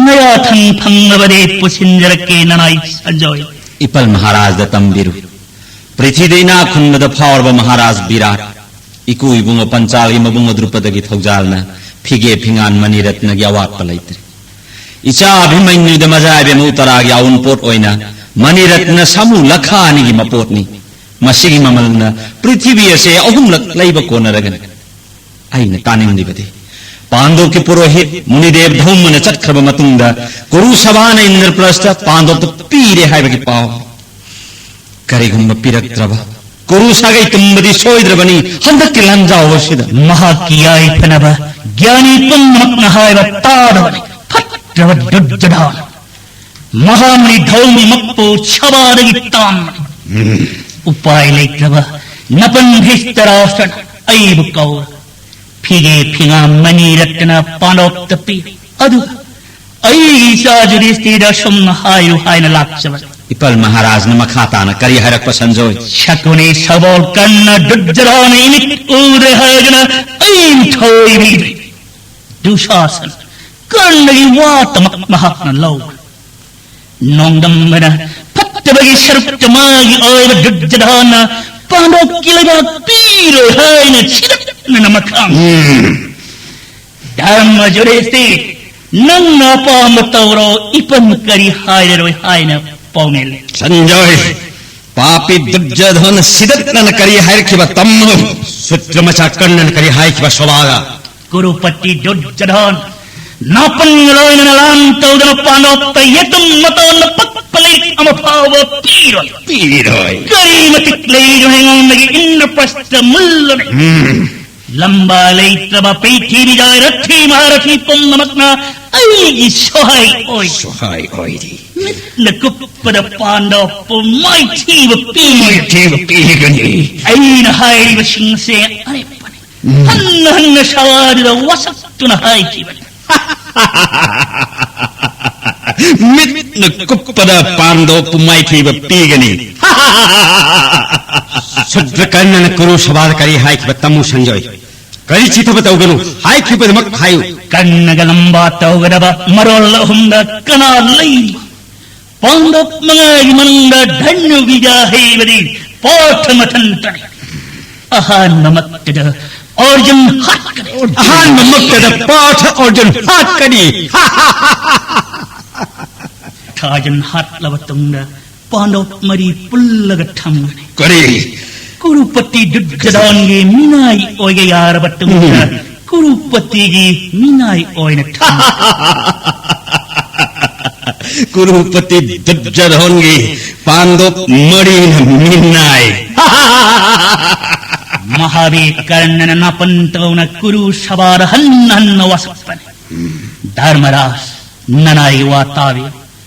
ꯅꯌꯥꯊꯪ ꯐꯪꯂꯕꯗꯤ ꯄꯨꯁꯤꯟꯖꯔꯛꯀꯦ ꯅꯅꯥꯏ ꯁꯟꯖꯣꯏ꯫ ꯏꯄꯜ ꯃꯍꯥꯔꯥꯖꯗ ꯇꯝꯕꯤꯔꯨ꯫ ꯄ꯭ꯔꯤꯊꯤꯗ ꯏꯅꯥꯛ ꯈꯨꯟꯕꯗ ꯐꯥꯎꯔꯕ ꯃꯍꯥꯔꯥꯖ ꯕꯤꯔꯥꯠ, ꯏꯀꯨ ꯏꯕꯨꯡꯉꯣ ꯄꯟꯆꯥꯜꯒꯤ ꯃꯕꯨꯡꯉꯣ ꯗ꯭ꯔꯨꯄꯗꯒꯤ ꯊꯧꯖꯥꯜꯅ ꯐꯤꯒꯦ ꯐꯤꯉꯥꯟ ꯃꯅꯤꯔꯠꯅꯒꯤ ꯑꯋꯥꯠꯄ ꯂꯩꯇ꯭ꯔꯦ꯫ ꯏꯆꯥ ꯑꯚꯤꯃꯟꯌꯨꯗ ꯃꯖꯥ ꯏꯕꯦꯝꯃ ꯎꯇꯔꯥꯒꯤ ꯑꯎꯟꯄꯣꯠ ꯑꯣꯏꯅ ꯃꯅꯤꯔꯠꯅ ꯁꯥꯃꯨ ꯂꯈꯥ ꯑꯅꯤꯒꯤ ꯃꯄꯣꯠꯅꯤ꯫ ꯃꯁꯤꯒꯤ ꯃꯃꯜꯅ ꯄ꯭ꯔꯤꯊꯤꯕꯤ ꯑꯁꯦ ꯑꯍꯨꯝꯂꯛ ꯂꯩꯕ ꯀꯣꯟꯅꯔꯒꯅꯤ꯫ ꯑꯩꯅ ꯇꯥꯅꯤꯡꯂꯤꯕꯗꯤ ꯄꯥꯟꯗꯣꯞꯀꯤ ꯄꯨꯔꯣꯍꯤꯠ ꯃꯨꯅꯤꯗꯦꯕ ꯙꯧꯃꯅ ꯆꯠꯈ꯭ꯔꯕ ꯃꯇꯨꯡꯗ ꯀꯨꯔꯨ ꯁꯚꯥꯅ ꯏꯟꯗ꯭ꯔꯄ꯭ꯔꯁꯇ ꯄꯥꯟꯗꯣꯞꯇ ꯄꯤꯔꯦ ꯍꯥꯏꯕꯒꯤ ꯄꯥꯎ꯫ ꯀꯔꯤꯒꯨꯝꯕ ꯄꯤꯔꯛꯇ꯭ꯔꯕ, ꯀꯨꯔꯨ ꯁꯥꯒꯩ ꯇꯨꯝꯕꯗꯤ ꯁꯣꯏꯗ꯭ꯔꯕꯅꯤ ꯍꯟꯗꯛꯀꯤ ꯂꯥꯟꯖꯥꯎ ꯑꯁꯤꯗ꯫ ꯃꯍꯥꯛꯀꯤ ꯌꯥꯏꯐꯅꯕ ꯒ꯭ꯌꯥꯅꯤ ꯄꯨꯝꯅꯃꯛꯅ ꯍꯥꯏꯕ ꯇꯥꯗꯕꯅꯤ ꯐꯠꯇ꯭ꯔꯕ ꯗꯨꯔꯖꯣꯙꯅ꯫ ꯃꯍꯥꯃꯨꯅꯤ ꯙꯧꯃꯤꯃꯛꯄꯨ ꯁꯚꯥꯗꯒꯤ ꯇꯥꯟꯕꯅꯤ꯫ ꯎꯄꯥꯏ ꯂꯩꯇ꯭ꯔꯕ ꯅꯄꯟ ꯙ꯭ꯔꯤꯇꯔꯥꯁ꯭ꯇ꯭ꯔꯅ ꯑꯩꯕꯨ ꯀꯧꯔ ꯐꯤꯒꯦ ꯐꯤꯉꯥ ꯃꯅꯤ ꯔꯠꯇꯅ ꯄꯥꯟꯗꯣꯞꯇ ꯄꯤ꯫ ꯑꯗꯨꯒ ꯑꯩꯒꯤ ꯏꯆꯥ ꯌꯨꯙꯤꯁꯊꯤꯔꯗ ꯑꯁꯨꯝꯅ ꯍꯥꯏꯌꯨ ꯍꯥꯏꯅ ꯂꯥꯛꯆꯕꯅꯤ꯫ ꯏꯄꯜ ꯃꯍꯥꯔꯥꯖꯅ ꯃꯈꯥ ꯇꯥꯅ ꯀꯔꯤ ꯍꯥꯏꯔꯛꯄ ꯁꯟꯖꯣꯏ? ꯁꯀꯨꯅꯤ ꯁꯒꯣꯜ ꯀꯔꯅ ꯗꯨꯔꯖꯣꯙꯅ ꯏꯃꯤꯠ ꯎꯗ꯭ꯔꯦ ꯍꯥꯏꯗꯨꯅ ꯑꯩꯕꯨ ꯊꯣꯏꯕꯤꯗ꯭ꯔꯦ꯫ ꯗꯨꯁꯥꯁꯟ ꯀꯔꯅꯒꯤ ꯋꯥꯇꯃꯛ ꯃꯍꯥꯛꯅ ꯂꯧꯈ꯭ꯔꯦ꯫ ꯅꯣꯡꯗꯝꯕꯅ ꯐꯠꯇꯕꯒꯤ ꯁꯔꯨꯛꯇ ꯃꯥꯒꯤ ꯑꯣꯏꯕ ꯗꯨꯔꯖꯣꯙꯅ ꯄꯥꯟꯗꯣꯞꯀꯤ ꯂꯩꯕꯥꯛ ꯄꯤꯔꯣꯏ ꯍꯥꯏꯅ ꯁꯤꯗꯠꯅꯅ ꯃꯈꯥ꯫ ꯙꯔꯃ ꯌꯨꯙꯤꯁꯊꯤꯔ, ꯅꯪꯅ ꯑꯄꯥꯝꯕ ꯇꯧꯔꯣ, ꯏꯄꯟ ꯀꯔꯤ ꯍꯥꯏꯔꯔꯣꯏ ꯍꯥꯏꯅ ꯄꯥꯎꯃꯤꯜꯂꯤ꯫ ꯁꯟꯖꯣꯏ, ꯄꯥꯄꯤ ꯗꯨꯔꯖꯣꯙꯅ ꯁꯤꯗꯠꯅꯅ ꯀꯔꯤ ꯍꯥꯏꯔꯛꯈꯤꯕ ꯇꯝꯃꯨ꯫ ꯁꯨꯇ꯭ꯔ ꯃꯆꯥ ꯀꯔꯅꯅ ꯀꯔꯤ ꯍꯥꯏꯈꯤꯕ ꯁꯣꯚꯥꯗ? ꯀꯨꯔꯨꯄꯇꯤ ꯗꯨꯔꯖꯣꯙꯟ ꯅꯥꯄꯟꯒ ꯂꯣꯏꯅꯅ ꯂꯥꯟ ꯇꯧꯗꯅ ꯄꯥꯟꯗꯣꯞꯇ ꯌꯦꯇꯨꯝ ꯃꯇꯣꯟꯗ ꯄꯛꯄ ꯂꯩꯔꯤꯛ ꯑꯃ ꯐꯥꯎꯕ ꯄꯤꯔꯣꯏ꯫ ꯄꯤꯔꯣꯏ꯫ ꯀꯔꯤ ꯃꯇꯤꯛ ꯂꯩꯔꯤꯅꯣ ꯑꯩꯉꯣꯟꯗꯒꯤ ꯏꯟꯗ꯭ꯔꯄ꯭ꯔꯁꯇ ꯃꯨꯜꯂꯅꯤ꯫ ꯎꯝ꯫ ꯂꯝꯕꯥ ꯂꯩꯇ꯭ꯔꯕ ꯄ꯭ꯔꯤꯊꯤꯕꯤꯗ ꯔꯊꯤ ꯃꯍꯥꯔꯊꯤ ꯄꯨꯝꯅꯃꯛꯅ ꯑꯩꯒꯤ ꯁꯣꯍꯥꯏ ꯑꯣꯏ꯫ ꯁꯣꯍꯥꯏ ꯑꯣꯏꯔꯤ꯫ ꯃꯤꯠꯅ ꯀꯨꯞꯄꯗ ꯄꯥꯟꯗꯣꯞꯄꯨ ꯃꯥꯏꯊꯤꯕ ꯄꯤ꯫ ꯃꯥꯏꯊꯤꯕ ꯄꯤꯒꯅꯤ꯫ ꯑꯩꯅ ꯍꯥꯏꯔꯤꯕꯁꯤꯡꯁꯦ ꯑꯔꯦꯞꯄꯅꯤ꯫ ꯎꯝ꯫ ꯍꯟꯅ ꯍꯟꯅ ꯁꯚꯥꯗꯨꯗ ꯋꯥꯁꯛꯇꯨꯅ ꯍꯥꯏꯈꯤꯕꯅꯤ꯫ ꯃꯤꯠꯅ ꯀꯨꯞꯄꯗ ꯄꯥꯟꯗꯣꯞꯄꯨ ꯃꯥꯏꯊꯤꯕ ꯄꯤꯒꯅꯤ꯫ ꯁꯨꯗ꯭ꯔꯀꯔꯅꯅ ꯀꯨꯔꯨ ꯁꯚꯥꯗ ꯀꯔꯤ ꯍꯥꯏꯈꯤꯕ ꯇꯝꯃꯨ ꯁꯟꯖꯣꯏ꯫ ꯀꯔꯤ ꯆꯤꯊꯕ ꯇꯧꯒꯅꯨ, ꯍꯥꯏꯈꯤꯕꯗꯃꯛ ꯍꯥꯏꯌꯨ꯫ ꯀꯔꯅꯒ ꯂꯝꯕꯥ ꯇꯧꯒꯗꯕ ꯃꯔꯣꯜ ꯑꯍꯨꯝꯗ ꯀꯅꯥ ꯂꯩ? ꯄꯥꯟꯗꯣꯞ ꯃꯉꯥꯒꯤ ꯃꯅꯨꯡꯗ ꯙꯅꯨ ꯕꯤꯗ꯭ꯌꯥ ꯍꯩꯕꯗꯤ ꯄꯥꯔꯊ ꯃꯊꯟꯇꯅꯤ꯫ ꯑꯍꯥꯟꯕꯃꯛꯇꯗ ꯑꯔꯖꯨꯟ ꯍꯥꯠꯀꯅꯤ꯫ ꯑꯍꯥꯟꯕꯃꯛꯇꯗ ꯄꯥꯔꯊ ꯑꯔꯖꯨꯟ ꯍꯥꯠꯀꯅꯤ꯫ ꯊꯥꯖꯟ ꯍꯥꯠꯂꯕ ꯇꯨꯡꯗ ꯄꯥꯟꯗꯣꯞ ꯃꯔꯤ ꯄꯨꯜꯂꯒ ꯊꯝꯒꯅꯤ꯫ ꯀꯔꯤ? ꯀꯨꯔꯨꯄꯇꯤ ꯗꯨꯔꯖꯣꯙꯟꯒꯤ ꯃꯤꯅꯥꯏ ꯑꯣꯏꯒꯦ ꯌꯥꯔꯕ ꯇꯨꯡꯗ ꯎꯝ꯫ ꯀꯨꯔꯨꯄꯇꯤꯒꯤ ꯃꯤꯅꯥꯏ ꯑꯣꯏꯅ ꯊꯝ- ꯀꯨꯔꯨꯄꯇꯤ ꯗꯨꯔꯖꯣꯙꯟꯒꯤ ꯄꯥꯟꯗꯣꯞ ꯃꯔꯤꯅ ꯃꯤꯅꯥꯏ꯫ ꯃꯍꯥꯕꯤꯔ ꯀꯔꯅꯅ ꯅꯥꯄꯟ ꯇꯧꯅ ꯀꯨꯔꯨ ꯁꯚꯥꯗ ꯍꯟꯅ ꯍꯟꯅ ꯋꯥꯁꯛꯄꯅꯤ꯫ ꯙꯔꯃꯔꯥꯖ, ꯅꯅꯥꯏ ꯋꯥ ꯇꯥꯕꯤꯌꯨ꯫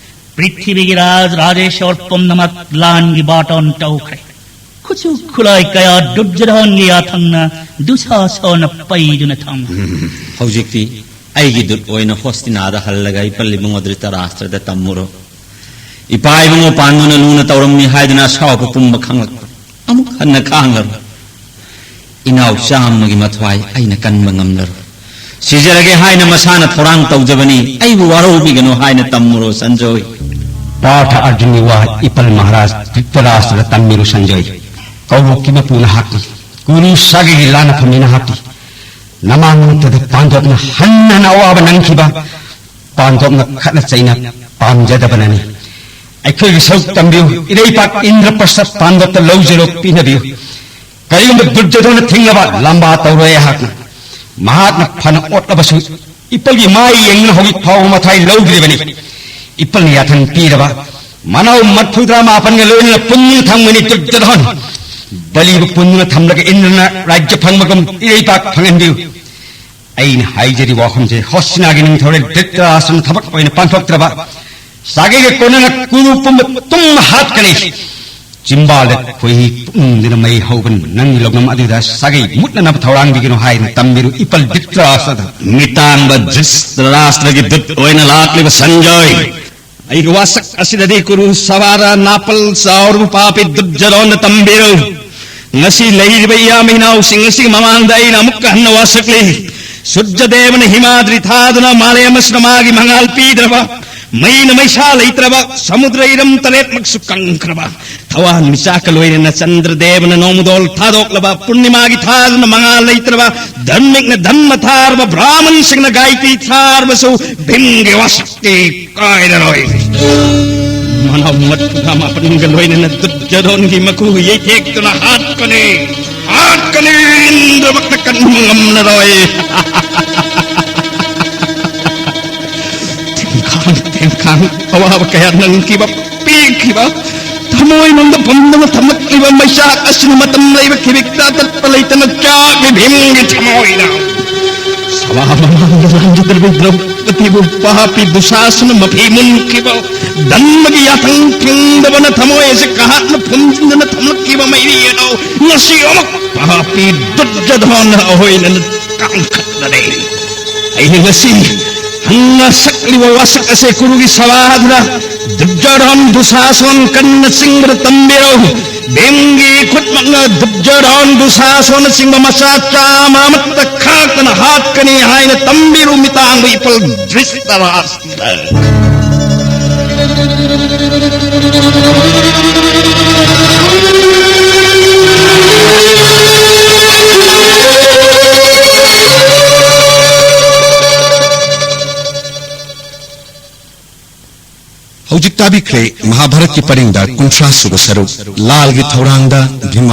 ꯄ꯭ꯔꯤꯊꯤꯕꯤꯒꯤ ꯔꯥꯖ ꯔꯥꯖꯦꯁꯣꯔ ꯄꯨꯝꯅꯃꯛ ꯂꯥꯟꯒꯤ ꯕꯥꯇꯣꯟ ꯇꯧꯈ꯭ꯔꯦ꯫ ꯈꯨꯠꯁꯨ ꯈꯨꯠꯂꯥꯏ ꯀꯌꯥ ꯗꯨꯔꯖꯣꯙꯟꯒꯤ ꯌꯥꯊꯪꯅ ꯗꯨꯁꯥꯁꯣꯔꯅ ꯄꯩꯗꯨꯅ ꯊꯝꯈ꯭ꯔꯦ꯫ ꯍꯧꯖꯤꯛꯇꯤ ꯑꯩꯒꯤ ꯗꯨꯠ ꯑꯣꯏꯅ ꯍꯣꯁꯇꯤꯅꯥꯗ ꯍꯜꯂꯒ ꯏꯄꯜ ꯏꯕꯨꯡꯉꯣ ꯙ꯭ꯔꯤꯇꯔꯥꯁꯇ꯭ꯔꯗ ꯇꯝꯃꯨꯔꯣ꯫ ꯏꯄꯥ ꯏꯕꯨꯡꯉꯣ ꯄꯥꯟꯗꯨꯅ ꯂꯨꯅ ꯇꯧꯔꯝꯃꯤ ꯍꯥꯏꯗꯨꯅ ꯑꯁꯥꯎꯕ ꯄꯨꯝꯕ ꯈꯪꯂꯛꯄ꯫ ꯑꯃꯨꯛ ꯍꯟꯅ ꯈꯥꯡꯂꯔꯣꯏ꯫ ꯏꯅꯥꯎ ꯆꯥꯝꯃꯒꯤ ꯃꯊ꯭ꯋꯥꯏ ꯑꯩꯅ ꯀꯟꯕ ꯉꯝꯂꯔꯣꯏ꯫ ꯁꯤꯖꯔꯒꯦ ꯍꯥꯏꯅ ꯃꯁꯥꯅ ꯊꯧꯔꯥꯡ ꯇꯧꯖꯕꯅꯤ꯫ ꯑꯩꯕꯨ ꯋꯥꯔꯧꯕꯤꯒꯅꯨ ꯍꯥꯏꯅ ꯇꯝꯃꯨꯔꯣ ꯁꯟꯖꯣꯏ꯫ ꯄꯥꯔꯊ ꯑꯔꯖꯨꯟꯒꯤ ꯋꯥ ꯏꯄꯜ ꯃꯍꯥꯔꯥꯖ ꯙ꯭ꯔꯤꯇꯔꯥꯁꯇ꯭ꯔꯗ ꯇꯝꯕꯤꯔꯨ ꯁꯟꯖꯣꯏ꯫ ꯀꯧꯔꯣꯛꯀꯤ ꯃꯄꯨ ꯅꯍꯥꯛꯀꯤ, ꯀꯨꯔꯨ ꯁꯥꯒꯩꯒꯤ ꯂꯥꯟꯅꯐꯝꯅꯤ ꯅꯍꯥꯛꯀꯤ꯫ ꯅꯃꯥꯡꯃꯛꯇꯗ ꯄꯥꯟꯗꯣꯞꯅ ꯍꯟꯅ ꯍꯟꯅ ꯑꯋꯥꯕ ꯅꯪꯈꯤꯕ, ꯄꯥꯟꯗꯣꯞꯅ ꯈꯠꯅ ꯆꯩꯅ ꯄꯥꯝꯖꯗꯕꯅꯅꯤ꯫ ꯑꯩꯈꯣꯏꯒꯤ ꯁꯔꯨꯛ ꯇꯝꯕꯤꯌꯨ, ꯏꯔꯩꯄꯥꯛ ꯏꯟꯗ꯭ꯔꯄ꯭ꯔꯁꯊ ꯄꯥꯟꯗꯣꯞꯇ ꯂꯧꯖꯔꯨ, ꯄꯤꯅꯕꯤꯌꯨ꯫ ꯀꯔꯤꯒꯨꯝꯕ ꯗꯨꯔꯖꯣꯙꯅ ꯊꯤꯡꯅꯕ ꯂꯥꯝꯕꯥ ꯇꯧꯔꯣꯏ ꯑꯩꯍꯥꯛꯅ꯫ ꯃꯍꯥꯛꯅ ꯐꯅ ꯑꯣꯠꯂꯕꯁꯨ ꯏꯄꯜꯒꯤ ꯃꯥꯏ ꯌꯦꯡꯗꯨꯅ ꯍꯧꯖꯤꯛ ꯐꯥꯎꯕ ꯃꯊꯥꯏ ꯂꯧꯗ꯭ꯔꯤꯕꯅꯤ꯫ ꯏꯄꯜꯅ ꯌꯥꯊꯪ ꯄꯤꯔꯕ ꯃꯅꯥꯎ ꯃꯔꯐꯨꯇꯔꯥ ꯃꯥꯄꯟꯒ ꯂꯣꯏꯅꯅ ꯄꯨꯟꯗꯨꯅ ꯊꯝꯒꯅꯤ ꯗꯨꯔꯖꯣꯙꯟ꯫ ꯕꯂꯤꯕꯨ ꯄꯨꯟꯗꯨꯅ ꯊꯝꯂꯒ ꯏꯟꯗ꯭ꯔꯅ ꯔꯥꯖ꯭ꯌ ꯐꯪꯕꯒꯨꯝ ꯏꯔꯩꯄꯥꯛ ꯐꯪꯍꯟꯕꯤꯌꯨ꯫ ꯑꯩꯅ ꯍꯥꯏꯖꯔꯤꯕ ꯋꯥꯐꯝꯁꯦ ꯍꯣꯁꯇꯤꯅꯥꯒꯤ ꯅꯤꯡꯊꯧꯔꯦꯜ ꯙ꯭ꯔꯤꯇꯔꯥꯁꯇ꯭ꯔꯅ ꯊꯕꯛ ꯑꯣꯏꯅ ꯄꯥꯡꯊꯣꯛꯇ꯭ꯔꯕ ꯁꯥꯒꯩꯒ ꯀꯣꯟꯅꯅ ꯀꯨꯔꯨ ꯄꯨꯝꯕ ꯇꯨꯝ ꯍꯥꯠꯀꯅꯤ꯫ ꯆꯤꯝꯕꯥꯜꯗ ꯈꯣꯏꯍꯤ ꯄꯨꯝꯗꯨꯅ ꯃꯩ ꯍꯧꯕꯅꯤ꯫ ꯅꯪꯒꯤ ꯂꯧꯅꯝ ꯑꯗꯨꯗ ꯁꯥꯒꯩ ꯃꯨꯠꯅꯅꯕ ꯊꯧꯔꯥꯡꯕꯤꯒꯅꯨ ꯍꯥꯏꯅ ꯇꯝꯕꯤꯔꯨ ꯏꯄꯜ ꯙ꯭ꯔꯤꯇꯔꯥꯁꯇ꯭ꯔꯗ꯫ ꯃꯤꯇꯥꯡꯕ ꯙ꯭ꯔꯤꯇꯔꯥꯁꯇ꯭ꯔꯒꯤ ꯗꯨꯠ ꯑꯣꯏꯅ ꯂꯥꯛꯂꯤꯕ ꯁꯟꯖꯣꯏ, ꯑꯩꯒꯤ ꯋꯥꯁꯛ ꯑꯁꯤꯗꯗꯤ ꯀꯨꯔꯨ ꯁꯚꯥꯗ ꯅꯥꯄꯜ ꯆꯥꯎꯔꯕ ꯄꯥꯄꯤ ꯗꯨꯔꯖꯣꯙꯟꯗ ꯇꯝꯕꯤꯔꯨ꯫ ꯉꯁꯤ ꯂꯩꯔꯤꯕ ꯏꯌꯥꯝꯕ ꯏꯅꯥꯎꯁꯤꯡ ꯑꯁꯤꯒꯤ ꯃꯃꯥꯡꯗ ꯑꯩꯅ ꯑꯃꯨꯛꯀ ꯍꯟꯅ ꯋꯥꯁꯛꯂꯤ꯫ ꯁꯨꯔꯖꯗꯦꯕꯅ ꯍꯤꯃꯥꯗ꯭ꯔꯤ ꯊꯥꯗꯨꯅ ꯃꯥꯂꯦꯝ ꯑꯁꯤꯗ ꯃꯥꯒꯤ ꯃꯉꯥꯜ ꯄꯤꯗ꯭ꯔꯕ, ꯃꯩꯅ ꯃꯩꯁꯥ ꯂꯩꯇ꯭ꯔꯕ, ꯁꯃꯨꯗ꯭ꯔ ꯏꯔꯝ ꯇꯔꯦꯠꯃꯛꯁꯨ ꯀꯪꯈ꯭ꯔꯕ, ꯊꯋꯥꯟ ꯃꯤꯆꯥꯛꯀ ꯂꯣꯏꯅꯅ ꯆꯟꯗ꯭ꯔꯗꯦꯕꯅ ꯅꯣꯡꯃꯗꯣꯜ ꯊꯥꯗꯣꯛꯂꯕ, ꯄꯨꯔꯅꯤꯃꯥꯒꯤ ꯊꯥꯗꯨꯅ ꯃꯉꯥꯜ ꯂꯩꯇ꯭ꯔꯕ, ꯙꯔꯃꯤꯛꯅ ꯙꯝꯃ ꯊꯥꯔꯕ, ꯕ꯭ꯔꯥꯍꯃꯟꯁꯤꯡꯅ ꯒꯥꯏꯇ꯭ꯔꯤ ꯊꯥꯔꯕꯁꯨ ꯚꯤꯝꯒꯤ ꯋꯥꯁꯛꯇꯤ ꯀꯥꯏꯔꯔꯣꯏ꯫ ꯃꯅꯥꯎ ꯃꯔꯐꯨꯇꯔꯥ ꯃꯥꯄꯟꯒ ꯂꯣꯏꯅꯅ ꯗꯨꯔꯖꯣꯙꯟꯒꯤ ꯃꯀꯨ ꯌꯩꯊꯦꯛꯇꯨꯅ ꯍꯥꯠꯀꯅꯤ, ꯍꯥꯠꯀꯅꯤ, ꯏꯟꯗ꯭ꯔ ꯗꯃꯛꯇ ꯀꯟꯕ ꯉꯝꯂꯔꯣꯏ꯫ ꯇꯦꯡꯈꯥꯡ ꯇꯦꯡꯈꯥꯡ ꯑꯋꯥꯕ ꯀꯌꯥ ꯅꯪꯈꯤꯕ, ꯄꯤꯈꯤꯕ, ꯊꯃꯣꯏꯅꯨꯡꯗ ꯄꯨꯝꯗꯨꯅ ꯊꯝꯂꯛꯂꯤꯕ ꯃꯩꯆꯥꯛ ꯑꯁꯤꯅ ꯃꯇꯝ ꯂꯩꯕ ꯈꯤꯕꯤꯛꯇ ꯇꯠꯄ ꯂꯩꯇꯅ ꯆꯥꯛꯂꯤ ꯚꯤꯝꯒꯤ ꯊꯃꯣꯏꯗ꯫ ꯁꯚꯥ ꯃꯃꯥꯡꯗ ꯂꯥꯟꯖꯗ꯭ꯔꯕꯤ ꯗ꯭ꯔꯧꯄꯗꯤꯕꯨ ꯄꯥꯄꯤ ꯗꯨꯁꯥꯁꯅ ꯃꯐꯤ ꯃꯨꯟꯈꯤꯕ, ꯗꯟꯕꯒꯤ ꯌꯥꯊꯪ ꯊꯤꯡꯗꯕꯅ ꯊꯃꯣꯏ ꯑꯁꯤ ꯀꯥꯍꯠꯅ ꯐꯨꯝꯖꯤꯟꯗꯨꯅ ꯊꯝꯂꯛꯈꯤꯕ ꯃꯩꯔꯤ ꯑꯗꯨ ꯉꯁꯤ ꯑꯃꯨꯛ ꯄꯥꯄꯤ ꯗꯨꯔꯖꯣꯙꯅ ꯑꯣꯏꯅ ꯀꯥꯡꯈꯠꯂꯔꯦ꯫ ꯑꯩꯅ ꯉꯁꯤ ꯍꯪꯅ ꯁꯛꯂꯤꯕ ꯋꯥꯁꯛ ꯑꯁꯦ ꯀꯨꯔꯨꯒꯤ ꯁꯚꯥꯗꯨꯗ ꯗꯨꯔꯖꯣꯙꯟ ꯗꯨꯁꯥꯁꯣꯟ ꯀꯟꯅ ꯆꯤꯡꯕꯗ ꯇꯝꯕꯤꯔꯧ꯫ ꯚꯤꯝꯒꯤ ꯈꯨꯠꯃꯛꯅ ꯗꯨꯔꯖꯣꯙꯟ ꯗꯨꯁꯥꯁꯣꯟꯅꯆꯤꯡꯕ ꯃꯆꯥ ꯆꯥꯝꯃ ꯑꯃꯠꯇ ꯈꯥꯛꯇꯅ ꯍꯥꯠꯀꯅꯤ ꯍꯥꯏꯅ ꯇꯝꯕꯤꯔꯨ ꯃꯤꯇꯥꯡꯕ ꯏꯄꯜ ꯙ꯭ꯔꯤꯁꯇꯔꯥꯁꯇ꯭ꯔ꯫ ꯍꯧꯖꯤꯛ ꯇꯥꯕꯤꯈ꯭ꯔꯦ ꯃꯍꯥꯚꯥꯔꯠꯀꯤ ꯄꯔꯤꯡꯗ ꯀꯨꯟꯊ꯭ꯔꯥ ꯁꯨꯕ ꯁꯔꯨꯛ, ꯂꯥꯜꯒꯤ ꯊꯧꯔꯥꯡꯗ ꯚꯤꯃꯥ꯫